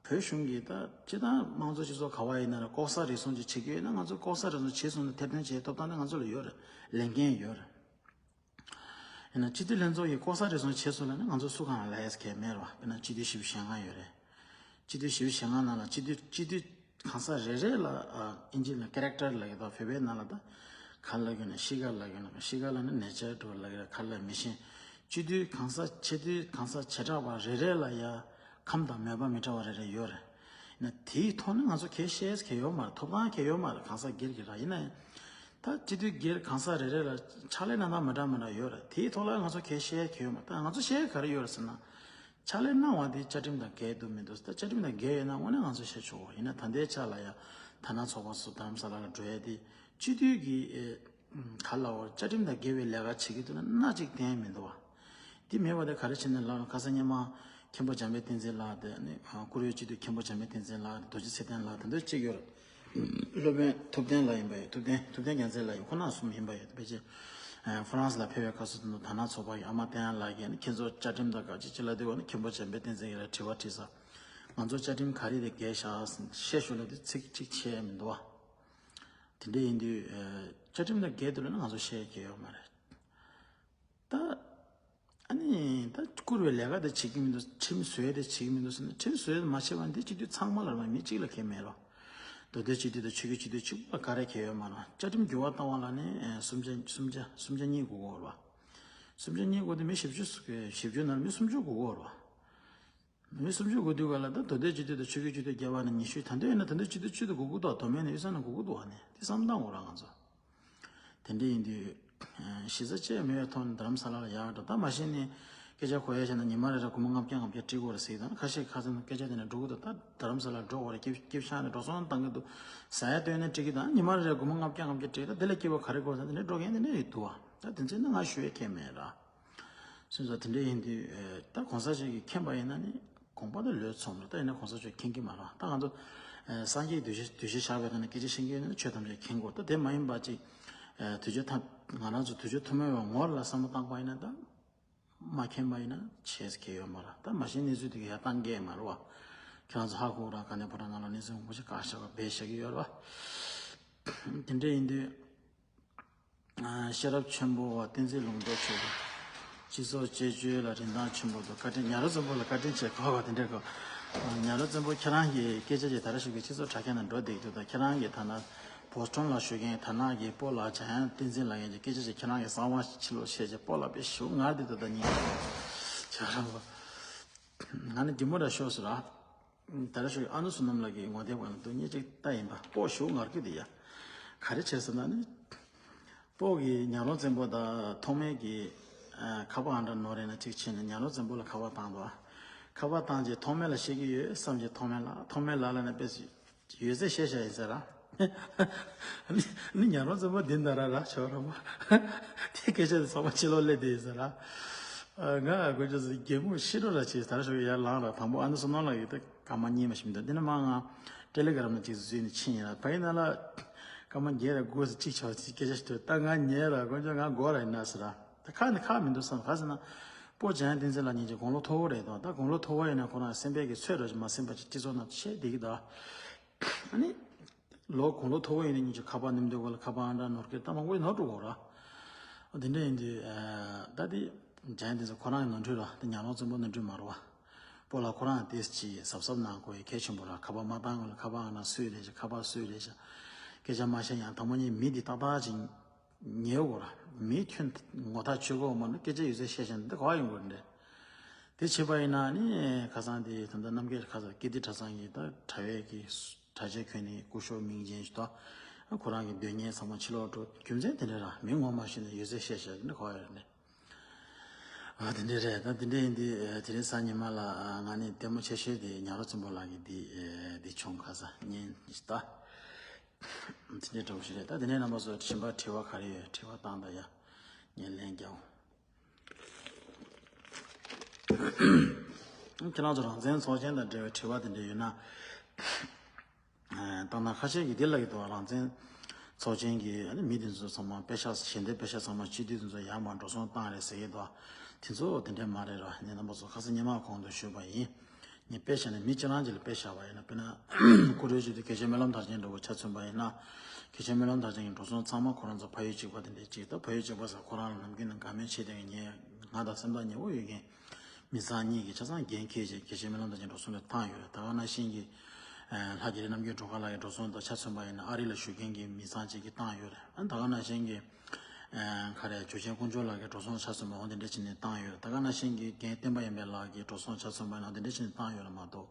བོད་གཞུང་གིས་ད་སྤྱི་བཏང་དམངས་གཙོ་སྤྱི་ཚོགས་ག་བ་ཡིན་ན་ར་ལྐོག་ཟ་རེ་ཟུང་ཅིག་བྱེད་ཀྱི་ཡོད་ན་ང་ཚོ་ལྐོག་ཟ་རེ་ཟུང་བྱེད་སོང་ན་ཐེར་འདོན་བྱེད་ཐོབ་ཐང་ནི་ང་ཚོ་ལ་ཡོད་རེད། ལས་འགན་ཡོད་རེད། ཡིན་ན་སྤྱི་འཐུས་ལྷན་ཚོགས་ཀྱིས་ལྐོག་ཟ་རེ་ཟུང་བྱས་སོང་ལབ་ན་ང་ཚོ་སུ་གང་ལ་ལབ་ཡས་གལ་མེད་རེད་བ། དཔེར་ན་སྤྱི་འཐུས་བཞི་བཅུ་ཞེ་ལྔ་ཡོད་རེད། སྤྱི་འཐུས་བཞི་བཅུ་ཞེ་ལྔ་ནང་ལ་སྤྱི་འཐུས་སྤྱི་འཐུས་གང་ཟག་རེ་རེ་ལ་ཨ་ཨིན་ཇི་ལ་ཀེ་རེག་ཊར་ལབ་ཀྱི་འདུག་བོད་པའི་ནང་ལ་ད་ག་ལབ་ཀྱི་ན་གཤིས་ཀ་ལབ་ཀྱི་ན་གཤིས་ཀ་ལབ་ན་ནེ་ཅར་འགྲོ་ལབ་ཀྱི་རེད། ག་ལབ་མི་ཤེས། སྤྱི་འཐུས་གང་ཟག་ཆེ་འཐུས་གང་ཟག་བྱེ་བྲག་པ་རེ་རེ་ལ་ཡ་ཁམས་དང་མོས་པ་མི་འདྲ་བ་རེ་རེ་ཡོད་རེད། ཡིན་ན་དེའི་ཐོག་ནས་ང་ཚོ་གལ་བཤད་ཡས་གལ་ཡོད་མ་རེད། ཐོབ་ཐང་གལ་ཡོད་མ་རེད། གང་ཟག་སྒེར་གྱི་ར་ཡིན་ན་ཡང་། ད་སྤྱི་འཐུས་སྒེར་གང་ཟག་རེ་རེ་ལ་ཕྱག་ལས་གནང་སྟངས་མི་འདྲ་མི་འདྲ་ཡོད་རེད། དེའི་ཐོག་ལ་ང་ཚོ་གལ་བཤད་ཡས་གལ་ཡོད་མ་རེད། ད་ང་ཚོ་བཤད་ཡས་ག་རེ་ཡོད་རེད་ཟེར་ན། ཕྱག་ལས་གནང་བ་དེ་བཅའ་ཁྲིམས་དང་འགལ་འདུག་མི་འདུག་ད་བཅའ་ཁྲིམས་དང་འགལ་ཡོད་ན་དངོས་གནས་ང་ཚོས་བཤད་ཆོག་གོ། ཡིན་ན་ད་ལྟའི་ཆ་ལ་ཡ་དྷ་ན་ཚོགས་པ་སུ་རྡ་རམ་ས་ལ་ལ་འགྲོ་ཡ་དེ་སྤྱི་འཐུས་ཀྱི་ཨེ་ག་ལ་བར་བཅའ་ཁྲིམས་དང་འགལ་བའི་ལས་ཀ་བྱེད་ཀྱི་འདུག་ན་སྣ་གཅིག་བསྟན་མི་འདུག་བ། དེ་མེད་པ་དེ་ག་རེ་བྱས་ནས་ལབ་ན། ཁ་སང་ཉི་མ་མཁན་པོ་འཇམ་དཔལ་བསྟན་འཛིན་ལགས་དེ་ནི་བཀུར་འོས་སྤྱི་འཐུས་མཁན་པོ་འཇམ་དཔལ་བསྟན་འཛིན་ལགས་དེ་རྡོ་རྗེ་ཚེ་བརྟན་ལགས་དེ་འདྲ་གཅིག་ཡོད་རེད། སློབ་དཔོན་ཐུབ་བསྟན་ལགས་ཡིན་པ་ཡོད། ཐུབ་བསྟན་ཐུབ་བསྟན་རྒྱལ་མཚན་ལགས་ཡིན། ཁོ་ན་གསུམ་ཡིན་པ་ཡོད། དཔེ་ཆ་ཨ་ཧྥ་རན་སི་ལ་ཕེབས་པའི་སྐབས་སུ་དེ་ནི་དྷ་ན་ཚོགས་པ་ཡི་ཨ་མ་བསྟན་ལགས་ཀྱིས་ནི་ཁྱེད་ཚོ་བཅའ་ཁྲིམས་དང་ག་ཅི་ཅི་ལ་དེ་བ་ནི་མཁན་པོ་འཇམ་དཔལ་བསྟན་འཛིན་ཡིན་ལ་དྲི་བ་དྲིས་ས། ང་ཚོ་བཅའ་ཁྲིམས་ག་རེ་རེད་འགལ་བཞག་བཤད་ཞུ་ལ་དེ་ཚིག་གཅིག་བཤད་མི་འདུག་བ། དེ་འདྲ་ཡིན་དུས་ཨ་བཅའ་ཁྲིམས་དང་འགལ་འདུག་ལབ་ན་ང་ཚོ་བཤད་ཀྱི་ཡོད་མ་རེད། ད། ཨ་ནི་ད་བཀུར་བའི་ལས་ཀ་དེ་བྱེད་ཀྱི་མི་འདུག་ཁྲིམས་བཟོ་ཡ་དེ་བྱེད་ཀྱི་མི་འདུག་ཟེར་ན། ཁྲིམས་བཟོ་ཡ་དེ་མ་བྱས་པ་ནི་དེ་སྤྱི་འཐུས་ཚང་མ་ལ་རེད་མ། མི་གཅིག་ལ་གལ་མེད་རོ། མདོ་སྟོད་སྤྱི་འཐུས་དང་ཆོལ་ཁའི་སྤྱི་འཐུས་གཅིག་པུ་ལ་ག་རེ་གལ་ཡོད་མ་རེད། བཅའ་ཁྲིམས་འགྱུར་བ་བཏང་བ་ལ་ནི་ཨེ་སུམ་ཆ་སུམ་ཆ་སུམ་ཆ་གཉིས་དགོས་ཀྱི་ཡོད་རེད་བ། སུམ་ཆ་གཉིས་དགོས་དེ་མི་བཞི་བཅུ་བཞི་བཅུ་ནང་ལ་མི་སུམ་ཅུ་དགོས་ཀྱི་ཡོད་རེད་བ། མི་སུམ་ཅུ་དགོས་དུས་ག་ལ་ད་མདོ་སྟོད་སྤྱི་འཐུས་དང་ཆོལ་ཁའི་སྤྱི་འཐུས་བརྒྱབ་པ་ནི་ཉི་ཤུ། ད་འདོད་ཡིན་ན་ད་འདོད་སྤྱི་འཐུས་གཅིག་ཏུ་དགོས་ཀྱི་འདུག་མདོ་སྨད་ནས་གཡུལ་ས་ནས་དགོས་ཀྱི་འདུག་བ། ནི་དེ་བསམ་སྟངས་འོ་ར་ང་ཚོ། དེ་འདྲ་ཡིན་དུས། གཞི་རྩ་བཅས་མེད་པའི་ཐོག་ནས་རྡ་རམ་ས་ལ་ལ་ཡག་འགྲོ། ད་མ་གཞི་ནས་སྐད་ཆ་གོ་ཡ་བྱས་ན་ཉི་མ་རེ་རེ་སྒོར་མོ་ལྔ་བརྒྱ་ལྔ་བརྒྱ་སྤྲད་དགོས་རེད་ཟེར་གྱི་འདུག་ཁ་ཤས་ཁ་སང་སྐད་ཆ་དེ་ནས་འགྲོ་གི་འདུག་ད་རྡ་རམ་ས་ལ་འགྲོ་དགོས་རེད། སྐྱིབ་སྐྱིབ་ཤག་ནས་འགྲོ་སོང་བཏང་གི་འདུག་ཟ་ཡ་སྟོན་ནས་སྤྲད་ཀྱི་འདུག་ཉི་མ་རེ་རེ་སྒོར་མོ་ལྔ་བརྒྱ་ལྔ་བརྒྱ་སྤྲད། ད་དེ་ལས་སྐྱིད་པོ་ག་རེ་དགོས་ཟེར་དེ་ནས་འགྲོ་མཁན་དེ་འདྲ་ཡོད་འདུག་བ། ད་དེ་ཚོ་ནི་ང་ཞུ་ཡ་ཁྱད་མེད་ར། སོང་ཙང་དེ་འདྲ་ཡིན་དུས་ཨེ་ད་གོང་ས་མཆོག་གིས་མཁྱེན་པ་ཡིན་ན་ནི་དགོངས་པ་དེ་ལོས་ཚོམ་རེད། ད་ཡིན་ན་གོང་ས་མཆོག་མཁྱེན་གྱི་མ་རེད། ད་ང་ཚོ་ཨེ་སངས་རྒྱས་ཀྱི་གདུལ་བྱ་གདུལ་བྱ་བཞག་པའི་ཐོག་ནས་སྐད་ཆ་བཤད་མཁན་ཡིན་ན་ཆོས་ཐམས་ཅད་མཁྱེན་དགོས། ད་དེ་མ་ཡིན་པ་ཅིག་ཨེ་དུས་ཚོད་ཐ་ང་རང་ཚོ་དུས་ཚོད་ཐུང་མོའི་ངོར་ལ་བསམ་བློ་བཏང་པ་ཡིན་ན་ད་མ་མཁྱེན་པ་ཡིན་ན་བྱས་ཁྱད་ཡོད་མ་རེད། ད་མ་གཞི་གནས་ཚུལ་དེ་ག་ཡར་བཏང་གི་མ་རེད་བ། ཁྱེད་རང་ཚོ་ཧ་གོ་ར། དཀའ་གནད་ཕོ་བྲང་ནང་ལ་གནས་ཚུལ་མང་པོ་ཞིག་བཀག་བཞག་པ་སྦས་བཞག་གི་ཡོད་རེད་བ། དེ་འདྲ་ཡིན་དུས། ཤེས་རབ་ཆེན་པོ་བ་བསྟན་འཛིན་ལུང་རྟོགས་མཆོག་གིས་སྤྱི་ཚོགས་དཔྱད་བརྗོད་ལ་རིན་ཐང་ཆེན་པོ་འདུག་བཀའ་དྲིན། ཉང་རལ་བཙན་པོ་ལ་བཀའ་དྲིན་ཆེ། གོ་གོ་དེ་འདྲས་གོ། ཉང་རལ་བཙན་པོ་ཁྱེད་རང་གི་སྐད་ཆ་ཅིག་ད་རེ་ཞིག་གི་སྤྱི་ཚོགས་དྲ་རྒྱ་ནང་འགྲོ་བསྡད་འདུག་ད་ཁྱེད་རང་གི་ཐ་ན་བོ་སི་ཊོན་ལ་བཞུགས་མཁན་ཐ་ན་གི་སྤོ་ལགས་འཇམ་དབྱངས་བསྟན་འཛིན་ལགས་ཡན་གྱི་སྐད་ཆ་ཅིག་ཁྱེད་རང་གི་གསང་བ་ཕྱི་ལོགས་བཤད་ཅིག་སྤོ་ལགས་དཔེ་ཞེ་པོ་ངར་བསྡད་འདུག་ད་ཉིན་ཁྱེད་རང་གོ། ང་ནི་འདི་མོ་འདྲ་ཤོག་ཟེར་ར། ད་རེ་ཞོག་ཨ་ནུ་བསོད་ནམས་ལགས་ཀྱི་ངོ་དེབ་སྒང་ལ་དུ་སྙེ་གཅིག་ལྟ་ཡིན་པ། སྤོ་ཞུ་ངར་གི་དེ་ཡ། ག་རེ་བྱས་ཟེར་ན་ནི། སྤོ་གི་ཉང་རལ་བཙན་པོ་དང་ཐོགས་མེད་ཀྱི་ཁ་པར་ཨང་གྲངས་ནོར་རེད་ན་གཅིག་བྱས་ནས་ཉང་རལ་བཙན་པོ་ལ་ཁ་པར་བཏང་འདུག་ཁ་པར་བཏང་རྗེས་ཐོགས་མེད་ལ་བཤད་ཀྱི་ཡོད་བསམ་རྗེས་ཐོགས་མེད་ལ་ཐོགས་མེད་ལ་ལ་ནས་དཔེ་ཡོད་ཚད་བཤད་བཞག་ཡིན་ཟེར་ར། ནི་ཉང་རལ་བཙན་པོ་འདི་འདྲ་ར་ར་ཆོག་ར་མ། དེ་སྐད་ཆ་དེ་ཚང་མ་ཕྱི་ལོགས་སླེབས་བསྡད་ཡིན་ཟེར་ར། ང་དགོངས་ཆ་ཟེར་རྒན་མོ་ཤི་འགྲོ་ར་ཆེ་ད་ར་ཞོག་ཡར་ལངས་ར། དང་པོ་ཨ་ནུ་བསོད་ནམས་ལགས་ཀྱིས་ད་སྐར་མ་གཉིས་མ་ཞིག་མི་འདུག་དེ་ནས་མ་ང་ཏེ་ལེ་གྷ་རམ་ནང་ཅིག་བཟོས་ནས་ཕྱིན་ཡིན་ར། ཕ་གི་ནང་ལ་སྐར་མ་བརྒྱད་ར་དགུ་ཙམ་ཅིག་ཆགས་ཅིག་སྐད་ཆ་ཞིག་ཐོས། ད་ང་ཉལ་ར་དགོངས་ཆ་ང་དགོས་ར་ཡིན་ན་ཟེར་ར། ད་ཁ་ནས་ཁ་མི་འདུག་བསམ། ག་ཟེར་ན་སྤོ་འཇམ་དབྱངས་བསྟན་འཛིན་ལགས་ཉིད་ཀྱི་དགུང་ལོ་མཐོ་བོ་རེད་དོ། ད་དགུང་ལོ་མཐོ་བོ་ཡིན་ན་ཁོ་རང་སེམས་པའི་གི་ཚོད་འགྲོ་ཅིག་མ་ཟིན་པ་ཅིག་སྤྱི་ཚོགས་ནང་བཤད་བསྡད་ཀྱི་འདུག་ཨ་ནི། ལོ་དགུང་ལོ་མཐོ་བོ་ཡིན་ན་ཉིད་ཀྱི་ཁ་པར་ནུབ་འདུག་ག་ལ་ཁ་པར་ཨང་གྲངས་ནོར་སྐད་ད་མང་པོ་ནོར་འགྲོ་གོ་ར། འོ་དེ་འདྲ་ཡིན་དུས་ད་དེ་འཇམ་དེ་ཚོ་ཁོ་རང་གི་ནོར་འཁྲུལ་ར། དེ་ཉང་རལ་བཙན་པོ་ནོར་འཁྲུལ་མ་རེད་བ། སྤོ་ལགས་ཁོ་རང་ཏེས་ཅི་གཟབ་གཟབ་གནང་དགོས་ཡ་གལ་ཆེན་པོ་ར། ཁ་པར་མ་བཏང་གོང་ལ་ཁ་པར་ཨང་གྲངས་སུས་རེད་ཤག་ཁ་པར་སུས་རེད་ཤག་སྐད་ཆ་མ་བཤད་ཡང་དང་པོ་ཉིད་མི་འདི་ཏག་ཏག་ཅིག་ཉེ་བོ་ར། མི་ཁྱོད་ངོ་ཐག་ཆོད་གོ་མ་ནི་སྐད་ཆ་ཡོད་ཚད་བཤད་བཤད་འདི་ག་བ་ཡོང་དགོས་རེད། དེ་བྱས་པ་ཡིན་ན་ནི་ཁ་སང་དེ་ད་ལྟ་རྣམ་རྒྱལ་ཁ་སང་ཀིརྟི་གྲྭ་ཚང་གི་ད་དྲ་བའི་གི་དྲ་རྒྱ་ཁྱོན་ནས་སྐུ་ཞབས་མིང་ཅན་ཞིག་དང་ཁོ་རང་གི་སྡོད་གནས་ཚང་མ་ཕྱི་ལོགས་འགྲོ། རྒྱུ་མཚན་དེ་འདྲ་ར། མི་ངོ་མ་ཤེས་ན་ཡོད་ཚད་བཤད་བཤད་དེ་འདྲ་གོ་ཡ་རེད་ནས། ཨ་དེ་འདྲས་རེད། ད་དེ་འདྲས་ཡིན་དུས་དེ་རིང་གཟའ་ཉི་མ་ལ་ང་ནི་ལྟད་མོ་ཆེ་ཤོས་དེ་ཉག་རོ་བཙན་པོ་ལགས་ཀྱི་འདི་འདི་བྱུང་ཁ་ས་ཉན་ད། དེ་འདྲས་འདྲ་བོ་ཞིག་རེད། ད་དེ་ནས་རྣམ་པ་ཚོ་དྲི་བ་དྲི་བ་ག་རེ་ཡོད། དྲི་བ་བཏང་ད་ཡ་ངས་ལན་རྒྱག་འོང་། ཁྱེད་རང་ཚོ་རང་བཙན་ཚོགས་ཆེན་དང་འབྲེལ་བའི་དྲི་བ་དེ་འདྲ་ཡོད་ན། ཨ་ད་ན་ཁ་ཤས་ཀྱིས་འདི་ལབ་ཀྱི་འདུག་རང་བཙན་ཚོགས་ཆེན་གྱི་ཨ་ནི་མི་དེ་ཚོ་ཚང་མ་པེ་ཤག་ཞལ་འདེབས་པེ་ཤག་ཚང་མ་སྤྱི་འཐུས་དེ་ཚོ་ཡར་མར་འགྲོ་སོང་བཏང་རེད་ཟེར་གྱི་འདུག་དེ་ཚོ་དེ་འདྲས་མ་རེད་ར། ངས་རྣམ་པ་ཚོ་ཁ་སང་ཉི་མ་གོང་དུ་ཞུས་པ་ཡིན། ངས་དཔེ་བཞག་ན་མི་སྤྱི་བླང་ཅིག་ལ་དཔེ་བཞག་པ་ཡིན་ན། དཔེར་ན་བཀུར་འོས་སྤྱི་འཐུས་སྐད་ཆ་སྨོན་ལམ་དར་ཆེན་འདྲ་བོ་ཆ་མཚོན་པ་ཡིན་ན། སྐད་ཆ་སྨོན་ལམ་དར་ཆེན་གྱི་འགྲོ་སོང་ཚང་མ་ཁོ་རང་ཚོ་ཕ་ཡུལ་གཅིག་པ་དེ་འདྲས་གཅིག་ད་ཕ་ཡུལ་གཅིག་པ་ཟེར་ཁོ་རང་ལ་ནམ་རྒྱུན་ནས་དགའ་མོས་བྱེད་བསྡད་མཁན་ང་དང་སེམས་ཐག་ཉེ་བོ་ཡོད་མཁན་མི་ཚང་གཉིས་ཀྱིས་ཆ་ཚང་འགན་འཁྱེར་བྱས་སྐད་ཆ་སྨོན་ལམ་དར་ཆེན་འགྲོ་སོང་དེ་བཏང་ཡོད་རེད། ད་ག་ནང་བཞིན་གྱི་ལྷ་རྒྱ་རི་རྣམ་རྒྱལ་སྒྲོལ་དཀར་ལགས་ཀྱི་འགྲོ་སོང་དང་ཆ་མཚོན་པ་ཡིན་ན་ཨ་རི་ལ་བཞུགས་མཁན་གྱི་མི་ཚང་གཅིག་གིས་བཏང་ཡོད་རེད། ད་ག་ནང་བཞིན་གྱི་ག་རེ་ཇོ་ཆེན་དཀོན་མཆོག་ལགས་ཀྱི་འགྲོ་སོང་ཆ་མཚོན་པ་འོ་དེ་འདྲ་བྱས་ནས་བཏང་ཡོད་རེད། ད་ག་ནང་བཞིན་གྱི་རྒན་བསྟན་པ་ཡར་འཕེལ་ལགས་ཀྱི་འགྲོ་སོང་ཆ་མཚོན་པ་ཡིན་ན་འོ་དེ་འདྲ་བྱས་ནས་བཏང་ཡོད་རེད་མ་གཏོགས།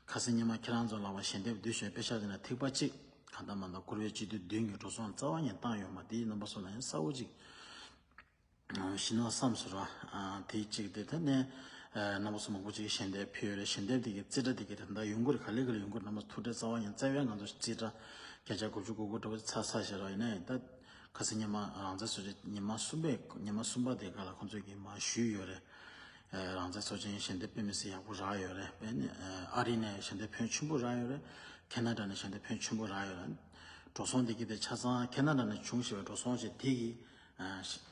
ཁ་སང་ཉི་མ་ཁྱེད་རང་ཚོ་ལ་བ་ཞལ་འདེབས་བསྡུས་བཞག་པེ་ཤག་དེ་ན་ཐིགས་པ་གཅིག་གང་ལྟར་མ་གཏོགས་བཀུར་འོས་སྤྱི་འཐུས་བདུན་གྱི་འགྲོ་སོང་རྩ་བ་ཉིད་བཏང་ཡོད་མ་དེའི་རྣམ་པ་ཚོ་ལ་ཡང་གསལ་བོ་གཅིག་ཞི་ནོ་བསམ་སོང་ར། དེ་གཅིག་དེ་ད་ནས་རྣམ་པ་ཚོ་མང་པོ་གཅིག་ཞལ་འདེབས་ཕུལ་ཡོད་རེད། ཞལ་འདེབས་དེ་གི་རྩིས་ཁྲ་དེ་གི་ད་ལྟ་ཡོང་གི་རེད། ག་ལེ་ག་ལེ་ཡོང་གི་རེད། རྣམ་པ་ཚོ་ཐུགས་ཁྲལ་རྩ་བ་ཉིད་རྩ་བའི་ང་ཚོ་རྩིས་ཁྲ་བརྒྱ་ཆ་དགུ་བཅུ་གོ་དགུ་འདྲ་བོ་ཚར་ཚར་བཞག་ར། ཡིན་ནའི་ད་ཁ་སང་ཉི་མ་རང་བཙན་ཚོགས་ཆེན་ཉི་མ་གསུམ་པའི་ཉི་མ་གསུམ་པ་དེ་ག་ལ་ཁོང་ཚོས་ཀྱི་མར་ཞུས་ཡོད་རེད། རང་བཙན་ཚོགས་ཆེན་ཞལ་འདེབས་དཔེ་མི་སྲིད་ཡག་པོ་རག་ཡོད་རེད། དཔེ་ནི་ཨ་རི་ནས་ཞལ་འདེབས་ཕོན་ཆེན་པོ་རག་ཡོད་རེད། ཁེ་ན་ཌ་ནས་ཞལ་འདེབས་ཕོན་ཆེན་པོ་རག་ཡོད་རེད། འགྲོ་སོང་དེ་གི་དེ་ཆ་ཚང་ཁེ་ན་ཌ་ནས་བྱུང་ཞེས་པའི་འགྲོ་སོང་ཞེས་དེ་གི་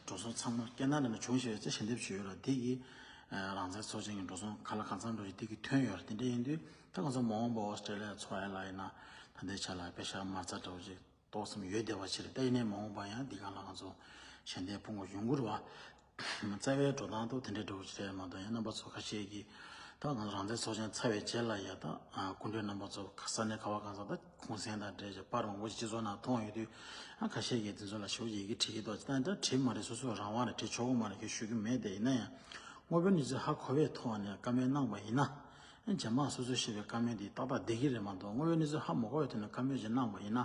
འགྲོ་སོང་ཚང་མ་ཁེ་ན་ཌ་ནས་བྱུང་ཞེས་པའི་ཚེ་ཞལ་འདེབས་བྱས་ཡོད་རེད། དེ་གི་རང་བཙན་ཚོགས་ཆེན་གྱི་འགྲོ་སོང་ག་ལ་གང་འཚམ་འགྲོ་ཞིག་དེ་གི་ཐོན་ཡོད་རེད། དེ་འདྲ་ཡིན་དུས་ད་ང་ཚོ་མ་འོངས་པ་ཨོ་སི་ཀྲེ་ལི་ཡ་ཚོགས་ཡ་ལ་ཡིན་ན་ད་ལྟའི་ཆ་ལ་པེ་ཤག་མ་རྩ་འདྲ་བོ་ཅིག་ཏོག་ཙམ་ཡོད་བསྡད་པ་ཕྱིར་ལྟ་ཡིན་ནའི་མ་འོངས་པ་ཡང་འདི་གང་ལ་ང་ཚོ་ཞལ་འདེབས་ཕུལ་དགོས་ཡོང་གི་རེད་བ། རྩ་བའི་འགྲོ་སྟངས་ཐོག་དེ་འདྲའི་འགྲོ་བ་ཞིག་རེད་མ་གཏོགས། ཡང་རྣམ་པ་ཚོ་ཁ་ཤས་ཀྱིས་ད་ང་ཚོ་རང་བཙན་ཚོགས་ཆེན་ཚར་བའི་རྗེས་ལ་ཡ་ད་སྐུ་མགྲོན་རྣམ་པ་ཚོ་ས་གནས་ག་བ་གང་ས་ད་གུང་སེང་དང་འབྲེལ་བྱས་པར་མང་པོ་ཞིག་སྤྱི་ཚོགས་ནང་མཐོང་ཡོད་དུས། ཁ་ཤས་ཀྱིས་དེ་ཚོ་ལ་ཞེ་པོ་ཅིག་ཡི་གེ་བྲིས་ཀྱི་འདུག་ད་ད་བྲིས་མ་རེད། སོ་སོའི་རང་དབང་རེད། བྲིས་ཆོག་གི་མ་རེད། ཁྱོད་ཞུ་གི་མེད། དེ་ཡིན་ན་ཡང་དངོས་པོའི་གནས་ཚུལ་ཧ་གོ་བའི་ཐོག་ནས་བཀའ་མོལ་གནང་པ་ཡིན་ན། རྗེས་མ་སོ་སོས་བཤད་པའི་བཀའ་མོལ་འདི་ཏག་ཏག་བསྡད་ཀྱི་རེད་མ་གཏོགས། དངོས་ཡོད་གནས་ཚུལ་ཧ་མ་གོ་བའི་ཐོག་ནས་བཀའ་མོལ་ཅིག་གནང་བ་ཡིན་ན།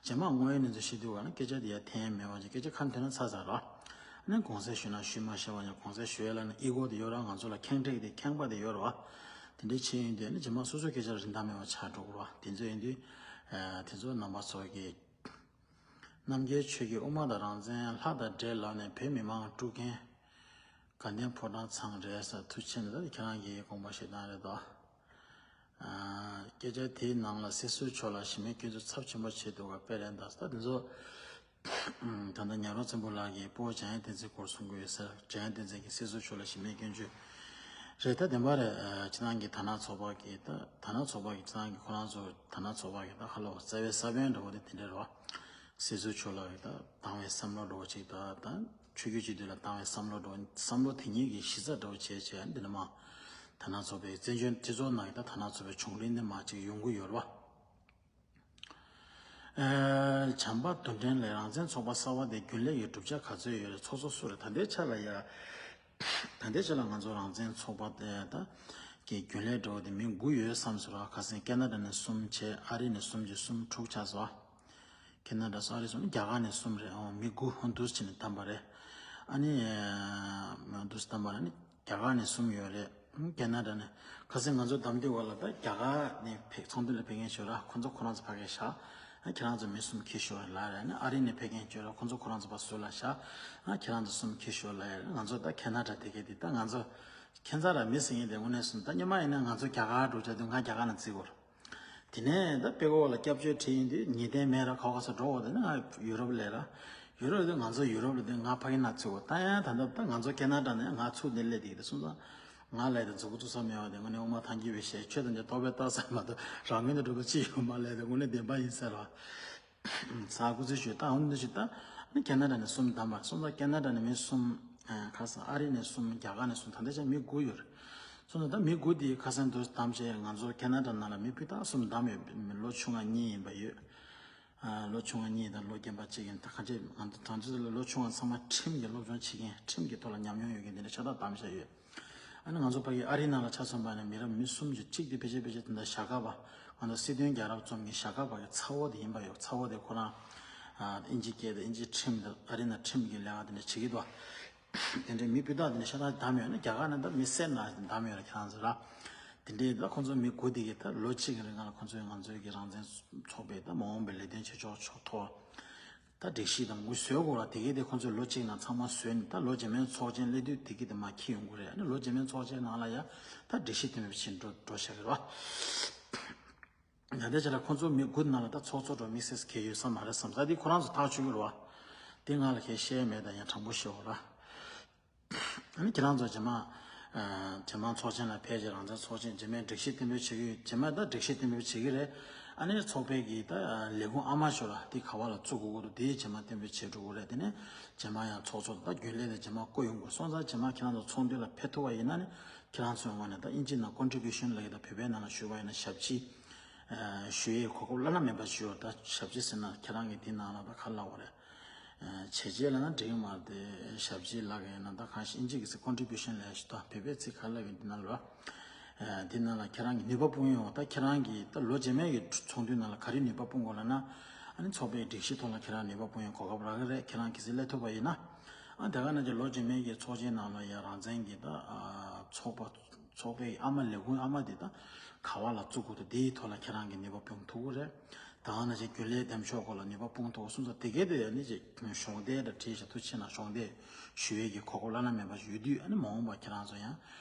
རྗེས་མ་དངོས་ཡོད་གནས་ཚུལ་ཤེས་དུས་ག་ན་སྐད་ཆ་འདི་ཡར་འཐེན་ཡ་མེད་པ་ཅིག་སྐད་ཆ་ཁ་འཐེན་ན་ཚར་ཚར་ར། ཨ་ནི་གོང་གསལ་ཞུས་ན་ཞུས་མ་ཤེས་པ་ཡང་གོང་གསལ་ཞུ་ཡ་ལ་ནི་ཨི་གོ་དེ་ཡོད་ར། ང་ཚོ་ལ་ཁེངས་དྲེགས་དེ་ཁེངས་པ་དེ་ཡོད་ར་བ། དེ་འདྲའི་ཆེད་ཡིན་དུས་ཨ་ནི་རྗེས་མ་སོ་སོའི་སྐད་ཆ་རིན་ཐང་མེད་པ་ཆགས་འགྲོ་གི་ར་བ། དེ་ཚོ་ཡིན་དུས། དེ་ཚོ་རྣམ་པ་ཚོ་གི། རྣམ་རྒྱལ་ཆོས་ཀྱི་དབུ་མ་དང་རང་བཙན་ལྷ་དང་འདྲེ་ལབ་ནས་བོད་མི་མང་དཀྲུག་མཁན། དགའ་ལྡན་ཕོ་བྲང་ཚང་རེད་ཟེར། ཐུགས་ཆེ་ནས་ད་ཁྱེད་རང་གི་དགོངས་པ་བཞེས་སྟངས་རེད་དོ། སྐད་ཆ་དེའི་ནང་ལ་སྲིད་ཟུར་མཆོག་ལ་གཞི་མེད་སྐྱོན་འཛུགས་ཚབས་ཆེན་པོ་བྱས་འདུག་ག་དཔེ་རེད་འདུག་ད་དེ་ཚོ། ད་ལྟ་ཉག་རོང་བཙན་པོ་ལགས་ཀྱིས་སྤོ་བོ་འཇམ་དབྱངས་བསྟན་འཛིན་སྐོར་གསུང་གི་ཡོད་ཟེར། འཇམ་དབྱངས་བསྟན་འཛིན་གྱིས་སྲིད་ཟུར་མཆོག་ལ་གཞི་མེད་སྐྱོན་བརྗོད་རེད། ད་བདེན་པ་རེད། སྤྱི་བཏང་གི་དར་ནག་ཚོགས་པ་གི་ད་དར་ནག་ཚོགས་པ་གི་སྤྱི་བཏང་གི་ཁོ་རང་ཚོ་དར་ནག་ཚོགས་པ་གི་ད་ཧ་ལོ་རྩ་བའི་ས་བོན་འདྲ་བོ་དེ་དེ་འདྲ་རེད་བ། སྲིད་ཟུར་མཆོག་ལ་ད་དྭངས་བའི་བསམ་བློ་འདྲ་བོ་ཅིག་ད་ད་ཆོས་བརྒྱུད་སྤྱི་འཐུས་ལ་དྭངས་བའི་བསམ་བློ་འདྲ་བོ་བསམ་བློ་དེ་ཉིད་ཀྱི་གཞི་རྩ་འདྲ་བོ་བྱས་བྱས་འདི་ནི་མ་དར་ནག་ཚོགས་པའི་བཙན་བྱོལ་སྤྱི་ཚོགས་ནང་གི་ད་དར་ནག་ཚོགས་པའི་བྱུང་རིམ་འདི་མ་ཅིག་ཡོང་གི་ཡོད་རེད་བ། ཨེ། བྱམས་པ་དོན་ལྡན་ལགས། རང་བཙན་ཚོགས་པ་གསར་པ་དེ་རྒྱུན་ལས་ཀྱི་གྲུབ་ཆ་ག་ཚོད་ཡོད་རེད། ཚོགས་གཙོ་སུ་རེད། ད་ལྟའི་ཆ་ལ་ཡ། ད་ལྟའི་ཆ་ལ་ང་ཚོ་རང་བཙན་ཚོགས་པ་དེ་ད་གི་རྒྱུན་ལས་འགྲོ་བ་དེ་མི་དགུ་ཡོད་བསམ་སོང་ར། ཁ་སང་ཁེ་ན་ཌ་ནས་གསུམ་བྱས། ཨ་རི་ནས་གསུམ་བྱས། གསུམ་དྲུག་ཆགས་སོང་། ཁེ་ན་ཌ་གསུམ། ཨ་རི་གསུམ། རྒྱ་གར་ནས་གསུམ་རེད། ཨོ་མི་དགུ་འདུག་བྱས་ནས་བདམས་པ་རེད། ཨ་ནི་འདུག་བདམས་པ་རེད། ཨ་ནི། རྒྱ་གར་ནས་གསུམ་ཡོད་རེད། ཁེ་ན་ཌ་ནས། ཁ་སང་ང་ཚོ་བདམས་དུས་བར་ལ་ད་རྒྱ་གར་ནས་ཕེབས་ཚོགས་འདུ་ལ་ཕེབས་མཁན་ཞོར་ལ་ཁོང་ཚོ་ཁོ་རང་ཚོ་ཕ་གིར་བཞག་ཨ་ཁྱེད་རང་ཚོ་མི་གསུམ་འཁྱེར་ཤོག་ལབ་རེད། ཨ་ནི་ཨ་རི་ནས་ཕེབས་མཁན་ཞོར་ལ་ཁོང་ཚོ་ཁོ་རང་ཚོ་ཕར་ཟུར་ལ་བཞག་ཨ་ཁྱེད་རང་ཚོ་གསུམ་འཁྱེར་ཤོག་ལབ་ཡ་རེད། ང་ཚོ་ད་ཁེ་ན་ཌ་དེ་ག་དེ་ད་ང་ཚོ་ཁྱད་མཚར་ར་མི་ཟེར་མཁན་དེ་དངོས་གནས་སོང་ད་སྔོན་མ་ཡིན་ན་ང་ཚོ་རྒྱ་གར་འགྲོ་ཆ་དུས་ང་རྒྱ་གར་ནང་བརྩི་དགོས་རེད། དེ་ནས་ད་དཔྲལ་འཁོར་ལ་སྐྱབས་བཅོལ་བྲིས་ཡིན་དུས་ངེས་གཏན་མེད་ར། ཁ་བ་ཁ་ས་འགྲོ་བ་དེ་ནི་ང་ཡུ་རོབ་ལ་ར། ཡུ་རོབ་དེ་ང་ཚོ་ཡུ་རོབ་ལ་དེ་ང་ཕ་གི་ན་ཚུད་གོ་ད་ཡང་ད་ལྟ་ད་ང་ཚོ་ཁེ་ན་ཌ་ནས་ང་ཚུགས་ནས་སླེབས་དེ་གི་དེ་སོང་ཙང་ང་ལ་དེ་མཛུབ་གུ་བཙུགས་ས་མེད་པ་དེ་དངོས་གནས་དབུ་མ་ཐང་རྒྱས་པའི་ཞལ་ཆོས་དང་དེ་རྟོག་པས་བཏགས་ས་མ་གཏོགས་རང་ངོས་ནས་འགྲོ་གི་ཅི་ཡོད་མ་ལས་དེ་དངོས་གནས་བདེན་པ་ཡིན་ཟེར་བ། ས་སྐུ་ཚེ་ཞུ་ད་འོན་ཏེ་ཞུ་ད་ནི་ཁེ་ན་ཌ་ནས་གསུམ་བདམས་པ་སོང་ཙང་ཁེ་ན་ཌ་ནས་མི་གསུམ། ཁ་སང་ཨ་རི་ནས་གསུམ། རྒྱ་གར་ནས་གསུམ། ད་ལྟའི་ཆར་མི་དགུ་ཡོད་རེད། སོང་ཙང་ད་མི་དགུ་དེ་ཁ་སང་དུ་བདམས་བྱས་ང་ཚོ་ཁེ་ན་ཌ་ནང་ལ་མི་སྤུས་དག་གསུམ་བདམས་ཡོད། ལོ་ཆུང་བ་གཉིས་ཡིན་པ་ཡོད། ལོ་ཆུང་བ་གཉིས་དང་ལོ་རྒན་པ་གཅིག་ཡིན། ད་གང་ཅི་ང་ཚོ་ད་ཚོད་ལ་ལོ་ཆུང་བ་ཚང་མ་ཁྲིམས་ཀྱི་སློབ་སྦྱོང་བྱེད་མཁན་ཁྲིམས་ཀྱི་ཐོག་ལ་ཉམས་མྱོང་ཡོད་མཁན་དེ་འདྲ་ཤ་སྟག་བདམས་བཞག་ཡོད། ཨ་ནི་ང་ཚོ་ཕ་གི་ཨ་རི་ནང་ལ་ཆ་མཚོན་པ་ནི་མི་རབས་མི་གསུམ་གྱི་གཅིག་དེ་ཕལ་ཆེར་ཕལ་ཆེར་དེ་འདྲ་ཞྭ་སྒབ་པ་ང་ཚོ་སྲིད་དོན་རྒྱལ་རབས་རྩོམ་མཁན་ཞྭ་སྒབ་པ་གི་ཚ་བོ་དེ་ཡིན་པ་ཡོད། ཚ་བོ་དེ་ཁོ་རང་ཨིན་ཇི་སྐད་དང་ཨིན་ཇི་ཁྲིམས་དང་ཨ་རི་ནང་ཁྲིམས་ཀྱི་ལས་ཀ་དེ་འདྲ་བྱེད་ཀྱི་འདུག་དེ་འདྲའི་མི་སྤུས་དག་དེ་འདྲ་ཤ་སྟག་བདམས་ཡོད་ན། རྒྱ་གར་ནས་ད་མི་སེར་ནང་བདམས་ཡོད་ལ། ཁྱེད་རང་ཚོ་ལ་དེ་འདྲའི་ད་ཁོང་ཚོ་མི་དགུ་དེ་གིས་ད་ལོ་གཅིག་གི་རིང་ལ་ཁོང་ཚོས་ང་ཚོའི་གི་རང་བཙན་ཚོགས་པའི་ད་མ་འོངས་པའི་ལས་དོན་བྱེད་ཕྱོགས་ཕྱོགས་ཐོག་ད་སྒྲིག་གཞི་དང་མགོ་བཟོས་དགོས་ལ། དེ་གའི་དེ་ཁོང་ཚོས་ལོ་གཅིག་ནང་ཚང་མ་བཟོས་ནས། ད་ལོ་རྗེས་མའི་ཚོགས་ཆེན་སླེབས་དུས་དེ་གའི་དེ་མར་འཁྱེར་ཡོང་གི་རེད། ཨ་ནི་ལོ་རྗེས་མའི་ཚོགས་ཆེན་ནང་ལ་ཡ་ད་སྒྲིག་གཞི་དེ་མོ་ཕྱིན་འགྲོ་འགྲོ་བཞག་གི་རེད་བ། ཡང་དེ་ཆ་ལ་ཁོང་ཚོ་མི་དགུ་ནང་ལ་ད་ཚོགས་གཙོ་འགྲོ་དམིགས་བསལ་གལ་ཡོད་ས་མ་རེད་བསམ། ད་དེ་ཁོ་རང་ཚོ་ཐག་ཆོད་ཀྱི་རེད་བ། དེ་ང་ལ་གལ་བཤད་མེད། ད་ཡང་དྲང་པོ་ཤོད་ར། ཨ་ནི་ཁྱེད་རང་ཚོ་རྗེས་མ་ཨ་རྗེས་མ་ཚོགས་ཆེན་ལ་ཕེབས་རྗེས། རང་བཙན་ཚོགས་ཆེན་རྗེས་མའི་སྒྲིག་གཞི་གཏན་འབེབས་བྱེད་ཀྱི་ཡོད། རྗེས་མ་ད་སྒྲིག་གཞི་གཏན་འབེབས་བྱེད་ཀྱི་རེད། ཨ་ནི་ཚོགས་པའི་གི་ད་ལས་ཁུངས་ཨ་མ་ཤོ་ལ་དེ་ག་བ་ལ་བཙུགས་དགོས་ཀྱི་འདུག་དེ་རྗེས་མ་གཏན་འབེབས་བྱེད་འགྲོ་གི་རེད། དེ་ནས་རྗེས་མ་ཡང་ཚོགས་གཙོ་ད་རྒྱུན་ལས་དེ་རྗེས་མ་བསྐོ་ཡོང་དགོས་སོང་ཙང་། རྗེས་མ་ཁྱེད་རང་ཚོ་ཚོགས་འདུ་ལ་ཕེབས་ཐུབ་པ་ཡིན་ན་ནི། ཁྱེད་རང་ཚོའི་ངོས་ནས་ད་ཨིན་ཇི་ནང་ཀོན་ཊི་བིའུ་ཤན་ལབ་ཀྱི། ད་བོད་པའི་ནང་ལ་ཞུ་བ་ཡིན་ན་ཞབས་ཕྱི་ཨ་ཞུ་ཡའི་གོ་སྐབས་བླ་ན་མེད་པ་ཞིག་ཡོད། ད་ཞབས་ཕྱི་ཟེར་ན་ཁྱེད་རང་གི་དེ་ནང་ལ་ད་ག་རེ་ལབ་དགོས་རེད། ཨ་བྱས་རྗེས་ལབ་ན་འགྲིག་གི་མ་རེད་དེ། ཞབས་ཕྱི་ལབ་ཀྱི་ཡིན་ན་ད་གང་ཞིག་ཨིན་ཇི་གི་ཚིག་ཀོན་ཊི་བིའུ་ཤན་ལབ་ཡ་ཞིག་འདུག་བོད་པའི་ཚིག་ག་རེ་ལབ་ཀྱི་ཡིན་འདི་ནང་ལ། ཨ་འདི་ནང་ལ་ཁྱེད་རང་གི་ནུས་པ་སྤུངས་ཡོང་། ད་ཁྱེད་རང་གིས་ད་ལོ་རྗེས་མའི་གི་ཚོགས་འདུའི་ནང་ལ་ག་རེ་ནུས་པ་སྤུངས་དགོས་ལབ་ན། ཨ་ནི་ཚོགས་པའི་སྒྲིག་གཞི་ཐོག་ལ་ཁྱེད་རང་ནུས་པ་སྤུངས་ཡོང་གོ་སྐབས་རག་གི་རེད། ཁྱེད་རང་གལ་སྲིད་སླེབས་ཐུབ་པ་ཡིན་ན། ཨ་དེ་ག་ནང་བཞིན་ལོ་རྗེས་མའི་གི་ཚོགས་ཆེན་ནང་ལ་ཡང་རང་བཙན་གྱི་ད་ཨ་ཚོགས་པ་ཚོགས་པའི་ཨ་མ་ལས་ཁུངས་ཨ་མ་དེ་ད་ག་བ་ལ་བཙུགས་དགོས་འདུག་དེའི་ཐོག་ལ་ཁྱེད་རང་གིས་ནུས་པ་སྤུངས་ཐུབ་ཀྱི་རེད། ད་ག་ནང་བཞིན་རྒྱུན་ལས་འདེམས་ཕྱོགས་སྐོར་ལ་ནུས་པ་སྤུངས་ཐུབ་ཀྱི་སོང་ཙང་། དེ་གའི་དེ་ཡང་ནི་ཅིག་གཞོགས་འདེགས་འདྲ་བྲིས་བཞག་ཐུགས་ཆེ་གནང་། གཞོགས་འདེགས་ཞུ་ཡས་ཀྱི་གོ་སྐབས་བླ་ན་མེད་པ་ཞིག་ཡོད་དུས། ཨ་ནི་མ་འོངས་པ་ཁྱེད་རང་ཚོ་ཡང་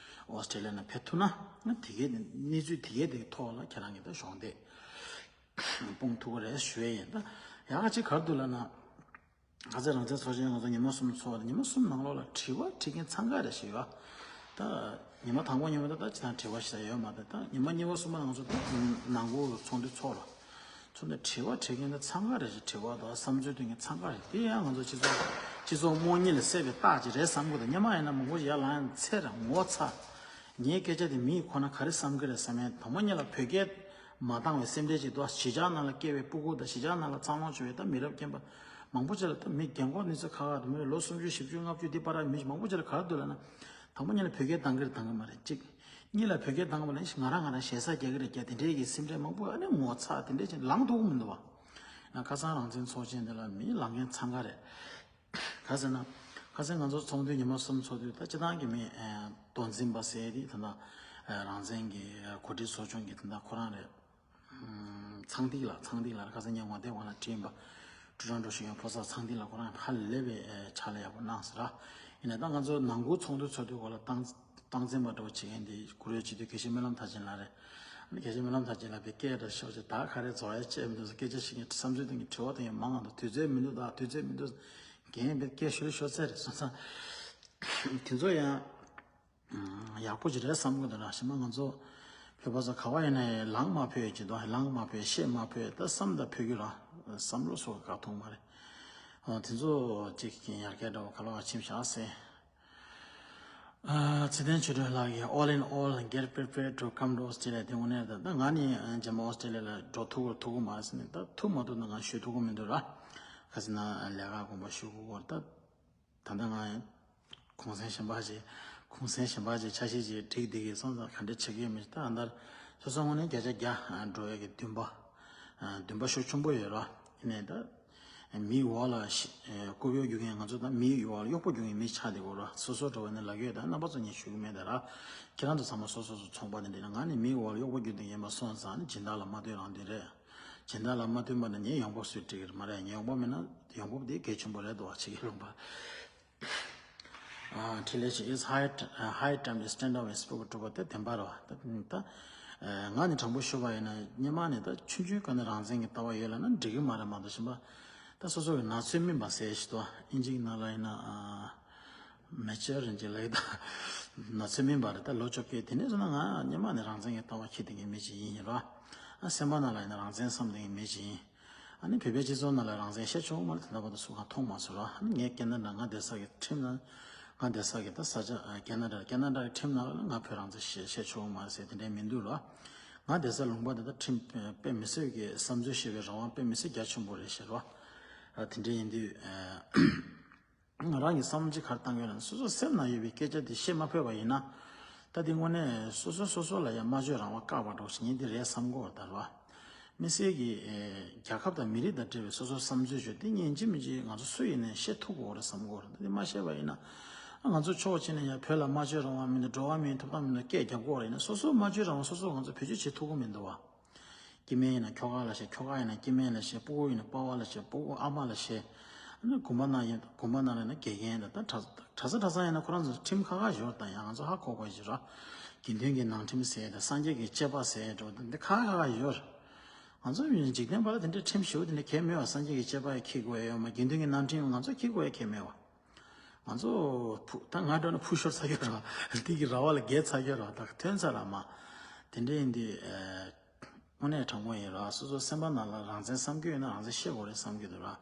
ཨོ་སི་ཀྲི་ལི་ཡ་ནང་ཕེབས་ཐུབ་ན། ཨ་དེ་གའི་དེ་གནས་ཚུལ་དེ་གའི་དེ་ཐོག་ལ་ཁྱེད་རང་གིས་ད་གཞོགས་འདེགས་སྤུངས་ཐུབ་ཀྱི་རེད་ཞུ་ཡས་ཡིན། ད་ཡག་ག་ཅིག་ག་རེ་འདུག་ལབ་ན། ག་ཚོད་རང་བཙན་ཚོགས་ཆེན་ང་ཚོ་ཉི་མ་གསུམ་ཚོགས། ཉི་མ་གསུམ་ནང་ལོགས་ལ་དྲི་བ་དྲི་མཁན་འཚང་ཁ་རེད་ཞུ་ཡ། ད་ཉི་མ་དང་པོ་ཉི་མ་ད་ད་ཅི་ཐང་དྲི་བ་ཞིག་ད་ཡོད་མ་རེད། ད་ཉི་མ་གཉིས་པ་གསུམ་པ་ང་ཚོ་ད་ནང་ཁུལ་ཚོགས་འདུ་ཚོགས་ལ། ཚོགས་འདུ་དྲི་བ་དྲི་མཁན་ད་འཚང་ཁ་རེད་ཞུ། དྲི་བ་དང་བསམ་ཚུལ་འདོན་མཁན་འཚང་ཁ་རེད། དེ་ཡང་ང་ཚོ་སྤྱི་ཚོགས་སྤྱི་ཚོགས་དམག་གཉིད་ལ་བསད་པའི་རྟགས་ཅིག་རེད་བསམ་གི་འདུག་སྔོན་མ་ཡིན་ན་མང་པོ་ཞིག་ཡར་ལངས་ཚེ་ར་ངོ་ཚ། ངའི་སྐད་ཆ་དེ་མི་ཡིས་ཁོ་ན་ག་རེ་བསམ་གི་རེད་བསམ་ཡས། དང་པོ་ཉིད་ལ་བོད་སྐད་མ་འདང་བའི་སེམས་ཁྲལ་ཅིག་འདུག་གཞིས་ཆགས་ནང་ལ་སྐྱེས་པའི་སྤུ་གུ་དང་། གཞིས་ཆགས་ནང་ལ་འཚར་ལོངས་བྱུང་བའི་ད་མི་རབས་རྒན་པ་མང་པོ་ཅིག་ལ། ད་མི་རྒན་འཁོགས་ནི་ཚོ་ཁ་ཁ་དང་། མི་ལོ་སུམ་ཅུ་བཞི་བཅུ་ལྔ་བཅུ་འདི་བར་མི་མང་པོ་ཅིག་ལ་ག་རེ་འདུག་ལབ་ན། དང་པོ་ཉིད་ལ་བོད་སྐད་འདང་གི་རེད་འདང་གི་མ་རེད་གཅིག་གཉིས་ལ་བོད་སྐད་འདང་གི་མ་རེད། ང་རང་ང་རང་ཞེ་ས་རྒྱག་གི་རེད་རྒྱག་དེ་འདྲའི་གི་སེམས་ཁྲལ་མང་པོ། ཨ་ནི་ངོ་ཚ་དེ་འདྲའི་ཅིག་ལངས་ཐུབ་ཀྱི་མི་འདུག་བ། ཡང་ཁ་སང་རང་བཙན་ཚོགས་ཆེན་དེ་ལ་མི་ལངས་མཁན་འཚང་ཁ་རེད། ག་ཟེར་ན། ག་ཟེར་ང་ཚོ་ཚོགས་འདུ་ཉི་མ་གསུམ་ཚོགས་དུས་ད་སྤྱི་བཏང་གི་མི་ཨ་མདོ་འཛིན་པ་ཟེར་དེ་ད་ལྟ་ཨ་རང་བཙན་གྱི་ཨ་གོ་སྒྲིག་ཚོགས་ཆུང་གི་ད་ལྟ་ཁོ་རང་རེད། ཨམ་ཚངས་ཐིག་ལགས། ཚངས་ཐིག་ལགས་རེད། ག་ཟེར་ངས་ངོ་དེབ་སྒང་ལ་བྲིས་པ། ཀྲུའུ་ཀྲང་ཀྲོའུ་ཞིག་ཡང་ཕོ་གསར་ཚངས་ཐིག་ལགས་ཁོ་རང་ཧ་ལས་པའི་ཨ་ཕྱག་ལས་ཡག་པོ་གནང་ཟེར་ར། ཡིན་ནའི་ད་ང་ཚོ་ནང་ཁུལ་ཚོགས་འདུ་ཚོགས་དུས་སྐོར་ལ་སྟངས་སྟངས་འཛིན་པ་འདྲ་བོ་བྱེད་མཁན་དེ་གུ་རུའི་སྤྱི་འཐུས་དགེ་བཤེས་སྨོན་ལམ་མཐར་ཕྱིན་ལགས་རེད། ཨ་ནི་དགེ་བཤེས་སྨོན་ལམ་མཐར་ཕྱིན་ལགས་པའི་སྐད་འདྲ་ཤོར་ཅིག་ད་ག་རེ་རྫོགས་ཡ་བཅད་མི་འདུག་ཟེར། སྐད་ཆ་བཤད་མཁན་བསམ་ཚུལ་སྟོན་མཁན་དྲི་བ་དང་ཡང་མང་ང་འདུག་དུས་ཚོད་མི་འདུག་ད་དུས་ཚོད་མི་འདུག་རྒན་པའི་སྐད་ཤོར་ཤོར་ཚད་རེད་སོང་ཙང་། དེ་ཚོ་ཡང་ཡག་པོ་ཅིག་རེད་བསམ་གི་འདུག་ར། གཞན་པ་ང་ཚོ་བོད་པ་ཚོ་ག་བ་ཡིན་ན་ཡང་ལངས་མ་ཕོད་ཅིག་འདུག་ལངས་མ་ཕོད། བཤད་མ་ཕོད། ད་བསམ་ད་ཕོད་ཀྱི་ར། བསམ་བློ་སོགས་ག་ཐོག་མ་རེད། ཨ་དེ་ཚོ་ཅིག་ཡར་རྒྱས་འདྲ་བོ་ག་ལ་བ་ཕྱིན་བཞག་ཟེར། ཨ་ཚེ་བརྟན་ཆོས་སྒྲོན་ལགས་ཀྱིས། All in all, get prepared to come to Australia. དེ་དངོས་གནས་ད་ད་ང་ནི་རྗེས་མ་ཨོ་སི་ཀྲེ་ལི་ཡ་ལ་འགྲོ་ཐུབ་ཀྱི་ཐུབ་ཀྱི་མ་རེད་ཟེར་ནས། ད་ཐུབ་མ་ཐུབ་ན་ང་ཞུ་ཐུབ་ཀྱི་མི་འདུག་ར། ག་ཟེར་ན་ལས་ཀ་དགོངས་པ་ཞུ་དགོས་སྐོར། ད་ད་ལྟ་ང་གུང་སེང་གཞན་པ་ཅིག་གུང་སེང་གཞན་པ་ཅིག་འཆར་གཞི་ཅིག་སྒྲིག་བསྡད་ཀྱི་སོང་ཙང་ག་འདྲ་བྱེད་ཀྱི་ཡོད་མེད་ད་ཨ་འདར་སོ་སོ་དངོས་གནས་བརྒྱ་ཆ་བརྒྱ་འགྲོ་ཡས་ཀྱི་འདུན་པ་འདུན་པ་ཤུགས་ཆེན་པོ་ཡོད་ར། ཡིན་ནའི་ད། མིའི་འོག་ལ་ཤི་ཨེ་རྐུབ་གཡོག་རྒྱུག་མཁན། ང་ཚོ་ད་མིའི་འོག་ལ་གཡོག་པོ་རྒྱུག་མཁན་མི་ཆགས་བསྡད་ཡོད་ར། སོ་སོ་འགྲོ་བ་ནི་ལབ་ཡོད། ད་རྣམ་པ་ཚོ་ངས་ཞུ་གི་མེད་ད་ར། ཁྱེད་རང་ཚོ་ཚང་མ་སོ་སོ་སོ་ཚོང་པ་དེ་འདྲ་ཡིན་ན། ང་ནི་མིའི་འོག་ལ་གཡོག་པོ་རྒྱུག་མཁན་ཡིན་པ་སོང་ཙང་ནི་སྦྱིན་བདག་ལ་མ་ལྟོས་རང་དོན་རེད། སྦྱིན་བདག་ལ་མ་ལྟོས་པ་ན་ངའི་ཡོང་འབབ་སུས་སྒྲིག་གི་རེད། མ་རེད། ངའི་ཡོང་འབབ་མེད་ན་ཡོང་འབབ་དེ་གལ་ཆེན་པོ་རེད་འདུག་བ། ཕྱི་རྒྱལ་ལུང་པ། ཨ་འཕྲིན་ལས་ཤིག It's high, high time to stand up and speak to the truth. དེ་བདེན་པ་རེད་བ། ད་ད་ཨ་ང་ནི་དྲང་པོ་ཞུ་བ་ཡིན་ན་སྔོན་མ་ནས་ད་ཆུང་ཆུང་སྒང་ནས་རང་བཙན་གྱི་ལྟ་བ་ཡོད་ལབ་ན་འགྲིག་གི་མ་རེད་མ་གཏོགས། གཞན་པ་ད་སོ་སོ་གི་ན་ཚོད་སྨིན་པ་ཟེར་ཞིག་འདུག་ཨིན་ཇིའི་ནང་ལ་ཡིན་ན་ཨ་མེ་ཅར་རེད་ཅེས་ལབ་ཀྱི་འདུག་ན་ཚོད་སྨིན་པ་རེད། ད་ལོ་བཅོ་བརྒྱད་དེ་ནས་བཟུང་ན་ང་སྔོན་མ་ནས་རང་བཙན་གྱི་ལྟ་བ་འཁྱེར་བསྡད་མཁན་མི་ཅིག་ཡིན་ར། ཨ་སེམས་པ་ནང་ལ་ཡིན་ན་རང་བཙན་བསམ་བསྡད་མཁན་མི་ཅིག་ཡིན། ཨ་ནི་བོད་པའི་སྤྱི་ཚོགས་ནང་ལ་རང་བཙན་བཤད་ཆོག་མ་རེད། དེ་འདྲ་བར་དུ་སུ་གང་མཐོང་མ་སོང་ར། ཨ་ནི་ངས་ཁེ་ན་ཌ། ང་བསྡད་ས་གི་ཁྲིམས་ནང་། ང་བསྡད་ས་གི་ད་ས་ཆ་ཨ་ཁེ་ན་ཌ། ཁེ་ན་ཌ་གི་ཁྲིམས་ནང་ལ་ང་བོད་རང་བཙན་བཤད་བཤད་ཆོག་མ་རེད་ཟེར་དེ་འདྲའི་མི་འདུག་ལ། ང་བསྡད་ས་ལུང་པ་དེ་ད་ཁྲིམས་དཔེ་མི་སྲིད་ཀྱི་བསམ་ཚུལ་བཤད་པའི་རང་དབང་དཔེ་མི་སྲིད་རྒྱ་ཆེན་པོ་རེད་ཟེར་བ། ཨ་དེ་འདྲའི་ཡིན་དུས་ཨ། ང་རང་གི་བསམ་བློ་ཅིག་ག་རེ་བཏང་ཡོད་ན། སོ་སོ་སེམས་ནང་ཡོད་པའི་སྐད་ཆ་དེ་བཤད་མ་ཕོད་པ་ཡིན་ན། ད་དེ་དངོས་གནས་སོ་སོ་སོ་སོ་ལ་ཡང་སྨྲ་བརྗོད་རང་དབང་བཀག་པ་འདྲ་བོ་ཞིག་ཡིན། དེ་རེད་བསམ་གྱི་ཡོད་རེད་ད་ར། དམིགས་བསལ་གྱི་ཨེ་རྒྱལ་ཁབ་དང་མི་རིགས་དང་འབྲེལ་བའི་སོ་སོའི་བསམ་ཚུལ་བརྗོད་དེ་ཉན་གཅིག་མིན་གཅིག་ང་ཚོ་སུ་ཡིན་ནའི་བཤད་ཐུབ་དགོས་རེད་བསམ་གྱི་ཡོད་རེད། ད་དེ་མ་བཤད་པ་ཡིན་ན། ང་ཚོ་ཕྱོགས་གཅིག་ནས་ཡང་བོད་ལ་སྨྲ་བརྗོད་རང་དབང་མི་འདུག། འགྲོ་བ་མིའི་ཐོབ་ཐང་མི་འདུག། སྐད་རྒྱག་དགོས་རེད་ན། སོ་སོ་སྨྲ་བརྗོད་རང་དབང་སོ་སོ་ང་ཚོ་བེད་སྤྱོད་བྱེད་ཐུབ་ཀྱི་མི་འདུག་བ། སྐྱེ་དམན་ཡིན་ན་ཁྱོ་ག་ལ་བཤད། ཁྱོ་ག་ཡིན་ན་སྐྱེ་དམན་ལ་བཤད། སྤུ་གུ་ཡིན་ན་པ་ཕ་ལ་བཤད། སྤུ་གུ་ཨ་མ་ལ་བཤད། ཨ་ནི་དགོན་པ་ནང་ཡིན། དགོན་པ་ནང་ལ་ཡིན་ན་དགེ་རྒན་དང་། ད་གྲྭ་གྲྭ་ས་གྲྭ་ཚང་ཡིན་ན་ཁོ་རང་ཚོ་ཁྲིམས་ཁག་ཁག་ཡོད་རེད། ད་ཡང་ང་ཚོ་ཧ་གོ་དགོས་ཀྱི་རེད། དགེ་འདུན་གྱི་ནང་ཁྲིམས་ཟེར་ཡ་དང་། སངས་རྒྱས་ཀྱི་བཅས་པ་ཟེར་ཡ་འདྲ་བོ་འདི་ཁག་ཁག་ཁག་ཡོད་རེད། ང་ཚོ་འཇིག་རྟེན་པ་ལ་དེ་འདྲའི་ཁྲིམས་ཞེ་པོ་དེ་འདྲ་གལ་མེད་པ། སངས་རྒྱས་ཀྱི་བཅས་པ་ཡང་འཁྱེར་དགོས་ཡ་ཡོད་མ། དགེ་འདུན་གྱི་ནང་ཁྲིམས་ང་ཚོ་འཁྱེར་དགོས་ཡ་གལ་མེད་པ། ང་ཚོ་ཕུ་ད་ང་འདྲ་ན་ཕུ་ཤོར་ཚར་གྱི་རེད། དེ་གི་ར་བ་ལ་རྒལ་ཚར་གྱི་རེད། ད་ཐོན་ཚར་ར་མ། དེ་འདྲ་ཡིན་དུས་ཨ། དངོས་གནས་དྲང་པོ་ཡིན་ར། སོ་སོ་སེམས་པ་ནང་ལ་རང་བཙན་བསམ་གྱི་ཡོད་ན་རང་བཙན་བཤད་དགོས་རེད་བསམ་གྱི་འདུག་ར།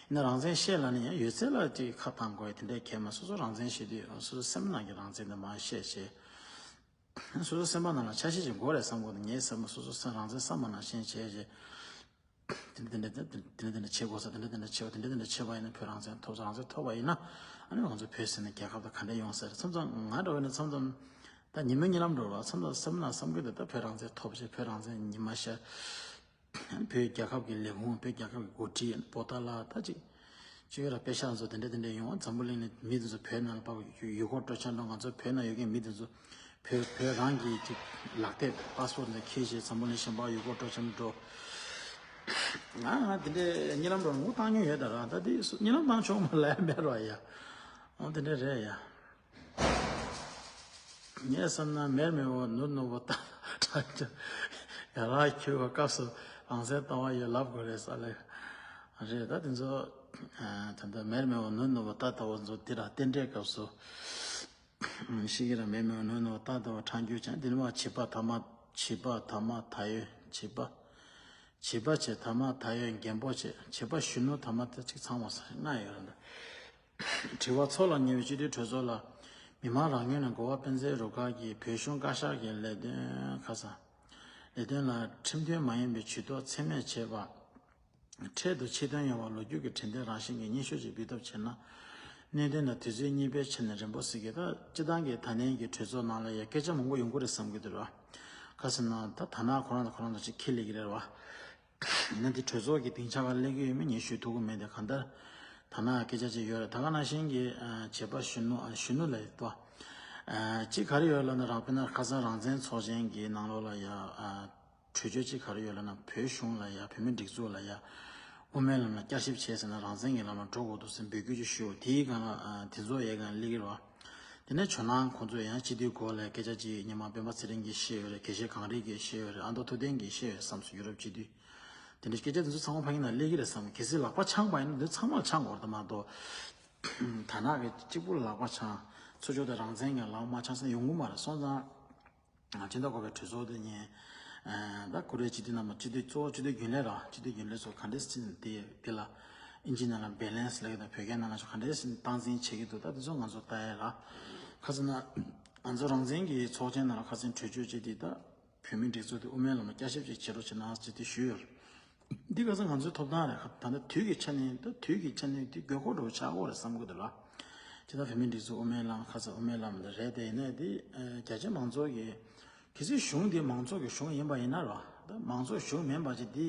ཡིན་ན་རང་བཙན་བཤད་ལབ་ནས་ཡང་ཡོད་ཚད་ལ་ཅིག་ཁ་བཏང་དགོས་ཡ་དེ་འདྲ་གལ་མ། སོ་སོ་རང་བཙན་བཤད་དུས་སོ་སོ་སེམས་ནང་གི་རང་བཙན་དེ་མར་བཤད་བྱས། སོ་སོ་སེམས་པ་ནང་ལ་ཆ་ཤས་ཅིག་དགོས་རེད་བསམ་གྱི་འདུག། ངའི་བསམ་པ་སོ་སོ་སེམས་རང་བཙན་བསམ་པ་ནང་བཞིན་བྱས་བྱས། དེ་འདྲ་དེ་འདྲ་དེ་འདྲ་དེ་འདྲ་བྱེད་དགོས་ས། དེ་འདྲ་དེ་འདྲ་བྱེད་པ། དེ་འདྲ་དེ་འདྲ་བྱེད་པ་ཡིན་ན་བོད་རང་བཙན་ཐོབ་ས། རང་བཙན་ཐོབ་པ་ཡིན་ན་ཨ་ནི་ང་ཚོ་བོད་ཟེར་ན་རྒྱལ་ཁབ་དང་ག་འདྲ་ཡོང་ས་རེད། མཚམས་མཚམས་ང་འདྲ་བ་ཡིན་ན་མཚམས་མཚམས་ད་ཉི་མའི་གཉིད་ལམ་འགྲོ་ར། མཚམས་མཚམས་སེམས་ནང་བསམ་གྱི་འདུག། ད་བོད་རང་བཙན་ཐོབ་བྱས། བོད་རང་བཙན་ཉི་མ་ཤར། བོད་རྒྱལ་ཁབ་ཀྱི་ལས་ཁུངས། བོད་རྒྱལ་ཁབ་ཀྱི་འགོ་ཁྲིད་པོ་ཏཱ་ལ་ད་ཅིག་ཅིག་ཡོད་ར། པེ་ཤག་ཚོ་དེ་འདྲ་དེ་འདྲ་ཡོང་བ། འཛམ་བུ་གླིང་ནས་མི་དེ་ཚོ་བོད་ནང་ལ་ཕར་ཡུལ་སྐོར་སྤྲོ་འཆམ་འགྲོ། ང་ཚོ་བོད་ནང་ཡོད་མཁན་མི་དེ་ཚོ་བོད་བོད་རང་གི་ཅིག་ལག་དེབ་པཱ་སི་པོར་ཊི་འདི་འཁྱེར་བྱས་འཛམ་བུ་གླིང་གཞན་པ་ཡུལ་སྐོར་སྤྲོ་འཆམ་འགྲོ། ང་ང་དེ་འདྲའི་གཉིད་ལམ་འགྲོ་ངུ་བཏང་མྱོང་ཡོད་ད་ར། ད་དེ་གཉིད་ལམ་བཏང་ཆོག་མ་ལབ་ཡ་མེད་ར་ཡ། འོ་དེ་འདྲ་རེད་ཡ། ངས་བསམ་ན་མེར་མེར་བོ་ནུར་ནུར་བོ་ཏ་ཏ་ཡ་ར་ཁྱོད་པ་སྐབས་སུ་རང་བཙན་ལྟ་བ་ཡོད་ལབ་དགོས་རེད་ས་ལེ། རེད་ད་དེ་ཚོ། ད་ལྟ་མེར་མེར་བོ་ནུར་ནུར་བོ་ཏ་ཏ་བོ་ཚོ་འདི་ར་རྟེན་འབྲེལ་སྐབས་སུ། ཤི་གི་ར་མེར་མེར་བོ་ནུར་ནུར་བོ་ཏ་ཏ་བོ་ཁྲང་རྒྱུ་ཅན་དེ་ནི་མ་བྱིས་པ་ཐ་མ། བྱིས་པ་ཐ་མ་ད་ཡོད་བྱིས་པ། བྱིས་པ་བྱས་ཐ་མ་ད་ཡོད་རྒན་པོ་བྱས་བྱིས་པ་གཞོན་ནུ་ཐ་མ་ད་ཅིག་ཚང་མ་ས་ལྔ་ཡོད་ར་འདི། དྲི་བ། འཚོ་ལ་ཉེ་བའི་སྤྱི་འཐུས་གྲོས་ཚོགས་ལ། མི་མང་རང་ངོས་ནས་གོ་བ་སྤེལ་མཛད་རུ་ཁག་གིས་བོད་གཞུང་བཀའ་ཤག་གི་ལས་དོན་ཁ་ས། ལས་དོན་ལ་ཁྲིམས་མཐུན་མ་ཡིན་པའི་ཇུས་གཏོགས་མཚན་སྨད་བྱས་པ། འཕྲལ་དུ་ཕྱིར་འདོན་ཡོང་བར་ལོ་རྒྱུས་ཀྱི་དྲན་རྟེན་རང་བཞིན་གྱི་སྙན་ཞུ་ཅིག་འབུལ་ཐབས་བྱས་ན། གནད་དོན་དང་དུས་ཚོད་གཉིས་ཕན་ཆེ་ནས་རན་པོ་གཟིགས་ཀྱི། ད་སྤྱི་བཏང་གི་ད་ནས་ཀྱི་གྲོས་ཚོགས་ནང་ལ་ཡ་སྐད་ཆ་མང་པོ་ཡོང་གི་རེད་བསམ་གྱི་འདུག་ར། ཁ་སང་ན་ད་ད་ན་ཁོ་རང་དང་ཁོ་རང་ཚོ་ཅིག་ཁས་ལེན་གྱི་རེད་བ། ཡིན་ན་འདི་གྲོས་ཚོགས་ཀྱི་སྡིངས་ཆ་ག་སླེབས་ཀྱི་ཡོད་མེད་ངས་ཞུ་ཐུབ་ཀྱི་མེད། དེ་གང་ལྟར་ད་ནང་སྐད་ཆ་ཅིག་ཡོད་རེད། ད་ག་ནང་བཞིན་གྱི་ཨ་བྱེད་པ་གཞོན་ནུ་ཨ་གཞོན་ནུ་ལ་ཡོད་དོ། ཨ་གཅིག་ག་རེ་ཡོད་ལབ་ན་རང་དཔེར་ན་ཁ་སང་རང་བཙན་ཚོགས་ཆེན་གྱི་ནང་ལོགས་ལ་ཡ་ཨ་གྲོས་ཆོད་གཅིག་ག་རེ་ཡོད་ལབ་ན་བོད་གཞུང་ལ་ཡ་བོད་མིའི་སྒྲིག་འཛུགས་ལ་ཡ་དབུ་མའི་ལམ་ལ་བསྐྱར་ཞིབ་བྱས་ཟེར་ན་རང་བཙན་གྱི་ལམ་ལ་འགྲོ་དགོས་འདུག་ཟེར་འབོད་སྐུལ་ཅིག་ཞུ། དེའི་སྒང་ལ་ཨ་དེ་ཚོ་ཡའི་སྒང་སླེབས་ཀྱི་རེད་བ། དེ་ནས་ཇོ་ནང་ཁོང་ཚོས་ཡང་སྤྱི་འཐུས་སྐོར་ལ་སྐད་ཆ་ཅིག་ཉི་མ་སྤེན་པ་ཚེ་རིང་གིས་བཤད་ཡོད་རེད། དགེ་བཤེས་གངས་རིས་ཀྱིས་བཤད་ཡོད་རེད། ཨ་མདོ་ཐུབ་བསྟན་གྱིས་བཤད་ཡོད་བསམ་སོང་། ཡུ་རོབ་སྤྱི་འཐུས། དེ་འདྲའི་སྐད་ཆ་དེ་ཚོ་ཚང་མ་ཕ་གི་ནང་སླེབས་ཀྱི་རེད་བསམ། གལ་སྲིད་ལག་པ་འཆང་པ་ཡིན་ན་འདི་ཚང་མར་འཆང་དགོས་རེད་ད་མ་གཏོགས། ད་ནག་གི་གཅིག་པུར་ལག་པ་འཆང་། ཚུར་ཕྱོགས་དེ་རང་བཙན་གྱི་ལག་མ་འཆང་ས་ཡོང་གི་མ་རེད། སོང་ཙང་། སྤྱི་ཟླ་དགུ་པའི་གྲོས་ཚོགས་དེ་ཉིན། ད་ཀོ་རི་ཡ་སྤྱི་འཐུས་རྣམས་སྤྱི་འཐུས་གཙོ་བོ་སྤྱི་འཐུས་རྒྱུན་ལས་ར། སྤྱི་འཐུས་རྒྱུན་ལས་ཚོ་ག་འདྲས་སེ་དེ་དེ་ལ་ཨིན་ཇི་ནང་ལ་བེ་ལན་སི་ལབ་ཀྱི་དང་། བོད་སྐད་ནང་ལ་ཚོ་ག་འདྲས་སེ་སྟངས་འཛིན་བྱེད་ཀྱི་འདུག། ད་དེ་ཚོ་ང་ཚོ་ལྟ་ཡ་ར། ཁ་སང་ན་ང་ཚོ་རང་བཙན་གྱི་ཚོགས་ཆེན་ནང་ལ་ཁ་སང་གྲོས་ཆོད་བྱས་དེ་ད་བོད་མིའི་སྒྲིག་འཛུགས་དེ་དབུ་མའི་ལམ་ལ་བསྐྱར་ཞིབ་ཅིག་བྱེད་རོགས་བྱེད་གནང་ཟེར་དེ་ཞུས་ཡོད། འདི་ག་ས་ང་ཚོའི་ཐོབ་ཐང་རེད། ད་ལྟ་དུས་ཀྱི་ཆ་ནས་ད་དུས་ཀྱི་ཆ་ནས་དེ་དགོས་མཁོ་འདྲ་བོ་ཆགས་ཀྱི་ཡོད་རེད་བསམ་གྱི་འདུག་ལ། ཇི་ལྟར་བོད་མིའི་སྒྲིག་འཛུགས་དབུ་མའི་ལམ་ཁ་ས་དབུ་མའི་ལམ་འདི་རེད། དེ་ཡིན་ནའི་དེ་རྒྱ་ཆེ་མང་ཚོགས་ཀྱི་གལ་སྲིད་གཞུང་འདི་མང་ཚོགས་ཀྱི་གཞུང་ཡིན་པ་ཡིན་ན་རོ། ད་མང་ཚོགས་གཞུང་མིན་པ་ཅིག་འདི་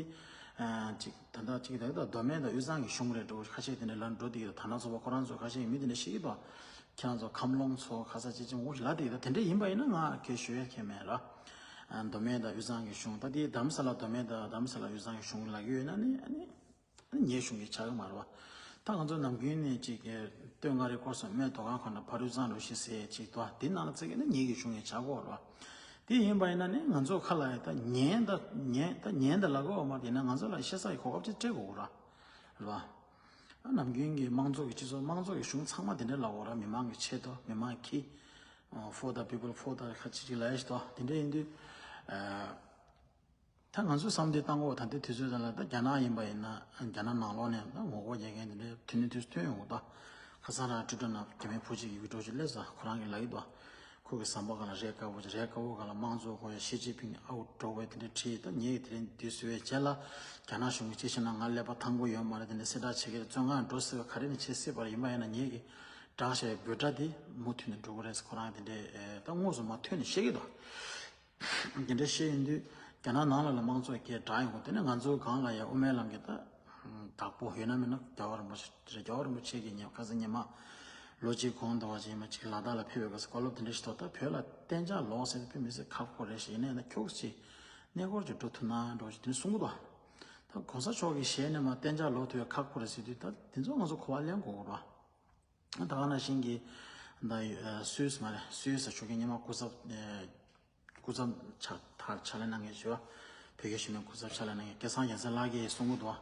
ཅིག་ད་ལྟ་ཅིག་ད་ལྟ་མདོ་སྨད་དང་དབུས་གཙང་གི་གཞུང་རེད་འདྲ་བོ་ཁ་ཤས་དེ་འདྲ་ལབ་འགྲོ་བསྡད་ཀྱི་འདུག། ད་ནང་ཚོགས་པ་ཁོ་རང་ཚོ་ཁ་ཤས་མི་དེ་འདྲ་བཤད་ཀྱི་འདུག། ཁྱེད་རང་ཚོ་ཁམས་ལོང་ཚོ་ཁ་ས་ཅི་ཅི་འུ་ལ་དེ་ད་དེ་འདྲ་ཡིན་པ་ཡིན་ན་ང་གལ་ཞུ་ཡ་ཁྱད་མེད་ར། མདོ་སྨད་དང་དབུས་གཙང་གི་གཞུང་ད་དེ་རྡ་རམ་ས་ལ་མདོ་སྨད་དང་རྡ་རམ་ས་ལ་དབུས་གཙང་གི་གཞུང་ལབ་ཀྱི་ཡོད་ན་ནི་ཨ་ནི་ཨ་ནི་ངའི་གཞུང་གི་ཆགས་ཀྱི་མ་རེད་བ། ད་ང་ཚོ་ནམ་རྒྱུན་ནས་ཅིག་སྟོད་མངའ་རིས་སྐོར་སོང་སྨད་མདོ་ཁམས་ཁོ་ན་ཕ་རུ་གཙང་འགྲོ་ཤི་ཟེར་ཅིག་ཏོ་དེ་ནང་ལ་བརྩི་གི་ན་ངེད་ཀྱི་གཞུང་གི་ཆགས་ཀྱི་ཡོད་རེད་བ། དེ་ཡིན་པ་ཡིན་ན་ནི་ང་ཚོ་ཁ་ལ་ཡ་ད་ཉན་ད་ཉན་ད་ཉན་ད་ལབ་ཀྱི་ཡོད་མ་རེད། ཡིན་ན་ང་ཚོ་ལ་བཤད་ས་ཡི་གོ་སྐབས་ཅིག་སྤྲད་དགོས་ར། རེད་བ། ནམ་རྒྱུན་གྱི་དམངས་གཙོ་གི་སྤྱི་ཚོགས་དམངས་གཙོ་གི་གཞུང་ཚང་མ་དེ་འདྲ་ལབ་ཀྱི་ཡོད་ར། མི་མང་གི་ཆེད་དུ་མི་མང་གི for the people for the ཁ་ཅིག་ཅིག་ལབ་ཡ་ཞིག་ཏོ་དེ་འདྲ་ཡིན་དུས། ད་ང་ཚོས་བསམ་བློ་བཏང་དགོས། ད་ལྟའི་དུས་ཚོད་དེ་ལ་ད་རྒྱ་ནག་ཡིན་པ་ཡིན་ན་རྒྱ་ནག་ནང་ལོགས་ནས་ད་ངོ་རྒོལ་རྒྱག་མཁན་དེ་འདྲའི་དུས་ནས་དུས་སུ་ཐོན་ཡོང་གི་འདུག། ཁ་སང་རང་ཊུའི་ཊར་ནང་རྒྱ་མི་བུ་གཅིག་གིས་ཝི་ཌི་འོ་ཅིག་སླེབས་ས། ཁོ་རང་གིས་ལབ་ཀྱི་འདུག། ཁོ་གི་ཟམ་པ་སྒང་ལ་རས་དཀར་པོ་ཅིག། རས་དཀར་པོ་སྒང་ལ་དམངས་གཙོ་དགོས་ཡ། ཞི་ཅིན་ཕིང་ཨའུཊ་འགྲོ་དགོས་དེ་འདྲའི་བྲིས། ད་ངས་དེ་རིང་དུས་སུ་བའི་རྗེས་ལ་རྒྱ་ནག་གཞུང་གིས་ཅི་བྱས་ན་ང་ཀླད་པ་ཐང་པོ་ཡོད་མ་རེད། དེ་འདྲ་གསལ་བསྒྲགས་བྱེད་ཀྱི་རེད། བཙོན་ཁང་འགྲོ་སྲིད་པ་ག་རེ་ནས་བྱེད་སྲིད་པ་རེད། ཡིན་པ་ཡིན་ན་ངས་ཀྱིས་བསྒྲགས་བཞག་པའི་འབོད་སྒྲ་དེ་མུ་མཐུད་ནས་འགྲོ་གི་རེད་ཟེར་ཁོ་རང་དེ་འདྲའི་ད་དངོས་སུ་མ་ཐོན་ནས་བཤད་ཀྱི་འདུག། དེ་འདྲ་བཤད་ཡིན་དུས་རྒྱ་ནག་ནང་ལ་ལ་དམངས་གཙོ་སྐད་གྲགས་ཡོང་གི། དེ་ནས་ང་ཚོའི་སྒང་ལ་ཡ་དབུ་མའི་ལམ་གྱི་ད་བདག་པོ་ཡོད་ན་མེད་ན་རྒྱལ་བ་རིན་པོ་ཆེ་རེད། རྒྱལ་བ་རིན་པོ་ཆེ་གིས་ཉེ་ཁ་སང་ཉི་མ་ ལོ་གཅིག་གོང་དུ་བ་ཅིག་ཡིན་པ་ཅིག་ལ་དྭགས་ལ་ཕེབས་པའི་སྐབས་སུ་བཀའ་སློབ་དེ་འདྲ་ཞིག་ཐོབ། ད་བོད་ལ་གཏན་འཇགས་ལོག་ཟེར་ཏེ་ཕེབས་མི་སྲིད། ཁག་པོ་རེད་ཤག་ཡིན་ནའི་ན་ཁྱོད་ཀྱིས་གནས་སྐོར་ཅིག་འགྲོ་ཐུབ་ན་འགྲོ་ཞིག་དེ་ནས་གསུང་གི་འདུག་ད་གོང་ས་མཆོག་གི་ཞལ་ནས་མར་གཏན་འཇགས་ལོག་ཐུབ་ཡ་ཁག་པོ་རེད་ཟེར་དུས། ད་དེ་ཚོ་ང་ཚོ་གོ་བ་ལེན་དགོས་ཀྱི་རེད་བ། ད་ག་ནང་བཞིན་གྱི་ད་སུད་སི་མ་རེད། སུད་སི་ཆོས་རྒྱལ་སྔོན་མ་སྐུ་ཚབ་སྐུ་ཚབ་ཕྱག་ཕྱག་ལས་གནང་མཁན་ཞུ་བ། བོད་ཀྱི་གཞོན་ནུ་སྐུ་ཚབ་ཕྱག་ལས་གནང་མཁན་སྐལ་བཟང་རྒྱལ་མཚན་ལགས་ཀྱིས་གསུང་གི་འདུག་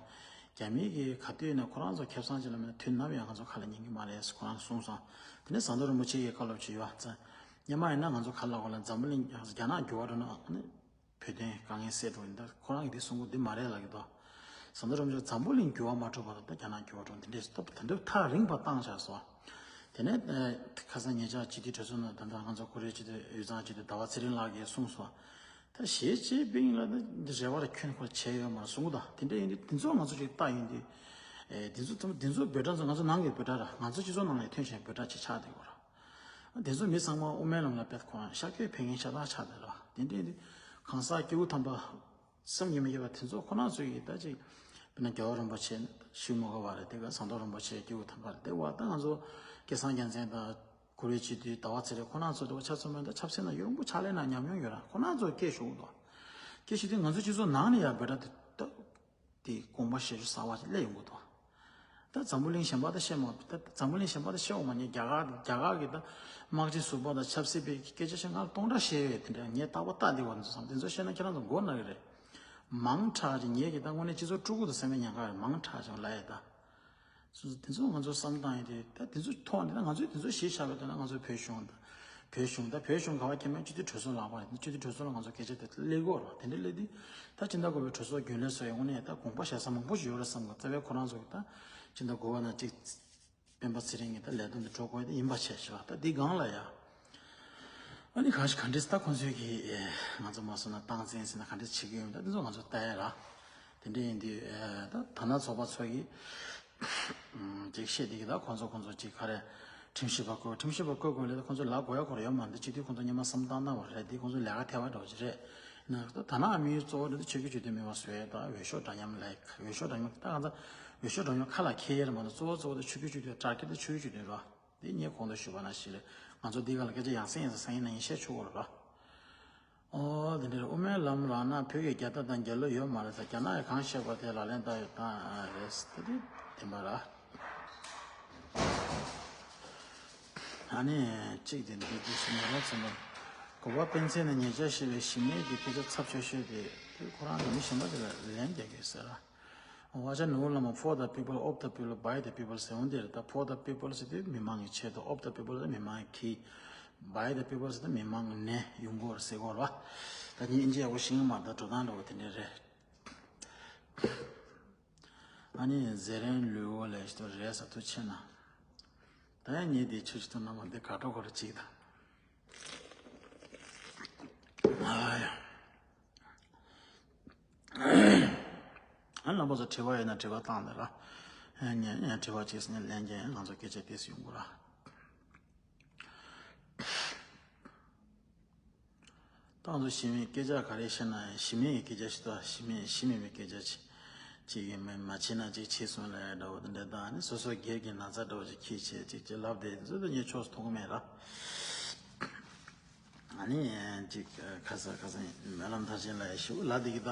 རྒྱ་མི་གིས་ག་དུས་ནས་ཁོ་རང་ཚོ་ཁེ་བཟང་ཅིག་ལ་མེད་ན་དུས་ནམ་ཡང་ང་ཚོ་ཁ་ལ་ཉན་གྱི་མ་རེད་ཟེར་ཁོ་རང་གསུངས་སོང་། དེ་ནས་ཟམ་གདོང་རིན་པོ་ཆེ་གིས་བཀའ་སློབ་བྱས་ཡོད། སྔོན་མ་ཡིན་ན་ང་ཚོ་ག་ལ་གོ་ལ་འཛམ་བུ་གླིང་རྒྱ་ནག་འགྱུར་བ་འགྲོ་ན་ནི་བོད་དོན་དཀའ་ངལ་སེལ་འགྲོ་ཡིན། ད་ཁོ་རང་གིས་འདི་གསུང་གི་འདི་མ་རེད་ལབ་ཀྱི་འདུག་ཟམ་གདོང་རིན་པོ་ཆེ་འཛམ་བུ་གླིང་འགྱུར་བ་མ་འགྲོ་བར་དུ་ད་རྒྱ་ནག་འགྱུར་བ་འགྲོ་འདི་འདྲས་སྟབས་དེ་འདྲ་ཐག་རིང་བ་བཏང་བཞག་སོང་། དེ་ནས་ཨ་ཁ་སང་ཉེ་ཆར་སྤྱི་འཐུས་གྲོས་ཚོགས་ནང་ད་ལྟ་ང་ཚོ་ཀོ་རི་ཡའི་སྤྱི་འཐུས་དབུས་གཙང་སྤྱི་འཐུས་ཟླ་བ་ཚེ་རིང་ལགས་ཀྱིས་གསུངས་སོང་། ད་ཞི་ཅིན་ཕིང་ལ་ད་འདི་རེ་བ་ར་ཁྱོན་ཁོ་བྱས་ཡོད་མ་རེད་གསུང་གི་འདུག་དེ་འདྲ་ཡིན་དུས་འདི་ཚོ་ང་ཚོ་ཅིག་ལྟ་ཡོང་དུས། ཨེ་འདི་ཚོ་ཚང་མ་འདི་ཚོ་འབོད་སྒྲ་ཚོ་ང་ཚོ་ནང་གི་འབོད་སྒྲ་ར། ང་ཚོ་སྤྱི་ཚོགས་ནང་ནས་ཐོན་བཞིན་འབོད་སྒྲ་ཅིག་ཆགས་བསྡད་ཡོད་ར། དེ་ཚོ་མི་ཚང་མ་དབུ་མའི་ལམ་ལ་ཕེབས་ཁོ་རང་ཤར་བསྐྱོད་ཕེབས་མཁན་ཤ་སྟག་ཆགས་བསྡད་ར། དེ་འདྲ་ཡིན་དུས་གང་ཟག་སྐྱེ་བོ་ཐམས་ཅད་སེམས་ཀྱིས་མི་ཁྱབ་པ་དེ་ཚོ་ཁོ་རང་ཚོ་ཡིས་ད་ཅིག་དཔེར་ན་རྒྱལ་བ་རིན་པོ་ཆེ་ཞུ་མི་དགོས་པ་རེད། དེ་ག་ཟམ་གདོང་རིན་པོ་ཆེ་སྐྱེ་བོ་ཐམས་ཅད་རེད། དེ་བ་ད་ང་ཚོ་སྐལ་བཟང་རྒྱལ་མཚན་དང་ཀོ་རི་ཡའི་སྤྱི་འཐུས་ཟླ་བ་ཚེ་རིང་ཁོ་རང་ཚོ་འདྲ་བ་ཆ་མཚོན་པ་ད་ཆབ་སྲིད་ནང་ཡོང་པོ་ཕྱག་ལས་གནང་ཉམས་མྱོང་ཡོད་ར། ཁོ་རང་ཚོ་སྐད་ཞུ་གི་འདུག་སྐད་ཞུ་དུས་ང་ཚོ་སྤྱི་ཚོགས་ནང་ནས་ཡང་འབོད་སྒྲ་དེ་ད། དེ་དགོངས་པ་བཞེས་རྒྱུ་གསར་བ་ཞིག་སླེབས་ཡོང་གི་འདུག་ད་འཛམ་བུ་གླིང་གཞན་པ་དང་བཤད་མ། ད་འཛམ་བུ་གླིང་གཞན་པ་དང་བཤད་འོང་མ་ཉན། རྒྱ་གར་རྒྱ་གར་གྱི་ད་དམག་སྤྱི་ཟུར་པ་དང་ཆབ་སྲིད་པའི་སྐད་ཆ་བཤད་ང་ལ་སྟོང་ཕྲག་བཤད་ཡོད། དེ་འདྲ་ངས་རྟག་པར་ལྟ་བསྡད་པ་འདུག་བསམ། དེ་ཚོ་བཤད་ན་ཁྱེད་རང་ཚོ་མགོ་ན་གི་རེད། མང་དྲགས་ཅིག་ངས་ཀྱི་ད་དངོས་གནས་སྤྱི་ཚོགས་དཀྲུག་གི་འདུག་བསམ་པའི་ཉེན་ཁ་རེད། མང་དྲགས་ཅིག་ལབ་ཡས་ད། སོ་སོ་དེ་ཚོ་ང་ཚོ་བསམ་སྟངས་ཡིན་དུས་ད་དེ་ཚོ་ཐོག་ནས་ད་ང་ཚོས་དེ་ཚོ་གཞི་བཞག་པའི་ཐོག་ནས་ང་ཚོའི་བོད་གཞུང་དང་། བོད་གཞུང་ད་བོད་གཞུང་ག་བ་ཁྱེད་མོས་སྤྱི་འཐུས་གྲོས་ཚོགས་ལངས་པ་རེད། སྤྱི་འཐུས་གྲོས་ཚོགས་ལ་ང་ཚོ་སྐད་ཆ་དེ་སླེབས་ཀྱི་ཡོད་རེད། དེ་འདྲ་སླེབས་དུས་ད་སྤྱི་ཟླ་དགུ་པའི་གྲོས་ཚོགས་རྒྱུན་ལས་ཚོ་ཡི་དངོས་གནས་ད་དགོངས་པ་བཞེས་ས་མང་པོ་ཞིག་ཡོད་རེད་བསམ་གི། རྩ་བའི་ཁོ་རང་ཚོ་གི་ད་སྤྱི་ཟླ་དགུ་པ་ནང་གཅིག་སྤེན་པ་ཚེ་རིང་གི་ད་ལས་དོན་དེ་འགྲོ་དགོས་ཡ་དེ་ཡིན་པ་བྱས་ཤག་ད་འདི་སྒང་ལ་ཡ། ཨ་ནི་གང་ཞིག་ག་འདྲས་ད་ཁོང་ཚོས་ཀྱི་ཨེ་ང་ཚོ་མ་སོང་ན་སྟངས་འཛིན་ཟེར་ན་ག་འདྲས་བྱེད་ཀྱི་ཡོད་མེད་ད་འདི་ཚོ་ང་ཚོ་ལྟ་ཡ་ར། དེ་འདྲས་ཡིན་དུས་ཨེ་ད་ད་ན་ཚོགས་པ་ཚོ་གིས་ཅིག་བཤད་དེ་གི་ད་ཁོང་ཚོ་ཁོང་ཚོ་ཅིག་ག་རེ་ཁྲིམས་ཞིབ་པ་བསྐོས། ཁྲིམས་ཞིབ་པ་བསྐོས་དགོས་ལས་ད་ཁོང་ཚོ་ལབ་དགོས་ཡ་ཁོ་ར་ཡོད་མ་རེད། སྤྱི་འཐུས་ཁོང་ཚོ་སྔོན་མ་བསམ་སྟངས་གནང་བ་རེད། དེ་ཁོང་ཚོ་ལས་ཀ་ཐལ་བ་འདྲ་བོ་ཅིག་རེད། ན་ད་ད་ན་དམིགས་ཡུལ་གཙོ་བོ་འདི་ད་ཆོས་བརྒྱུད་གཅིག་མཐུན་མིན་པ་བཟོ་ཡ་ད་འོས་ཤོག་འདྲ་མཉམ་ལས། འོས་ཤོག་འདྲ་མཉམ་ད་ང་ཚོ་འོས་ཤོག་འདྲ་མཉམ་ཁ་ལ་འཁྱེར་ཡ་རེད་མ་གཏོགས་གཙོ་བོ་གཙོ་བོ་ད་ཆོས་བརྒྱུད་གཅིག་མཐུན་དྲ་རྒྱ་ད་ཆོས་བརྒྱུད་གཅིག་མཐུན་ར། དེ་ངས་གོང་དུ་ཞུས་པ་ནང་བཞིན་རེད། ང་ཚོ་འདི་ག་ལ་སྐད་ཆ་ཡང་སེ་ཡང་སེ་སང་ཉིན་གནངས་ཉིན་བཤད་ཆོག་གི་རེད་པ། ཨོ་དེ་འདྲ་རེད། དབུ་མའི་ལམ་རང་ན་བོད་ཀྱི་རྒྱལ་དར་དང་རྒྱལ་གླུ་ཡོད་མ་རེད་ཟེར། རྒྱ་ནག་གིས་གང་བཤད་པ་དེ་ལག་ལེན་བསྟར་ཡོད་ད་རེད་ཟེར་དེ་བདེན་པ་ར། ཨ་ནི་གཅིག་དེ་འདི་དུས་སུ་ཉེ་རབས་ཚོ་ལ་གོ་བ་སྤེལ་ཚེ་ནི་ཉེ་ཆར་བཤད་པའི་གཞི་མེད་ཀྱི་སྐད་ཆ་ཚབས་ཆེ་ཤོས་དེ་དེ་ཁོ་རང་གི་མི་གཞན་པ་དེ་ལ་ལན་རྒྱག་གི་ཟེར་ར། དབང་ཆེན་ནོར་བུ་བླ་མ་for the people, of the people, by the people ཟེར་འོང་དེ་རེད། ད་for the people ཟེར་དུས་མི་མང་གི་ཆེད་དུ། of the people ཟེར་མི་མང་གི། by the people ཟེར་དུས་མི་མང་ནས་ཡོང་གི་ཡོད་རེད་ཟེར་གི་ཡོད་རེད་པ། ད་ངས་ཨིན་ཇི་ཡག་པོ་ཤེས་ཀྱི་མ་རེད། ད་འགྲོ་སྟངས་འདྲ་བོ་དེ་འདྲ་རེད། ཨ་ནི་ཟེར་རན་ལུས་འོ་ལས་ཞིག་ཏུ་རེད་ས་ཐུག་ཆེ་ན། ད་ཡང་ངས་དེ་ཆུ་ཆུ་ཐུག་ན་མ་འདི་ག་འགྲོ་གོ་རེ་གཅིག་ད། ཨ་ཡ། ཨ་རྣམ་པ་ཚོ་དྲི་བ་ཡོད་ན་དྲི་བ་བཏང་ནས་ར། ཨ་ངས་ངས་དྲི་བ་བྱས་ཟིན་ན་ལན་རྒྱག་ཡིན། ང་ཚོ་སྐད་ཆ་དེ་སུ་ཡོང་གི་ར། ཏང་ཚོ་གཞི་མེད་སྐད་ཆ་ག་རེ་བཤད་ན་ཡང་གཞི་མེད་ཀྱི་སྐད་ཆ་ཞིག་དང་གཞི་མེད་གཞི་མེད་པའི་སྐད་ཆ་ཅིག་ཅིག་ཡིན་མིན་མ་བྱེད་ན་ཅིག་བྱེད་སོང་ལ་ཡ་འདྲ་བོ་དེ་འདྲ་དང་ནི་སོ་སོ་སྒེར་གྱི་ན་ཚ་འདྲ་བོ་ཅིག་ཁྱི་བྱེད་ཅིག་ཅིག་ལབ་བསྡད་ཚོད་དུ་ངས་ཕྱོགས་སུ་མཐོང་གི་མེད་ར། ཨ་ནི་ཅིག་ཁ་ས་ཁ་སང་སྨོན་ལམ་མཐར་ཕྱིན་ལ་ཡ་ཞུ་ལ་འདི་གི་ད་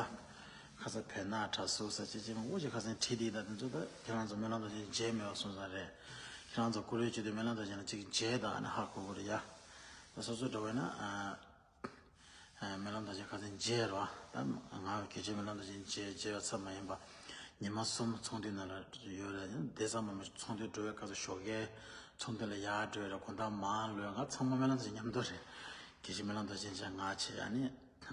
ཁ་ས་བོད་ནག་དྲག་སུ་ས་ཅིག་ཅིག་མང་པོ་ཅིག་ཁ་སང་བྲིས་འདི་ད་དེ་ཚོ་ད་ཁྱེད་རང་ཚོ་སྨོན་ལམ་མཐར་ཕྱིན་མཇལ་མེད་པ་སོང་ས་རེད། ཁྱེད་རང་ཚོ་ཀུ་རེ་བྱེད་དུས་སྨོན་ལམ་མཐར་ཕྱིན་ལ་ཅིག་མཇལ་ད་ཨ་ནི་ཧ་གོ་གི་རེད་ཡ། ད་སོ་སོ་འདྲ་བས་ན་ཨ། སྨོན་ལམ་མཐར་ཕྱིན་ཁ་སང་མཇལ་རོ། ད་ང་གལ་ཆེ་སྨོན་ལམ་མཐར་ཕྱིན་མཇལ་མཇལ་བ་ཙམ་མ་ཡིན་པ། ཉི་མ་གསུམ་ཚོགས་འདུའི་ནང་ལ་ཡོད་རེད། དེ་ཙམ་མ་ཚོགས་འདུ་འགྲོ་བའི་སྐབས་སུ་ཞོགས་ཀའི་ཚོགས་འདུ་ལ་ཡར་འགྲོ་རེད། དགོང་དག་མར་ལོག་ང་ཚང་མ་སྨོན་ལམ་མཐར་ཕྱིན་མཉམ་དུ་རེད། གལ་ཆེ་སྨོན་ལམ་མཐར་ཕྱིན་མཇལ་ང་བྱས་ཨ་ནི་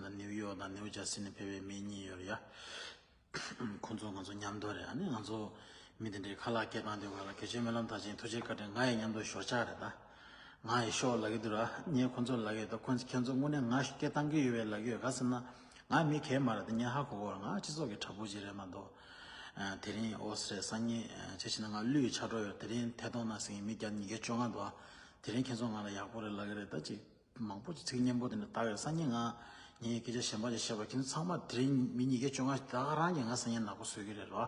ད་ནིའུ་ཡོག་དང་ནིའུ་ཇར་སི་ནས་ཕེབས་པའི་མི་གཉིས་ཡོད་རེད་ཡ། ཁོང་ཚོ་ང་ཚོ་མཉམ་དུ་རེད། ཨ་ནི་ང་ཚོ་མི་དེ་འདྲའི་ཁ་ལག་སྐད་བཏང་དུས་ག་ལ་གལ་ཆེ་སྨོན་ལམ་མཐར་ཕྱིན་ཐུགས་རྗེ་བཀའ་དྲིན་ང་ཡི་མཉམ་དུ་ཞོགས་ཆགས་རེད་ད། ང་ཡི་ཤོག་ལབ་ཀྱི་འདུག་ར། ངས་ཁོང་ཚོ་ལབ་ཀྱི་འདུག་ཁོང་ཁྱེད་ཚོ་དངོས་གནས་ང་སྐད་བཏང་གི་ཡོད་པས་ལབ་ཀྱི་ཡོད་ག་ཟེར་ན། ང་མི་གལ་མ་རེད་དེ་ངས་ཧ་གོ་གོ་ར། ང་སྤྱི་ཚོགས་ཀྱི་དྲག་པོ་ཅིག་རེད་མ་གཏོགས། དེ་རིང་ཨོ་སི་རེད་སང་ཉིན་ཅེ་ཆི་ན་ང་ལུས་ཆགས་འགྲོ་ཡོད། དེ་རིང་ཐད་གཏོང་ནང་ཟིན་མི་བརྒྱ་ཉིས་བརྒྱ་བཅོ་ལྔ་འདུག་དེ་རིང་ཁྱེད་ཚོ་ང་ལ་ཡག་པོ་རེད་ལབ་ཀྱི་རེད་ད་ཅིག་མང་པོ་ཅིག་ཚིག་སྙན་པོ་དེ་འདྲ་བཏགས་ཡོད། སང་ཉིན་ང་ངའི་སྐད་ཆ་གཞན་པ་ཅིག་བཤད་པ་ཁྱེད་ཚོ་ཚང་མ་དེ་རིང་མི་ཉིས་བརྒྱ་བཅོ་ལྔ་ཞིག་ད་ག་རང་གིས་ང་སང་ཉིན་ནག་པོ་བཟོ་གི་རེད་རོ།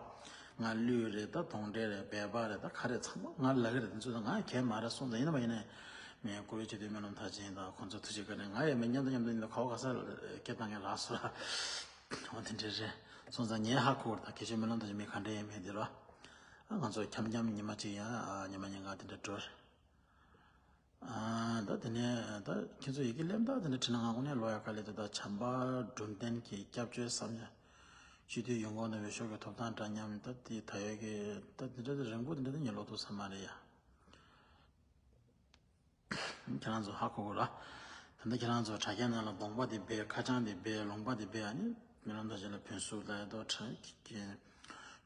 ང་ལུས་རེད། ད་གདོན་འདྲེ་རེད། སྦལ་པ་རེད། ད་ག་རེ་ཚང་མ་ང་ལ་གི་རེད། དེ་ཚོ་ད་ང་གལ་མ་རེད་སོང་ཙང་། ཡིན་ན་མ་ཡིན་ནའི་མི་བཀུར་འོས་སྤྱི་འཐུས་སྨོན་ལམ་མཐར་ཕྱིན་དང་ཁོང་ཚོ་ཐུགས་རྗེ་བཀའ་དྲིན། ང་ཡང་མི་མཉམ་དུ་མཉམ་དུ་ཡིན་ན་ག་བ་ག་ས་སྐད་བཏང་མཁན་རག་སོང་ར། འོ་དེ་འདྲ་རེད་སོང་ཙང་ངས་ཧ་གོ་བ་རེད། ད་སྐད་ཆ་སྨོན་ལམ་མཐར་ཕྱིན་མི་ག་འདྲ་ཡིན་མིན་དེ་ར། ང་ཚོ་འཁྱམ་འཁྱམ་ཉི་མ་གཅིག་ཡང་ཉི་མ་ཉིན་གང་དེ་འདྲ་འགྲོ། ཨ། ད་དེ་ནས་ད་ཁྱེད་ཚོ་ཡི་གེ་ལེམ་ད་དེ་འདྲ་བྲིས་ན་ང་དངོས་གནས་ལོ་ཡག་ག་ལེ། ད་ད་བྱམས་པ་འབྲུམ་སྟོན་གྱི་སྐྱབས་བཅོལ་བསམ་ཡ། སྤྱི་འཐུས་ཡོང་གོང་ན་འོས་ཤོག་གི་ཐོབ་ཐང་འདྲ་མཉམ། ད་དེ་ད་ཡོད་གི་ད་དེ་འདྲ་དེ་རིང་པོ་དེ་འདྲ་དེ་ཉེ་ལོག་ཐུབ་ས་མ་རེད་ཡ། ཁྱེད་རང་ཚོ་ཧ་གོ་གོ་ར། ད་ལྟ་ཁྱེད་རང་ཚོ་དྲ་རྒྱ་ནང་ལ་གདོང་པ་དེ་སྦས། ཁ་བྱང་དེ་སྦས། ལུང་པ་དེ་སྦས། ཨ་ནི་སྨོན་ལམ་མཐར་ཕྱིན་ལ་ཕུན་སུམ་ཚོགས་ལ་ཡ་ཏོ་ཁྲ་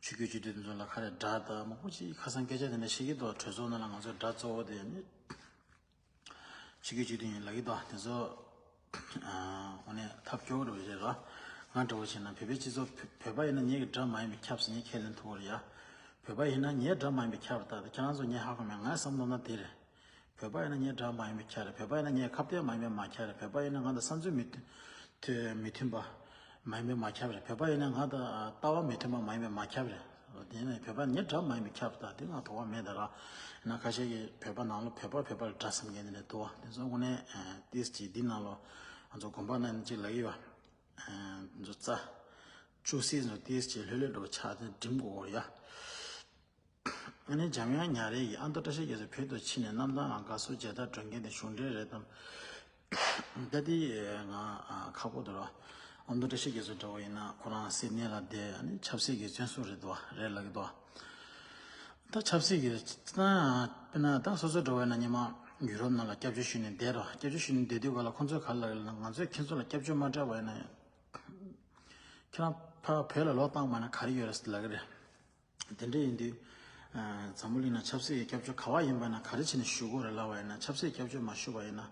ཆུ་རྒྱུད་སྤྱི་འཐུས་དེ་ཚོ་ལ་ཁ་རེ་དགྲ་དང་མང་པོ་ཅིག་ཁ་སང་སྐད་ཆ་དེ་འདྲ་བཤད་ཀྱི་འདུག་གྲོས་ཚོགས་ནང་ལ་ང་ཚོ་དགྲ་གཙོ་བོ་དེ་ཨ་ནི་ཆུ་རྒྱུད་སྤྱི་འཐུས་ཡིན་ལབ་ཀྱི་འདུག་དེ་ཚོ་ཨ་དངོས་གནས་ཐབས་སྐྱོ་བོ་རེད་རེད་ར། ང་འདྲ་བོ་བྱས་ན་བོད་པའི་སྤྱི་ཚོགས་བོད་པ་ཡིན་ན་ངེད་ཀྱི་དགྲ་མ་ཡིན་པའི་ཁྱབ་ཟེར་ངས་ཁས་ལེན་ཐུབ་ཀྱི་རེད་ཡ། བོད་པ་ཡིན་ན་ངའི་དགྲ་མ་ཡིན་པའི་ཁྱབ་རེད། ད་ཁྱེད་རང་ཚོ་ངས་ཧ་གོ་མེད། ང་བསམ་བློ་ན་དེ་རེད། བོད་པ་ཡིན་ན་ངའི་དགྲ་མ་ཡིན་པའི་ཁྱབ་རེད། བོད་པ་ཡིན་ན་ངའི་ཁ་གཏད་མ་ཡིན་པའི་མ་ཁྱབ་རེད། བོད་པ་ཡིན་ན་ང་དང་བསམ་ཚུལ་མི་མཐུན་མཐུན་མི་མཐུན་པ་མ་ཡིན་པའི་མ་ཁྱབ་རེད། བོད་པ་ཡིན་ན་ང་དང་ལྟ་བ་མི་མཐུན་པ་མ་ཡིན་པའི་མ་ཁྱབ་རེད། དེ་ནས་བོད་པ་ངའི་དགྲ་མ་ཡིན་པའི་ཁྱབ་རེད། ད་དེ་ང་དོགས་པ་མེད། ད་ར་ཡིན་ན་ཁ་ཤས་ཀྱིས་བོད་པ་ནང་ལ་བོད་པ་བོད་པ་ལ་དགྲ་བསམ་མཁན་དེ་འདྲ་འདུག་བ། དེ་ཚོ་དངོས་གནས་ཏིས་ཅིག་འདི་ནང་ལོ་ང་ཚོ་དགོན་པ་ནང་ནས་ཅིག་ལབ་ཀྱི་ཡོད། ང་ཚོ་རྩ་བཅུ་སྲིད་ཚོ་ཏིས་ཅིག་ལྷོད་ལྷོད་འགྲོ་ཆགས་དེ་འགྲིམ་དགོས་ཡ། ཨ་ནི་འཇམ་དབྱངས་ཉག་རལ་གྱིས། ཨ་མདོ་བཀྲ་ཤིས་རྒྱ་མཚོ་བོད་དུ་ཕྱིན་ནས་གནམ་ཐང་ལ་དགའ་བསུ་མཇལ་དར་སྒྲོན་མཁན་དེ་གཞུང་འབྲེལ་རེད་དམ། ད་དེ་ང་ཁག་པོ་འདུག་ར། ཨ་མདོ་བཀྲ་ཤིས་རྒྱ་མཚོ་འདྲ་བོ་ཡིན་ན་ཁོ་རང་སིད་ནི་ལ་བསྡད། ཨ་ནི་ཆབ་སྲིད་ཀྱི་བཙོན་ཟུར་རེད་འདུག་རེད་ལབ་ཀྱི་འདུག་ད་ཆབ་སྲིད་ཀྱི་ད་དཔེར་ན་ད་སོ་སོ་འདྲ་བོ་ཡིན་ན་སྔོན་མ་ཡུ་རོབ་ནང་ལ་སྐྱབས་བཅོལ་ཞུས་ནས་བསྡད་ར། སྐྱབས་བཅོལ་ཞུས་ནས་བསྡད་དུས་ག་ལ་ཁོང་ཚོས་ག་ལབ་ལབ་ན། ང་ཚོས་ཁྱེད་ཚོ་ལ་སྐྱབས་བཅོལ་མ་སྤྲད་པ་ཡིན་ན་ཁྱེད་རང་ཕར་བོད་ལ་ལོག་བཏང་པ་ན་ག་རེ་ཡོད་རེད་ཟེར་ལབ་ཀྱི་རེད། དེ་འདྲ་ཡིན་དུས། ཨ། འཛམ་བུ་གླིང་ན་ཆབ་སྲིད་ཀྱི་སྐྱབས་བཅོལ་ག་བ་ཡིན་པ་ན་ག་རེ་བྱས་ནས་ཞུ་དགོས་རེད་ལབ་པ་ཡིན་ན། ཆབ་སྲིད་སྐྱབས་བཅོལ་མ་ཞུས་པ་ཡིན་ན།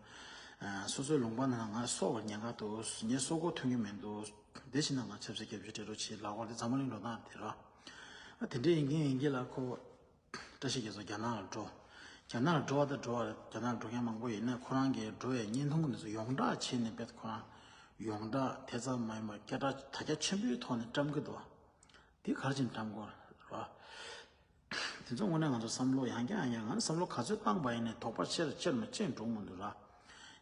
ཨ། སོ་སོའི་ལུང་པ་ནང་ང་སྲོག་གི་ཉེན་ཁ་འདུག་ངས་སྲོག་ཁོག་ཐོན་གྱི་མི་འདུག་དེ་བྱས་ན་ང་ཆབ་སྲིད་སྐྱབས་བཅོལ་སྤྲད་རོགས་བྱེད་ལབ་པ་དེ་འཛམ་བུ་གླིང་འགྲོ་སྟངས་དེ་རེད། ཨ། དེ་འདྲ་ཡིན་གྱིན་ཡིན་གྱིན་ལ་ཁོ་བཀྲ་ཤིས་རྒྱ་མཚོ་རྒྱ་ནག་ལ་འགྲོ། རྒྱ་ནག་ལ་འགྲོ་བ་དང་འགྲོ་བ་རེད། རྒྱ་ནག་ལ་འགྲོ་མཁན་མང་པོ་ཡིན་ནའི་ཁོ་རང་གི་འགྲོ་བའི་བརྙན་ཐུང་གི་འདི་ཚོ་ཡོངས་བསྒྲགས་བྱས་ནས་དཔེ་ཁོ་རང་ཡོངས་བསྒྲགས་དེ་ཙམ་མ་ཡིན་པར་སྐད་གྲགས་དར་ཁྱབ་ཆེན་པོའི་ཐོག་ནས་བཀྲམ་གྱི་འདུག་དེ་ག་རེ་བྱས་ནས་བཀྲམ་དགོས་རེད། དེ་ཚོ་དངོས་གནས་ང་ཚོ་བསམ་བློ་ཡང་བསྐྱར་ཡང་བསྐྱར། ང་ནི་བསམ་བློ་ག་ཚོད་བཏང་པ་ཡིན་ནའི་དོགས་པ་ཆེ་རུ་ཆེ་རུ་ནས་ཆེ་རུ་འགྲོ་གི་མི་འདུག་ར།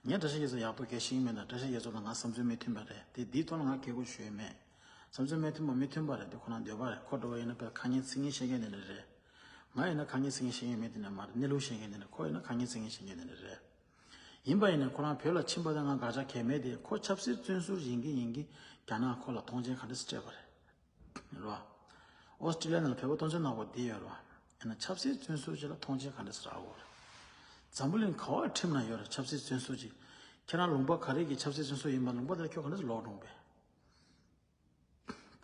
ངས་བཀྲ་ཤིས་རྒྱ་མཚོ་ཡག་པོ་སྐད་ཤེས་ཀྱི་མེད་ད། བཀྲ་ཤིས་རྒྱ་མཚོ་དང་ང་བསམ་ཚུལ་མི་མཐུན་པ་རེད་དེ། འདིའི་ཐོག་ལ་ང་སྐད་ཆ་ཤོད་ཡོད་མེད། བསམ་ཚུལ་མི་མཐུན་པ་མི་མཐུན་པ་རེད་དེ་ཁོ་རང་འདོད་པ་རེད། ཁོ་འདྲ་བོ་ཡིན་ན་དཔེ་ཁ་ངན་ཚིག་ངན་བཤད་མཁན་དེ་འདྲ་རེད། ང་ཡིན་ན་ཁ་ངན་ཚིག་ངན་བཤད་མཁན་མི་དེ་འདྲ་མ་རེད། གནས་ལུགས་བཤད་མཁན་དེ་འདྲ། ཁོ་ཡིན་ན་ཁ་ངན་ཚིག་ངན་བཤད་མཁན་དེ་འདྲ་རེད། ཡིན་པ་ཡིན་ནའི་ཁོ་རང་བོད་ལ་ཕྱིན་པ་དང་ང་དགག་བྱ་གང་ཡང་མེད་དེ། ཁོ་ཆབ་སྲིད་བཙོན་ཟུར་ཡིན་གྱི་ཡིན་གྱི་རྒྱ་ནག་ཁོ་ལ་ཐོངས་མཆན་ག་འདྲ་སེ་སྤྲད་པ་རེད། རེད་བ། ཨོ་སི་ཀྲི་ལི་ཡ་ནང་ལ་བོད་པ་ཐོངས་མཆན་གནང་བ་དེ་ཡོད་རེད་བ། ཡིན་ན་ཆབ་སྲིད་བཙོན་ཟུར་ཅིག་ལ་ཐོངས་མཆན་ག་འདྲ་སེ་རག་གོ་རེད། འཛམ་བུ་གླིང་ག་བ་ཁྲིམས་ནང་ཡོད་རེད་ཆབ་སྲིད་བཙོན་ཟུར་ཅིག་ཁྱེད་རང་ལུང་པ་ག་རེ་གི་ཆབ་སྲིད་བཙོན་ཟུར་ཡིན་པ། ལུང་པ་དེ་ལ་ཁྱོད་ག་འདྲ་སེ་ལོག་འགྲོ་གི་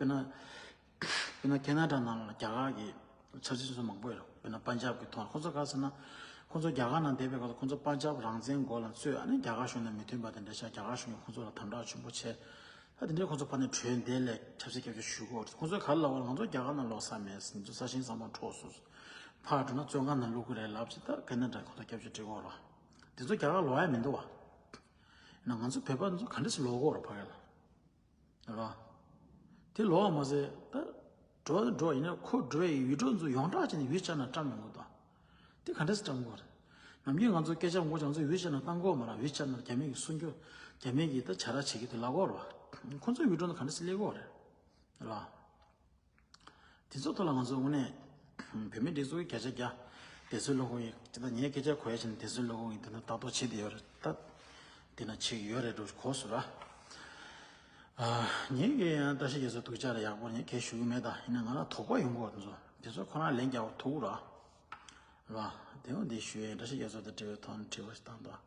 རེད། དཔེར་ན། དཔེར་ན་ཁེ་ན་ཌ་ནང་ལ་རྒྱ་གར་གྱི་ཆབ་སྲིད་བཙོན་ཟུར་མང་པོ་ཡོད་རེད། དཔེར་ན་པན་ཇབ་ཀྱི་ཐོག་ཁོང་ཚོ་ག་རེ་ཟེར་ན། ཁོང་ཚོ་རྒྱ་གར་ནང་བསྡད་པའི་སྐབས་སུ་ཁོང་ཚོ་པན་ཇབ་རང་བཙན་དགོས་ལ་རྩོད། ཨ་ནི་རྒྱ་གར་གཞུང་དང་མི་མཐུན་པ་དེ་འདྲ་ཆགས། རྒྱ་གར་གཞུང་གིས་ཁོང་ཚོ་ལ་དམ་དྲག་ཆེན་པོ་བྱས། ད་དེ་འདྲའི་ཁོང་ཚོ་ཕར་ནས་བྲོས་བསྡད་ལས་ཆབ་སྲིད་སྐྱབས་བཅོལ་ཞུ་གི་ཡོད་རེད། ཁོང་ཚོས་ག་རེ་ལབ་པ་རེད། ང་ཚོ་རྒྱ་གར་ནང་ལོག་ས་མེད། ང་ཚོ་ས་ཞིང་ཚང་མ་འཕྲོག་སོང་། ཕར་འགྲོ་ན་བཙོན་ཁང་ནང་བླུག་གི་རེད་ལབ་བྱས། ད་ཁེ་ན་ཌ་ཁོང་ཚོ་སྐྱབས་བཅོལ་སྤྲད་ཀྱི་ཡོད་རེད། དེ་ཚོ་རྒྱ་གར་ལོག་ཡ་མི་འདུག་བ། ཡིན་ན་ང་ཚོ་བོད་པ་ཚོ་ག་འདྲ་སེ་ལོག་གི་ཡོད་རེད་ཕ་གི་ལ། རེད་བ། དེ་ལོག་མ་ཟད་ད། འགྲོ་འགྲོ་ཡིན་ན་ཁོ་འགྲོ་ཡི་ཡུལ་གྲུ་ཚོ་ཡོངས་གྲགས་བྱས་ནས་ཡུལ་གྱར་ན་བཀྲམ་ཡོང་གི་འདུག་དེ་ག་འདྲ་སེ་བཀྲམ་དགོས་རེད། ནམ་རྒྱུན་ང་ཚོ་སྐད་ཆ་ངོ་ཅང་ཚོ་ཡུལ་གྱར་ན་བཏང་དགོས་མ་རེད། ཡུལ་གྱར་ན་རྒྱ་མི་གིས་སྲུང་སྐྱོབ། རྒྱ་མི་གིས་ད་བྱ་ར་བྱེད་ཀྱི་འདུག་ལབ་དགོས་རེད་བ། ཁོ་ཚོ་ཡུལ་གྲུ་ཚོ་ག་འདྲ་སེ་སླེབས་དགོས་རེད། རེད་བ། དེ་ཚོ་ཐོག་ལ་ང་ཚོ་དངོས་གནས་བོད་མིའི་སྒྲིག་འཛུགས་ཀྱི་བརྒྱ་ཆ་བརྒྱ་བདེ་སྲུང་སློབ་དཔོན་ཡིན། དེ་ད་ངའི་སྐད་ཆ་གོ་ཡ་བྱས་ནས་བདེ་སྲུང་སློབ་དཔོན་ཡིན། དེ་ན་ལྟ་རྟོག་བྱེད་བསྡད་ཡོད་རེད་ད། དེ་ན་བྱེད་ཀྱི་ཡོད་རེད་འགྲོ་གོ་སོང་ར། ཨ། ངས་ཀྱི་ཡང་བཀྲ་ཤིས་རྒྱ་མཚོ་སྡུག་ཅག་རེད། ཡག་པོ་ངས་གང་ཡང་ཞུ་གི་མེད་ད། ཡིན་ན་ང་ལ་དོགས་པ་ཡོང་གི་ཡོད་དེ་ཚོ། དེ་ཚོ་ཁོ་རང་ལན་རྒྱག་པ་ཐུག་ར། ར། དེ་འོ་འདི་ཞུ་ཡས། བཀྲ་ཤིས་རྒྱ་མཚོ་དང་འབྲེལ་བའི་ཐོག་ནས་དྲི་བ་ཞིག་བཏང་དང་།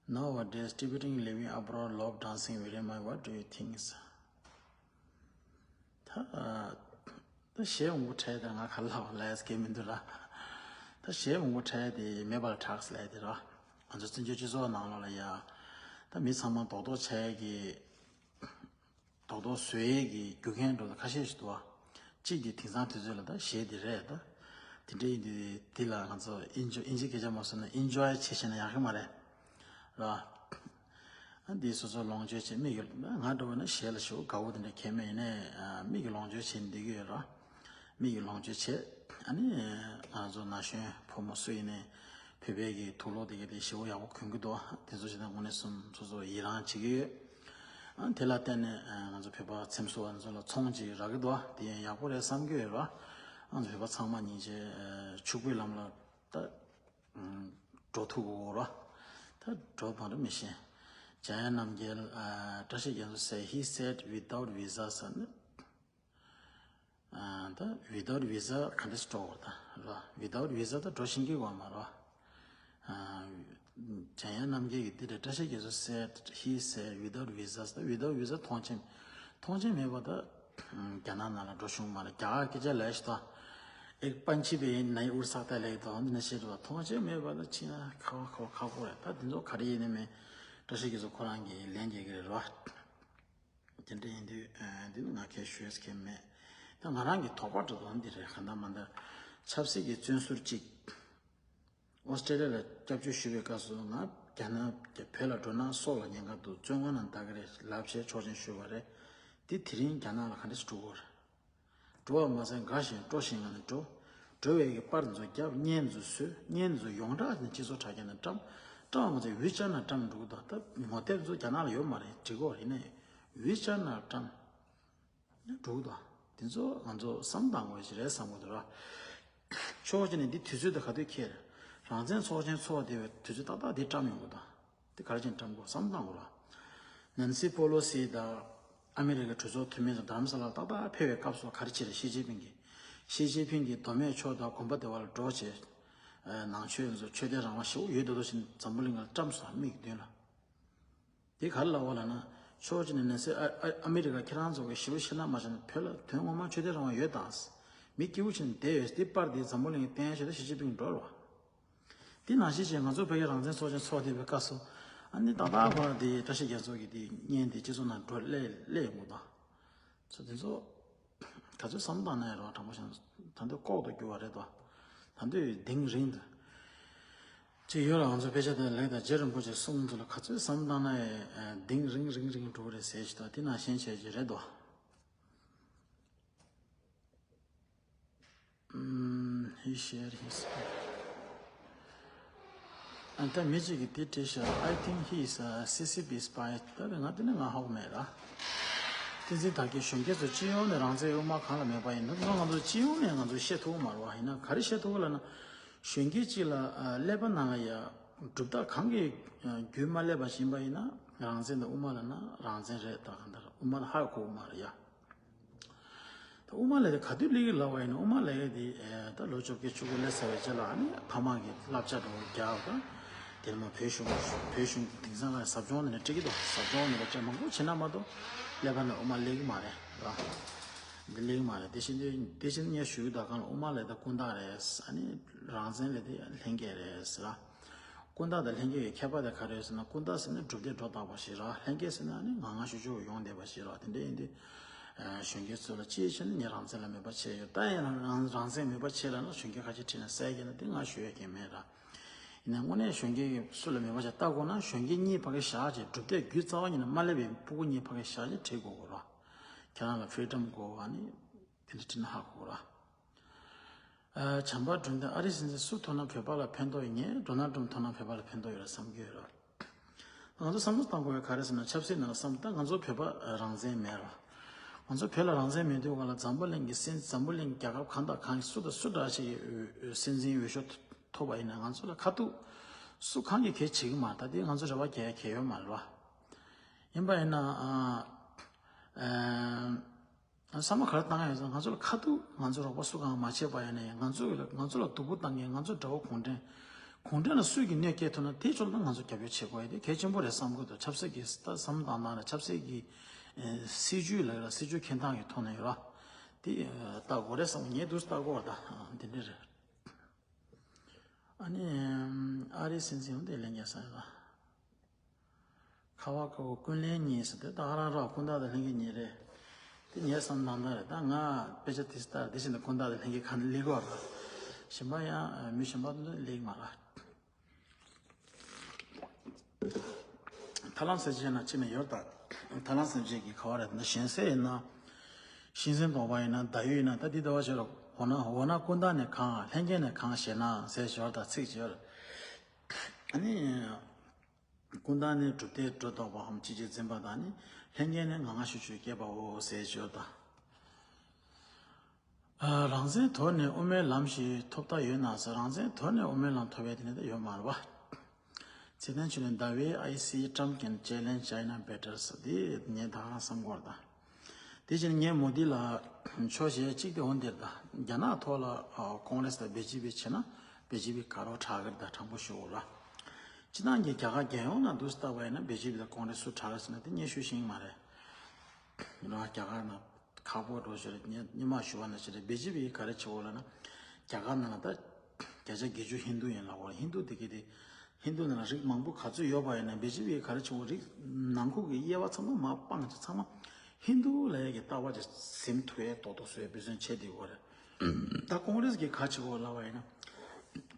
Nowadays, Tibetan living abroad love dancing very much. What do you think? ད་ད་གཞས་འོང་པོ་ཁྲལ་དེ་ང་ག་ལ་ལ་ཡ་སྐད་མི་འདུག་ར། ད་གཞས་འོང་པོ་ཁྲལ་དེ་མེད་པར་གྲགས་ལས་དེ་ར། ང་ཚོ་བཙན་བྱོལ་སྤྱི་ཚོགས་ནང་ལོགས་ལ་ཡ། ད་མི་ཚང་མ་རྡོག་རྡོག་ཆགས་ཀྱི། རྡོག་རྡོག་བཟོ་ཡས་ཀྱི་རྒྱུ་རྐྱེན་འགྲོ་ད་ཁ་ཤས་ཤིག་འདུག་བ། གཅིག་དེ་དེང་སང་དུས་ཚོད་ལ་ད་གཞས་དེ་རེད་ད། དེ་འདྲ་ཡིན་དུས་འདི་ལ་ང་ཚོ་ཨིན་ཇོ་ཨིན་ཇི་སྐད་ཆ་མ་བཟོ་ན་ཨིན་ཇོའི་བྱེད་ཤེས་ན་ཡག་གི་མ་རེད། ར། འདི་སོ་སོ་ལོངས་སྤྱོད་བྱེད། མིག་གི་ང་འགྲོ་བ་ན་ཞལ་ལ་ཞུ་དགའ་བོ་དེ་འདྲ་ཁྱད་མེད། ཡིན་ནའི་མིག་གི་ལོངས་སྤྱོད་བྱེད་འདི་གི་ཡོད་ར། མིག་གི་ལོངས་སྤྱོད་བྱེད། ཨ་ནི་ང་ཚོ་ན་གཞོན་ཕོ་མོ་སུ་ཡིན་ནའི་བོད་པའི་གི་དུག་ལོག་དེ་གི་དེ་ཞེ་པོ་ཡག་པོ་གོན་གི་འདུག་དེ་ཚོ་བྱེད་ན་དངོས་གནས་སོ་སོ་ཡི་རང་བྱེད་ཀྱི་ཡོད། ཨ་དེ་ལ་བརྟེན་ནས་ང་ཚོ་བོད་པ་ཚེམ་བཟོ་བ་ཚོ་ལ་ཚོང་ཅིག་རག་གི་འདུག་དེ་ཡང་ཡག་པོ་རེད་བསམ་གྱི་ཡོད་ར། ང་ཚོ་བོད་པ་ཚང་མ་སྙིང་རྗེ། ཕྱུག་པོའི་ལམ་ལ་ད་འགྲོ་ཐུབ་དགོས་ར། ད་འགྲོ་མ་འགྲོ་མི་ཤེས། འཇམ་དབྱངས་རྣམ་རྒྱལ། བཀྲ་ཤིས་རྒྱ་མཚོ་said, he said without visa ཟེར་ནས། ད་without visa ག་འདྲས་འགྲོ་བར་ད་ར། without visa ད་འགྲོ་ཤེས་ཀྱི་ཡོད་མ་རེད། འཇམ་དབྱངས་རྣམ་རྒྱལ་གྱིས་འདི་འདྲ། བཀྲ་ཤིས་རྒྱ་མཚོ་said, he said without visa ད་without visa མཐོང་ཆེན། མཐོང་ཆེན་མེད་པ་ད་རྒྱ་ནག་ནང་ལ་འགྲོ་བྱུང་མ་རེད། རྒྱ་གར་སྐད་ཆ་ལས་ཤི་ད། एक पंछी भी नहीं उड़ सकता ལས་དང་འདི་ནས་བཤད་འགྲོ་བ། མཐོང་ཆེན་མེད་པ་ད་ཕྱིན་ན་ཁག་པོ་ཁག་པོ་ཁག་པོ་རེད། ད་འདི་ཚོ་ག་རེ་ཡིན་ནི་མེད། བཀྲ་ཤིས་རྒྱ་མཚོ་ཁོ་རང་གིས་ལན་རྒྱག་གི་རེད་ར། དེ་འདྲ་ཡིན་དུས་འདི་ནི་ང་ཁས་ཤོད་མཁན་མེད། ད་ང་རང་གི་དོགས་པ་འདྲ་དང་འདི་རེད། གང་ལྟར་མ་ལྟར་ཆབ་སྲིད་ཀྱི་བཙོན་ཟུར་གཅིག་ཨོ་སི་ཀྲེ་ལི་ཡ་ལ་སྐྱབས་བཅོལ་ཞུ་བའི་སྐབས་སུ་ང་རྒྱ་ནག་བོད་ལ་འགྲོ་ན་སྲོག་ལ་ཉེན་ཁ་འདུག་བཙོན་ཁང་ནང་ལྟ་གི་རེད་ལབ་བྱས་ཆོག་མཆན་ཞུས་པ་རེད། འདི་དེ་རིང་རྒྱ་ནག་ལ་ག་འདྲ་ཞིག་འགྲོ་གི་རེད། འགྲོ་བ་མ་ཟད་དགའ་ཞིང་སྤྲོ་ཞིང་ངང་ནས་འགྲོ། འགྲོ་བའི་གི་པར་འཛུགས་རྒྱབ། བརྙན་འཛུགས་བཟོས། བརྙན་འཛུགས་ཡོངས་གྲགས་ནས་སྤྱི་ཚོགས་དྲ་རྒྱ་ནས་བཀྲམ། བཀྲམ་མ་ཟད་ཝི་ཅར་ནང་བཀྲམ་འགྲོ་གི་འདུག་ད་ངོ་དེབ་ཚོ་རྒྱ་ནག་ལ་ཡོད་མ་རེད། འགྲིག་གོ་ཡིན་ནའི་ཝི་ཅར་ནང་བཀྲམ་འགྲོ་གི་འདུག་དེ་ཚོ་ང་ཚོ་བསམ་བཏང་དགོས་ཞིག་རེད་བསམ་གི་འདུག་ར། ཕྱོགས་གཅིག་ནས་འདི་དུས་ཚོད་དང་ག་དུས་འཁེལ། རང་བཙན་ཚོགས་ཆེན་འཚོགས་བསྡད་པའི་དུས་ཚོད་ཏག་ཏག་འདི་བཀྲམ་ཡོང་གི་འདུག་དེ་ག་རེ་བྱས་ནས་བཀྲམ་དགོས་བསམ་བཏང་དགོས་ར། ནན་སི་པོ་ལོ་སི་དང་ཨ་མི་རི་ཀའི་གྲོས་ཚོགས་འཐུས་མི་ཚོ་རྡ་རམ་ས་ལ་ཏག་ཏག་ཕེབས་པའི་སྐབས་སུ་ག་རེ་བྱས་རེད། ཞི་ཅིན་ཕིང་གིས། ཞི་ཅིན་ཕིང་གིས་མདོ་སྨད་ཕྱོགས་དང་དགོན་པ་སྡེ་བ་ལ་འགྲོ་བྱས། ནང་ཆོས་ཚོ་ཆོས་དད་རང་དབང་ཞེ་པོ་ཡོད་འདུག་དོ་བཞིན་འཛམ་བུ་གླིང་ལ་བཀྲམ་སོང་། མིག་མདུན་ལ། དེ་ག་རེ་ལབ་པ་ལབ་ན། ཕྱོགས་གཅིག་ནས་ནན་སི་ཨ་ཨ་ཨ་མི་རི་ཀ་ཁྱེད་རང་ཚོ་གིས་ཞེ་པོ་ཤེས་ན་མ་ཤེས་ན་བོད་ལ་དོན་ངོ་མ་ཆོས་དད་རང་དབང་ཡོད་དང་། མི་སྐྱིད་པོ་བྱས་ནས་བསྡད་ཡོད། དེ་པར་དེ་འཛམ་བུ་གླིང་གིས་བསྟན་བྱས་ཏེ་ཞི་ཅིན་ཕིང་འགྲོ་རོགས། དེ་ནང་བཞིན་བྱས་ང་ཚོ་བོད་ཀྱི་རང་བཙན་ཚོགས་ཆེན་འཚོགས་བསྡད་པའི་སྐབས་སུ། ཨ་ནི་ཏག་ཏག་ཁོ་རང་དེ་བཀྲ་ཤིས་རྒྱ་མཚོ་གི་དེ་བརྙན་དེ་སྤྱི་ཚོགས་ནང་འགྲོ་སླེབས་སླེབས་ཡོང་གི་འདུག་ཚོ་དེ་ཚོ་ག་ཚོད་བསམ་བཏང་ན་ཡང་རོགས་དྲང་པོ་བཤད་ན་ད་འདོད་ལྐོག་ཏུ་གྱུར་བ་རེད་དོ། ད་འདོད་གདེང་རིང་དུ་ཅིག་ཡོད་ལ། ང་ཚོ་དཔེ་ཆ་དང་ལེགས་དང་རྗེ་རིན་པོ་ཆེ་གསུང་དུ་ལ་ག་ཚོད་བསམ་བཏང་ན་ཡང་གདེང་རིང་རིང་རིང་འགྲོ་གི་རེད་ཟེར་ཞིག་དང་དེ་ནང་བཞིན་བྱས་ཀྱི་རེད་དོ། ཨུམ། He shared his ཨ་ད་མི་གཅིག་གིས་དེ་བྲིས་ཤག I think he is a C C P spy. ད་ང་དེ་ནི་ང་ཧ་གོ་མེད་ལ། བསྟན་འཛིན་དར་རྒྱས་གཞོན་སྐྱེས་ཚོ་སྤྱི་ཡོངས་ནས་རང་བཙན་དབུ་མ་གང་ལ་མེད་པ་ཡིན་ན། ང་ཚོ་སྤྱི་ཡོངས་ནས་ང་ཚོ་བཤད་ཐུབ་ཀྱི་མ་རེད་བ། ཡིན་ན་ག་རེ་བཤད་ཐུབ་ཀྱི་ལབ་ན། གཞོན་སྐྱེས་གཅིག་ལ་ཀླད་པ་ནང་ལ་ཡ་གྲུབ་རྟགས་གང་གི་རྒྱུན་མ་སླེབས་པ་ཞིག་ཡིན་པ་ཡིན་ན་རང་བཙན་དང་དབུ་མ་ལབ་ན་རང་བཙན་རེད། ད་གང་ལྟར་དབུ་མ་ལ་ཧ་གོ་གི་མ་རེད་ཡ། ད་དབུ་མ་ལབ་དེ་ག་དུས་སླེབས་ཀྱི་ལབ་པ་ཡིན་ན། དབུ་མ་ལབ་ཡ་དེ་ད་ལོ་བཅོ་བརྒྱད་བཅུ་དགུ་སླེབས་ཚར་བའི་རྗེས་ལ་ཨ་ནི་ཕ་མ་གི་བསླབ་བྱ་འདྲ་བོ་རྒྱག་དང་། དེ་ནས་མ་བོད་གཞུང་བོད་གཞུང་དེང་སང་ལ་ཟབ་སྦྱོང་ནས་སྤྲད་ཀྱི་འདུག་ཟབ་སྦྱོང་ནས་སྤྲད་མང་པོ་བྱེད་ན་མ་གཏོགས་ཀླད་པ་ནས་དབུ་མ་སླེབས་ཀྱི་མ་རེད་ར། འདི་སླེབས་ཀྱི་མ་རེད། དེ་བཞིན་དུ་དེ་བཞིན་ངས་ཞུ་གི་འདུག་གང་ལ་དབུ་མ་ལབ་དེ་ཀུན་བཏགས་རེད། ཨ་ནི་རང་བཙན་ལབ་དེ་ལྷན་སྐྱེས་རེད་ཟེར་ར། ཀུན་བཏགས་དང་ལྷན་སྐྱེས་ཀྱི་ཁྱད་པར་དེ་ག་རེ་ཡོད་ཟེར་ན། ཀུན་བཏགས་ཟེར་ན་གྲུབ་མཐས་སྒྲོ་བཏགས་པ་ཞིག་ར། ལྷན་སྐྱེས་ཟེར་ན་ནི་ངང་ངམ་ཤུགས་ཤུགས་ཡོང་བསྡད་པ་ཞིག་ར། དེ་འདྲ་ཡིན་དུས་གཞོན་སྐྱེས་ཚོ་ལ་ཅིའི་ཕྱིར་ན་ངས་རང་བཙན་ལ་མོས་པ་བྱས་ཡོད། ད་ཡང་རང་རང་བཙན་མོས་པ་བྱས་ལབ་ན་གཞོན་སྐྱེས་ཁ་ཤས་ཁྲིད་ནས་བསད་ཀྱི་ན་དེ་ང་ཞུ་ཡ་གང་ཡང་མེད་ར། ཡིན་ན་དངོས་གནས་གཞོན་སྐྱེས་སུ་ལ་མོས་པ་བྱས་ལྟ་དགོས་ན་གཞོན་སྐྱེས་གཉིས་ཕ་གི་བཞག་བྱས། གྲུབ་མཐས་རྒྱུ་རྩ་བ་ཉིད་ནས་མ་སླེབས་པའི་ཕྲུ་གུ་གཉིས་ཕ་གི་བཞག་བྱས་ཁྲིད་དགོས་གོ་ར། ཁྱེད་རང་ལ་ཕི་རི་ཌམ་དགོས། ཨ་ནི་དེ་འདྲ་ཁྲིད་ན་ཧ་གོ་གོ་ར། བྱམས་པ་སྒྲོན་ལྡན། ཨ་རི་སྲིད་འཛིན་སུ་མཐོང་ན་བོད་པ་ལ་ཕན་ཐོགས་ཡོད། ངས་ཌོ་ནལ་ཊམ་མཐོང་ན་བོད་པ་ལ་ཕན་ཐོགས་ཡོད་རེད་བསམ་གྱི་ཡོད་རེད། ང་ཚོ་བསམ་བློ་བཏང་དགོས་པ་ག་རེ་ཟེར་ན། ཆབ་སྲིད་ནང་ལ་བསམ་ད་ང་ཚོ་བོད་པ་རང་བཙན་མེད་རེད། ང་ཚོ་བོད་ལ་རང་བཙན་མེད་དུས་ག་ལ་འཛམ་བུ་གླིང་གི་སྲིད་འཛམ་བུ་གླིང་རྒྱལ་ཁབ་གང་དང་གང་གི་སུ་དང་སུ་འདྲ་ཞིག་གི་སྲིད་འཛིན་འོས་ཤོག་ཐོབ་པ་ཡིན་ན་ང་ཚོ་ལ་ཁ་ཐུག་སུ་གང་གིས་གལ་བྱེད་ཀྱི་མ་རེད། ད་དེ་ང་ཚོ་རེ་བ་རྒྱག་ཡ་གལ་ཡོད་མ་རེད་བ། ཡིན་པ་ཡིན་ན། བསམ་བློ་ག་རེ་བཏང་ཡོད་ཟེར་ན། ང་ཚོ་ལ་ཁ་ཐུག་ང་ཚོ་རོགས་པ་སུ་གང་མ་བྱས་པ་ཡིན་ན་ཡང་། ང་ཚོ་ལ་ང་ཚོ་ལ་སྡུག་པོ་བཏང་མཁན་ང་ཚོ་དགྲ་བོ་གུང་ཁྲན། གུང་ཁྲན་ལ་སུས་ཀྱིས་གནོད་སྐྱེལ་ཐུབ་ན་དེའི་ཕྱོགས་ལ་ང་ཚོ་རྒྱབ་སྐྱོར་བྱེད་དགོས་ཡ་དེ་གལ་ཆེན་པོ་རེད་བསམ་གྱི་འདུག་ཆབ་སྲིད་ཀྱི་ད་བསམ་བློ་བཏང་སྟངས་ལ་ཆབ་སྲིད་ཀྱི་སྲིད་ཇུས་ལ་སྲིད་ཇུས་འཁྱེར་སྟངས་ཀྱི་ཐོག་ནས་ཡོད་ར། དེ་ལྟ་དགོས་རེད་བསམ། ངས་འདུག་ལྟ་དགོས་པ་ད་འདི་འདྲ་རེད། ཨ་ནི་ཨ་རིའི་སྲིད་འཛིན་འོང་དེ་ལན་རྒྱག་ས་རེད་ལ། ཁ་བ་ཁ་བོ་ཀུན་ལན་གཉིས་ཟེར་དེ་ད་ཧ་ར་ར་ཀུན་བཏགས་དང་ལྷན་སྐྱེས་གཉིས་རེད། དེ་ངའི་བསམ་སྟངས་རེད། ད་ང་དཔེ་ཆ་དེ་ལྟར་དེ་བཞིན་དུ་ཀུན་བཏགས་དང་ལྷན་སྐྱེས་གང་ལེགས་པར་གཞན་པ་ཡང་མི་གཞན་པ་ཚོ་ལེགས་མ་རེད། ཐར་ལམ་ཟེར་བྱས་ན་ཅི་ནས་ཡོད་ད། ཐར་ལམ་ཟེར་བྱས་ཀྱི་ག་བ་རེད་ན་གཞན་སེལ་ཡིན་ན། གཞན་སེལ་སྟོང་པ་ཡིན་ན་ཟླ་འོད་ཡིན་ན་ད་འདི་ཟླ་བ་བྱས་རོགས་འོ་ན་འོ་ན་ཀུན་བརྟགས་ནས་གང་ལྷན་སྐྱེས་ནས་གང་ཞེ་ན་ཟེར་ཞོར་དང་ཚིག་བྱས་ཡོད། ཨ་ནི། ཀུན་བརྟགས་ནས་གྲུབ་མཐས་སྒྲོ་འདོགས་པའམ་ཅི་བྱེད་འཛིན་པ་དང་ནི་ལྷན་སྐྱེས་ནས་ང་ང་ཤུ་ཤུ་སྐྱེས་པའོ་ཟེར་ཞོར་དང་། རང་བཙན་དོར་ནས་དབུ་མའི་ལམ་ཞིག་ཐོབ་ཐབས་ཡོད་ན་ཟེར། རང་བཙན་དོར་ནས་དབུ་མའི་ལམ་ཐོབ་པའི་དེ་ནི་ད་ཡོད་མ་རེད་བ། ཚེ་བརྟན་ཆོས་གླིང་ཟླ་བའི་I see Trump can challenge China better ཟེར་དེ་ངས་ད་ག་རང་བསམ་གོ་རེད་ད། དེ་བཞིན་ངས་མོ་དི་ལ་ཆོས་བཤད་གཅིག་དེ་འོན་དེར་ད་རྒྱ་ནག་ཐོག་ལ་ཀོང་རེས་དང་བེ་ཇི་པི་བྱས་ན་བེ་ཇི་པི་ག་རོ་དྲག་གི་རེད་ད་དྲང་པོ་ཞུ་འོ་ལ། སྤྱི་བཏང་གི་རྒྱ་གར་རྒྱལ་ཡོངས་ནང་དུ་ལྟ་བ་ཡིན་ན་བེ་ཇི་པི་དང་ཀོང་རེས་སུ་དྲག་གི་ཟེར་ན་དེ་སྙན་ཞུ་ཤེས་ཀྱི་མ་རེད། ཡིན་ནའང་རྒྱ་གར་ནང་ཁག་པོ་འགྲོ་ཞེས་རེད། སྙན་སྙན་མ་ཞུ་བ་ན་ཞེས་རེད། བེ་ཇི་པི་ག་རེ་བྱེད་འོ་ལ་ན་རྒྱ་གར་ནང་ལ་ད་བརྒྱ་ཆ་བརྒྱད་ཅུ་ཧིན་དུ་ཡིན་ལ་འོ་ལ་ཧིན་དུ་དེ་གི་དེ་ཧིན་དུ་ནང་ལ་རིགས་མང་པོ་ག་ཚོད་ཡོད་པ་ཡིན་ན་བེ་ཇི་པི་ག་རེ་བྱེད་འོ་རིགས་ནང་ཁུལ་གྱི་དབྱེ་བ་ཚང་མ་མ་སྤངས་ཀྱི་ཚང་མ་ཧིན་དུ་ལ་ཡ་གི་ལྟ་བ་ཅིག་ཟིན་ཐུབ་ཡས་ཏོག་ཏོག་བཟོས་འབད་བརྩོན་བྱས་བསྡད་ཡོད་རེད། ད་ཀོང་རེས་ཀྱིས་ག་བྱེད་འོ་ལབ་པ་ཡིན་ན།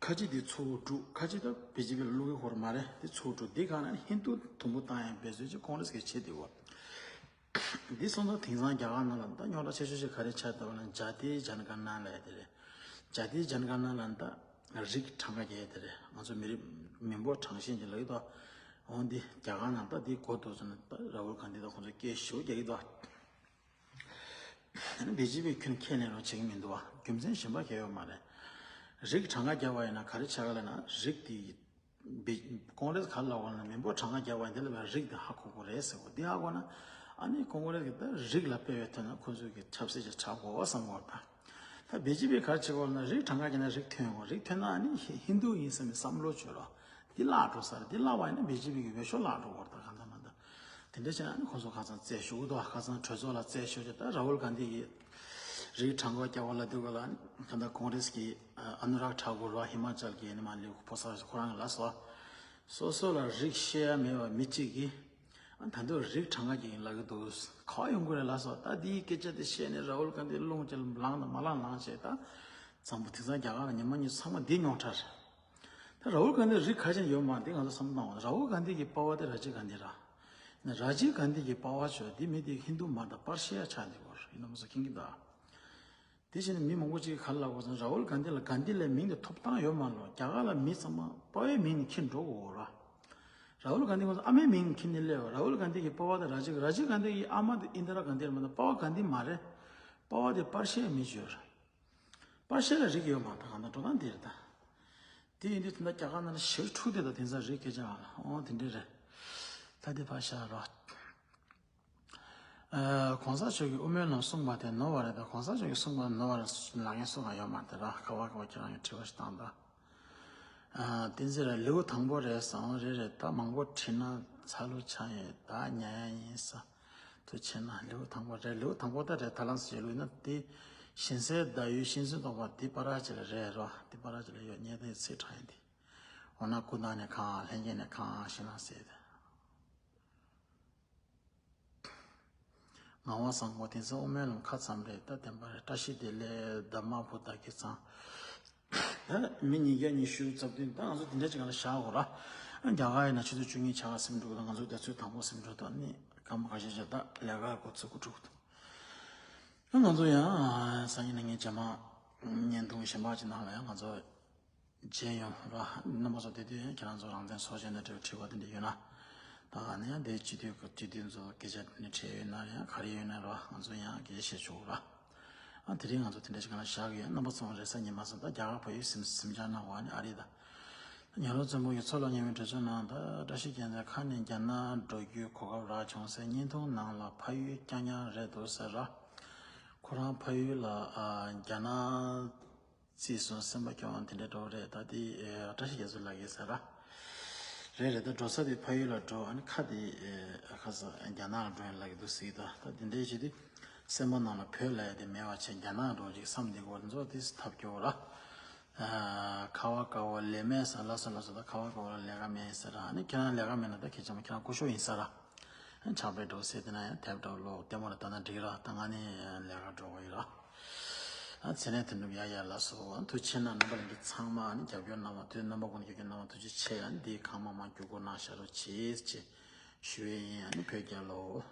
ཁ་ཅིག་དེ་ཚུར་བསྒྲུགས། ཁ་ཅིག་ད་བེ་ཇི་པི་ལ་བླུག་གི་ཧོར་མ་རེད། དེ་ཚུར་བསྒྲུགས། དེ་གང་ན་ཧིན་དུ་དུམ་བུ་བཏང་ཡང་འབད་བརྩོན་ཅིག་ཀོང་རེས་ཀྱིས་བྱེད་དེ་བ། འདི་སོང་ཙང་དེང་སང་རྒྱ་གར་ནང་ལ་ད་རྙོག་དྲ་ཆེ་ཤོས་ཤིག་ག་རེ་ཆགས་བསྡད་པ་ན་ཇཱ་ཏི་ཇན་ག་ན་ལབ་ཡ་དེ་རེད། ཇཱ་ཏི་ཇན་ག་ན་ལབ་ན་ད་རིགས་གྲངས་ཀ་རྒྱག་ཡ་དེ་རེད། ང་ཚོ་མི་རིགས་མི་འབོར་གྲངས་བཤད་ཅིག་ལབ་ཡོད་དོ། འོ་འདི་རྒྱ་གར་ནང་ད་འདི་གོ་ཐོས་སོང་ན་ད་ར་ཧུལ་གྷན་དྷི་དང་ཁོང་ཚོ་སྐད་ཞེ་པོ་རྒྱག་གི་འདུག་ཨ་ནི་བི་ཇེ་པི་ཁྱོན་ཁས་ལེན་རོགས་བྱེད་ཀྱི་མི་འདུག་བ། རྒྱུ་མཚན་གཞན་པ་གང་ཡང་ཡོད་མ་རེད། རིགས་གྲངས་ཀ་བརྒྱབ་པ་ཡིན་ན་ག་རེ་ཆགས་ཀ་ལབ་ན་རིགས་དེ་བི་ཀོང་རེས་ག་རེ་ལབ་དགོས་ན་མི་འབོར་གྲངས་ཀ་བརྒྱབ་པ་ཡིན་དེ་ལ་བའི་རིགས་དེ་ཧ་གོ་དགོས་རེད་ཟེར་གོ། འདི་ཧ་གོ་ན་ཨ་ནི་ཀོང་རེས་ཀྱི་ད་རིགས་ལ་དཔེ་བའི་ཐོག་ནས་ཁོ་ཚོས་ཀྱི་ཆབ་སྲིད་ཅིག་ཆགས་དགོས་བསམ་གོ་ད། ད་བི་ཇེ་པི་ག་རེ་བྱེད་དགོས་ན་རིགས་གྲངས་ཀ་བརྒྱབ་ན་རིགས་ཐོན་དགོས། རིགས་ཐོན་ན་ཨ་ནི་ཧི་ཧིན་དུ་ཡིན་བསམ་པའི་བསམ་བློ་བྱོས་རོགས། འདི་བརླག་འགྲོ་ས་རེད། འདི་བརླག་པ་ཡིན་ན་བི་ཇེ་པི་གི་འོས་ཤོག་བརླག་འགྲོ་གི་རེད། ད་གང་ལྟར་མ་ལྟར་དེ་འདྲ་བྱས་ན་ཨ་ནི་ཁོང་ཚོ་ཁ་སང་རྩད་ཞུ་གི་འདུག་ཁ་སང་གྲོས་ཚོགས་ལ་རྩད་ཞུ་རྒྱུ་ད་ར་ཧུལ་གྷན་དྷི་གིས་རིགས་གྲངས་ཀ་བརྒྱབ་པ་ལབ་དུས་ག་ལ་ཨ་ནི་གང་ལྟར་ཀོང་རེས་ཀྱི་ཨ་ནུ་རག་ཐ་གུར་བ་ཧི་མ་ཅལ་གྱི་ཨ་ནི་མ་ལི་ཕོ་གསར་ཁོ་རང་གིས་ལབ་སོང་། སོ་སོ་ལ་རིགས་བཤད་ཡ་མེད་པ་མི་གཅིག་གིས་ཨ་ད་དུང་རིགས་གྲངས་ཀ་གི་ཡིན་ལབ་གི་འདུག་ག་པར་ཡོང་གི་རེད་ལབ་སོང་། ད་འདིའི་སྐད་ཆ་དེ་བཤད་ནས་ར་ཧུལ་གྷན་དྷི་རླུང་ཅིག་ལངས་དང་མ་ལངས་ལངས་བྱས། ད་འཛམ་བུ་དེང་སང་རྒྱ་གར་ལ་ཉི་མ་གཉིས་ཚང་མ་འདི་རྙོག་དྲ་རེད། ད་ར་ཧུལ་གྷན་དྷི་རིགས་ཁ་ཤས་ཡོད་མ་རེད། འདི་ང་ཚོ་བསམ་བློ་བཏང་བ་ར་ཧུལ་གྷན་དྷི་གི་པ་ཕ་དེ་ར་ཇིབ་གྷན་དྷི་ར། ན་ར་ཇིབ་གྷན་དྷི་གི་པ་ཕ་ཆོས་འདི་མི་དེ་ཧིན་དུ་མ་རེད། ད་པར་ཤི་ཡ་ཆགས་འདི་བར་ཡིན་ན་མ་སོ་ཁྱིང་གི་ད། དེ་བཞིན་མི་མང་པོ་ཅིག་ག་རེ་ལབ་དགོས་སམ། ར་ཧུལ་གྷན་དྷི་ལ་གྷན་དྷི་ལབ་མིང་དེ་ཐོབ་ཐང་ཡོད་མ་རེད། རྒྱ་གར་ལ་མི་ཚང་མ་པ་ཕའི་མིང་ནས་འཁྱེར་འགྲོ་དགོས་ར། ར་ཧུལ་གྷན་དྷི་ཁོང་ཚོ་ཨ་མའི་མིང་ནས་འཁྱེར་ནས་སླེབས་པ། ར་ཧུལ་གྷན་དྷི་གི་པ་ཕ་དེ་ར་ཇིབ། ར་ཇིབ་གྷན་དྷི་གི་ཨ་མ་དེ་ཨིན་དི་ར་གྷན་དྷི་རེད་མ་གཏོགས་པ་ཕ་གྷན་དྷི་མ་རེད། པ་ཕ་དེ་པར་ཤི་ཡ་མི་ཅིག་ཡོད་རེད། པར་ཤི་ཡ་ལ་རིགས་ཡོད་མ་རེད། ད་གང་ལྟར་འགྲོ་སྟངས་འདི་རེད་ད། དེ་ཡིན་དུས་ད་ལྟ་རྒྱ་གར་ནང་ལ་ཞེ་པོ་འཁྲུག་བསྡད། ད་དེང་སང་རིགས་སྐད་ཆ་ཨ་ལ་འོ་དེ་འདྲ་རེད། ད་དེ་ཕར་བཞག་རོགས། ཨ། གོང་ས་མཆོག་གིས་དབུ་མའི་ལམ་གསུངས་པ་དེ་ནོར་བ་རེད། ད་གོང་ས་མཆོག་གིས་གསུངས་པ་ནོར་བ་རེད་ལབ་མཁན་སུ་གང་ཡོད་མ་རེད། ད་ར་ཁ་བ་ཁ་བ་ཁྱེད་རང་གིས་དྲི་བ་ཞིག་བཏང་ད། ཨ། བསྟན་འཛིན་ར་ལེའུ་དང་པོ་རེད་ཟེར། འོ་རེད་རེད། ད་མང་པོ་བྲིས་ན་ཚར་ལུགས་ཆགས་ཡོད། ད་ཉན་ཡ་ཡིན་ས། དུ་ཕྱིན་ན་ལེའུ་དང་པོ་རེད། ལེའུ་དང་པོ་ད་རེད། ད་ལམ་སེ་ལུས་ན་དེ་གཞན་སེལ་ཟླ་འོད་གཞན་སེལ་སྟོང་པ་དེ་པར་ཅིག་ལ་རེད་རོ། དེ་པར་ཅིག་ལ་ཡོད་ཉེ་དེ་ཚིག་དྲངས་ཡིན་དེ། འོ་ན་ཀུན་བརྟགས་ནས་གང་ལྷན་སྐྱེས་ནས་གང་ཞེ་ན་ཟེར་ཏེ། ངག་དབང་བཟང་པོ་དེང་སང་དབུ་མའི་ལམ་ཁ་ཙམ་རེད། ད་བདེན་པ་རེད། བཀྲ་ཤིས་བདེ་ལེགས་འདབ་མ་བུ་ད་ཁྱེད་ཚང་། ད་མི་ཉིས་བརྒྱ་ཉི་ཤུ་རྩ་བདུན། ད་ང་ཚོ་དེ་འདྲ་ཅིག་ག་ལ་བཞག་གོ་ར། རྒྱ་གར་ཡིན་ན་ཆུ་ཚོད་བཅུ་གཉིས་ཆ་ག་ཟིན་འགྲོ་གི་འདུག་ང་ཚོ་དུས་ཚོད་དང་པོ་ཟིན་འགྲོ་འདུག་ནི་སྐར་མ་ཁ་ཤས་ཤིག་ད་ལས་ཀ་འགོ་ཚུགས་འགོ་འགྲོ་གི་འདུག་ང་ཚོ་ཡང་སང་ཉིན་གནངས་ཉིན་རྗེས་མ་བརྙན་ཐུང་གཞན་པ་ཅིག་ནང་ལ་ཡང་ང་ཚོ་མཇལ་ཡོང་ར། རྣམ་པ་ཚོ་དེ་དུས་ཡང་ཁྱེད་རང་ཚོ་རང་བཙན་སྲོག་ཆགས་ནས་འབྲེལ་བའི་དྲི་བ་དེ་འདྲ་ཡོད་ན། ད་ག་ནས་ཡང་དེ་སྤྱི་འཐུས་སྤྱི་འཐུས་ཚོ་སྐད་ཆ་དེ་འདྲ་དྲིས་ཡོད་ན་ཡང་ག་རེ་ཡོད་ན་ར་ང་ཚོ་ཡང་སྐད་ཆ་བཤད་ཆོག་ར། ཨ་དེ་རིང་ང་ཚོ་དེ་འདྲ་ཞིག་ག་ལ་བཞག་གི་ཡོད། རྣམ་པ་ཚོ་རེས་གཟའ་ཉི་མ་གཟའ་ཟླ་རྒྱ་གར་བལ་ཡུལ་གཟིམ་གཟིམ་འཇག་གནང་བ་ནི་ཨ་རི་དང་། ཉག་རོང་བཙན་པོ་ཡི་མཚོ་ལ་ཉེ་བའི་གྲོས་ཚོགས་ནང་ད་བཀྲ་ཤིས་རྒྱལ་མཚན་ཁ་ནས་རྒྱ་ནག་འགྲོ་རྒྱུའི་གོ་སྐབས་རག་བྱུང་ཟེར། བརྙན་ཐུང་ནང་ལ་ཕ་ཡུལ་རྐྱང་རྐྱང་རེད་འདུག་ཟེར་ར། ཁོ་རང་ཕ་ཡུལ་ལ་ཨ་རྒྱ་ནག་རྩིས་སོང་སེམས་པ་སྐྱོ་བ་དེ་འདྲ་འགྲོ་རེད། ད་དེ་ཨ་བཀྲ་ཤིས་རྒྱ་མཚོ་ལགས་ཀྱིས་ཟེར་ར། རེད་རེད། ད་འགྲོ་ས་དེ་ཕ་ཡུལ་ལ་འགྲོ། ཨ་ནི་ཁ་དེ་ཨ་ཁ་ས་རྒྱ་ནག་ལ་འགྲོ་ཡིན་ལབ་ཀྱི་འདུག་ཟེར་གྱི་འདུག་ད་དེ་འདྲའི་ཆེད་དུ་སེམས་པ་ནང་ལ་བོད་ལབ་ཡ་དེ་མེད་པ་བྱས་རྒྱ་ནག་འགྲོ་ཅིག་བསམ་བསྡད་ཀྱི་ཡོད་རེད། ཚོ་དེ་ཐབས་སྐྱོ་བོ་ར། ཨ་ཁ་བ་དཀར་པོ་ལས་མེད་ས་ལ་སོ་ལ་སོ། ད་ཁ་བ་དཀར་པོ་ལ་ལས་ཀ་མེད་ཟེར་ར། ཨ་ནི་ཁྱེད་རང་ལས་ཀ་མེད་ན་ད་ཁྱེད་ཅག་མ་ཁྱེད་རང་སྐུ་ཞབས་ཡིན་ས་ར། ཕྱག་དཔེ་འགྲོ་ཟེར་དེ་ན་ཡང་དེབ་འགྲོ་ལོ་ལྟད་མོ་རེ་ལྟ་ན་འགྲིག་ར། ད་ང་ནི་ལས་ཀ་འགྲོ་གི་ཡོད་ར། ཨ་ཚེ་རིང་དོན་གྲུབ་ཡ་ཡ་ལ་སོ། ཨ་ཐུགས་རྗེ་ཆེ་གནང་། རྣམ་པ་ལྷན་རྒྱས་ཚང་མ་ཨ་ནི་རྒྱབ་སྐྱོར་གནང་བ་དུས་རྣམ་པ་ཀུན་ནས་རྒྱབ་སྐྱོར་གནང་བ་ཐུགས་རྗེ་ཆེ། ཨ་ནི་འདིའི་གང་མང་མང་བརྒྱུད་སྐུར་གནང་ཤག་རོགས་བྱེད་ཅེས་ ཞུ་ཡས་ཡིན། ཨ་ནི་བོད་རྒྱལ་ལོ།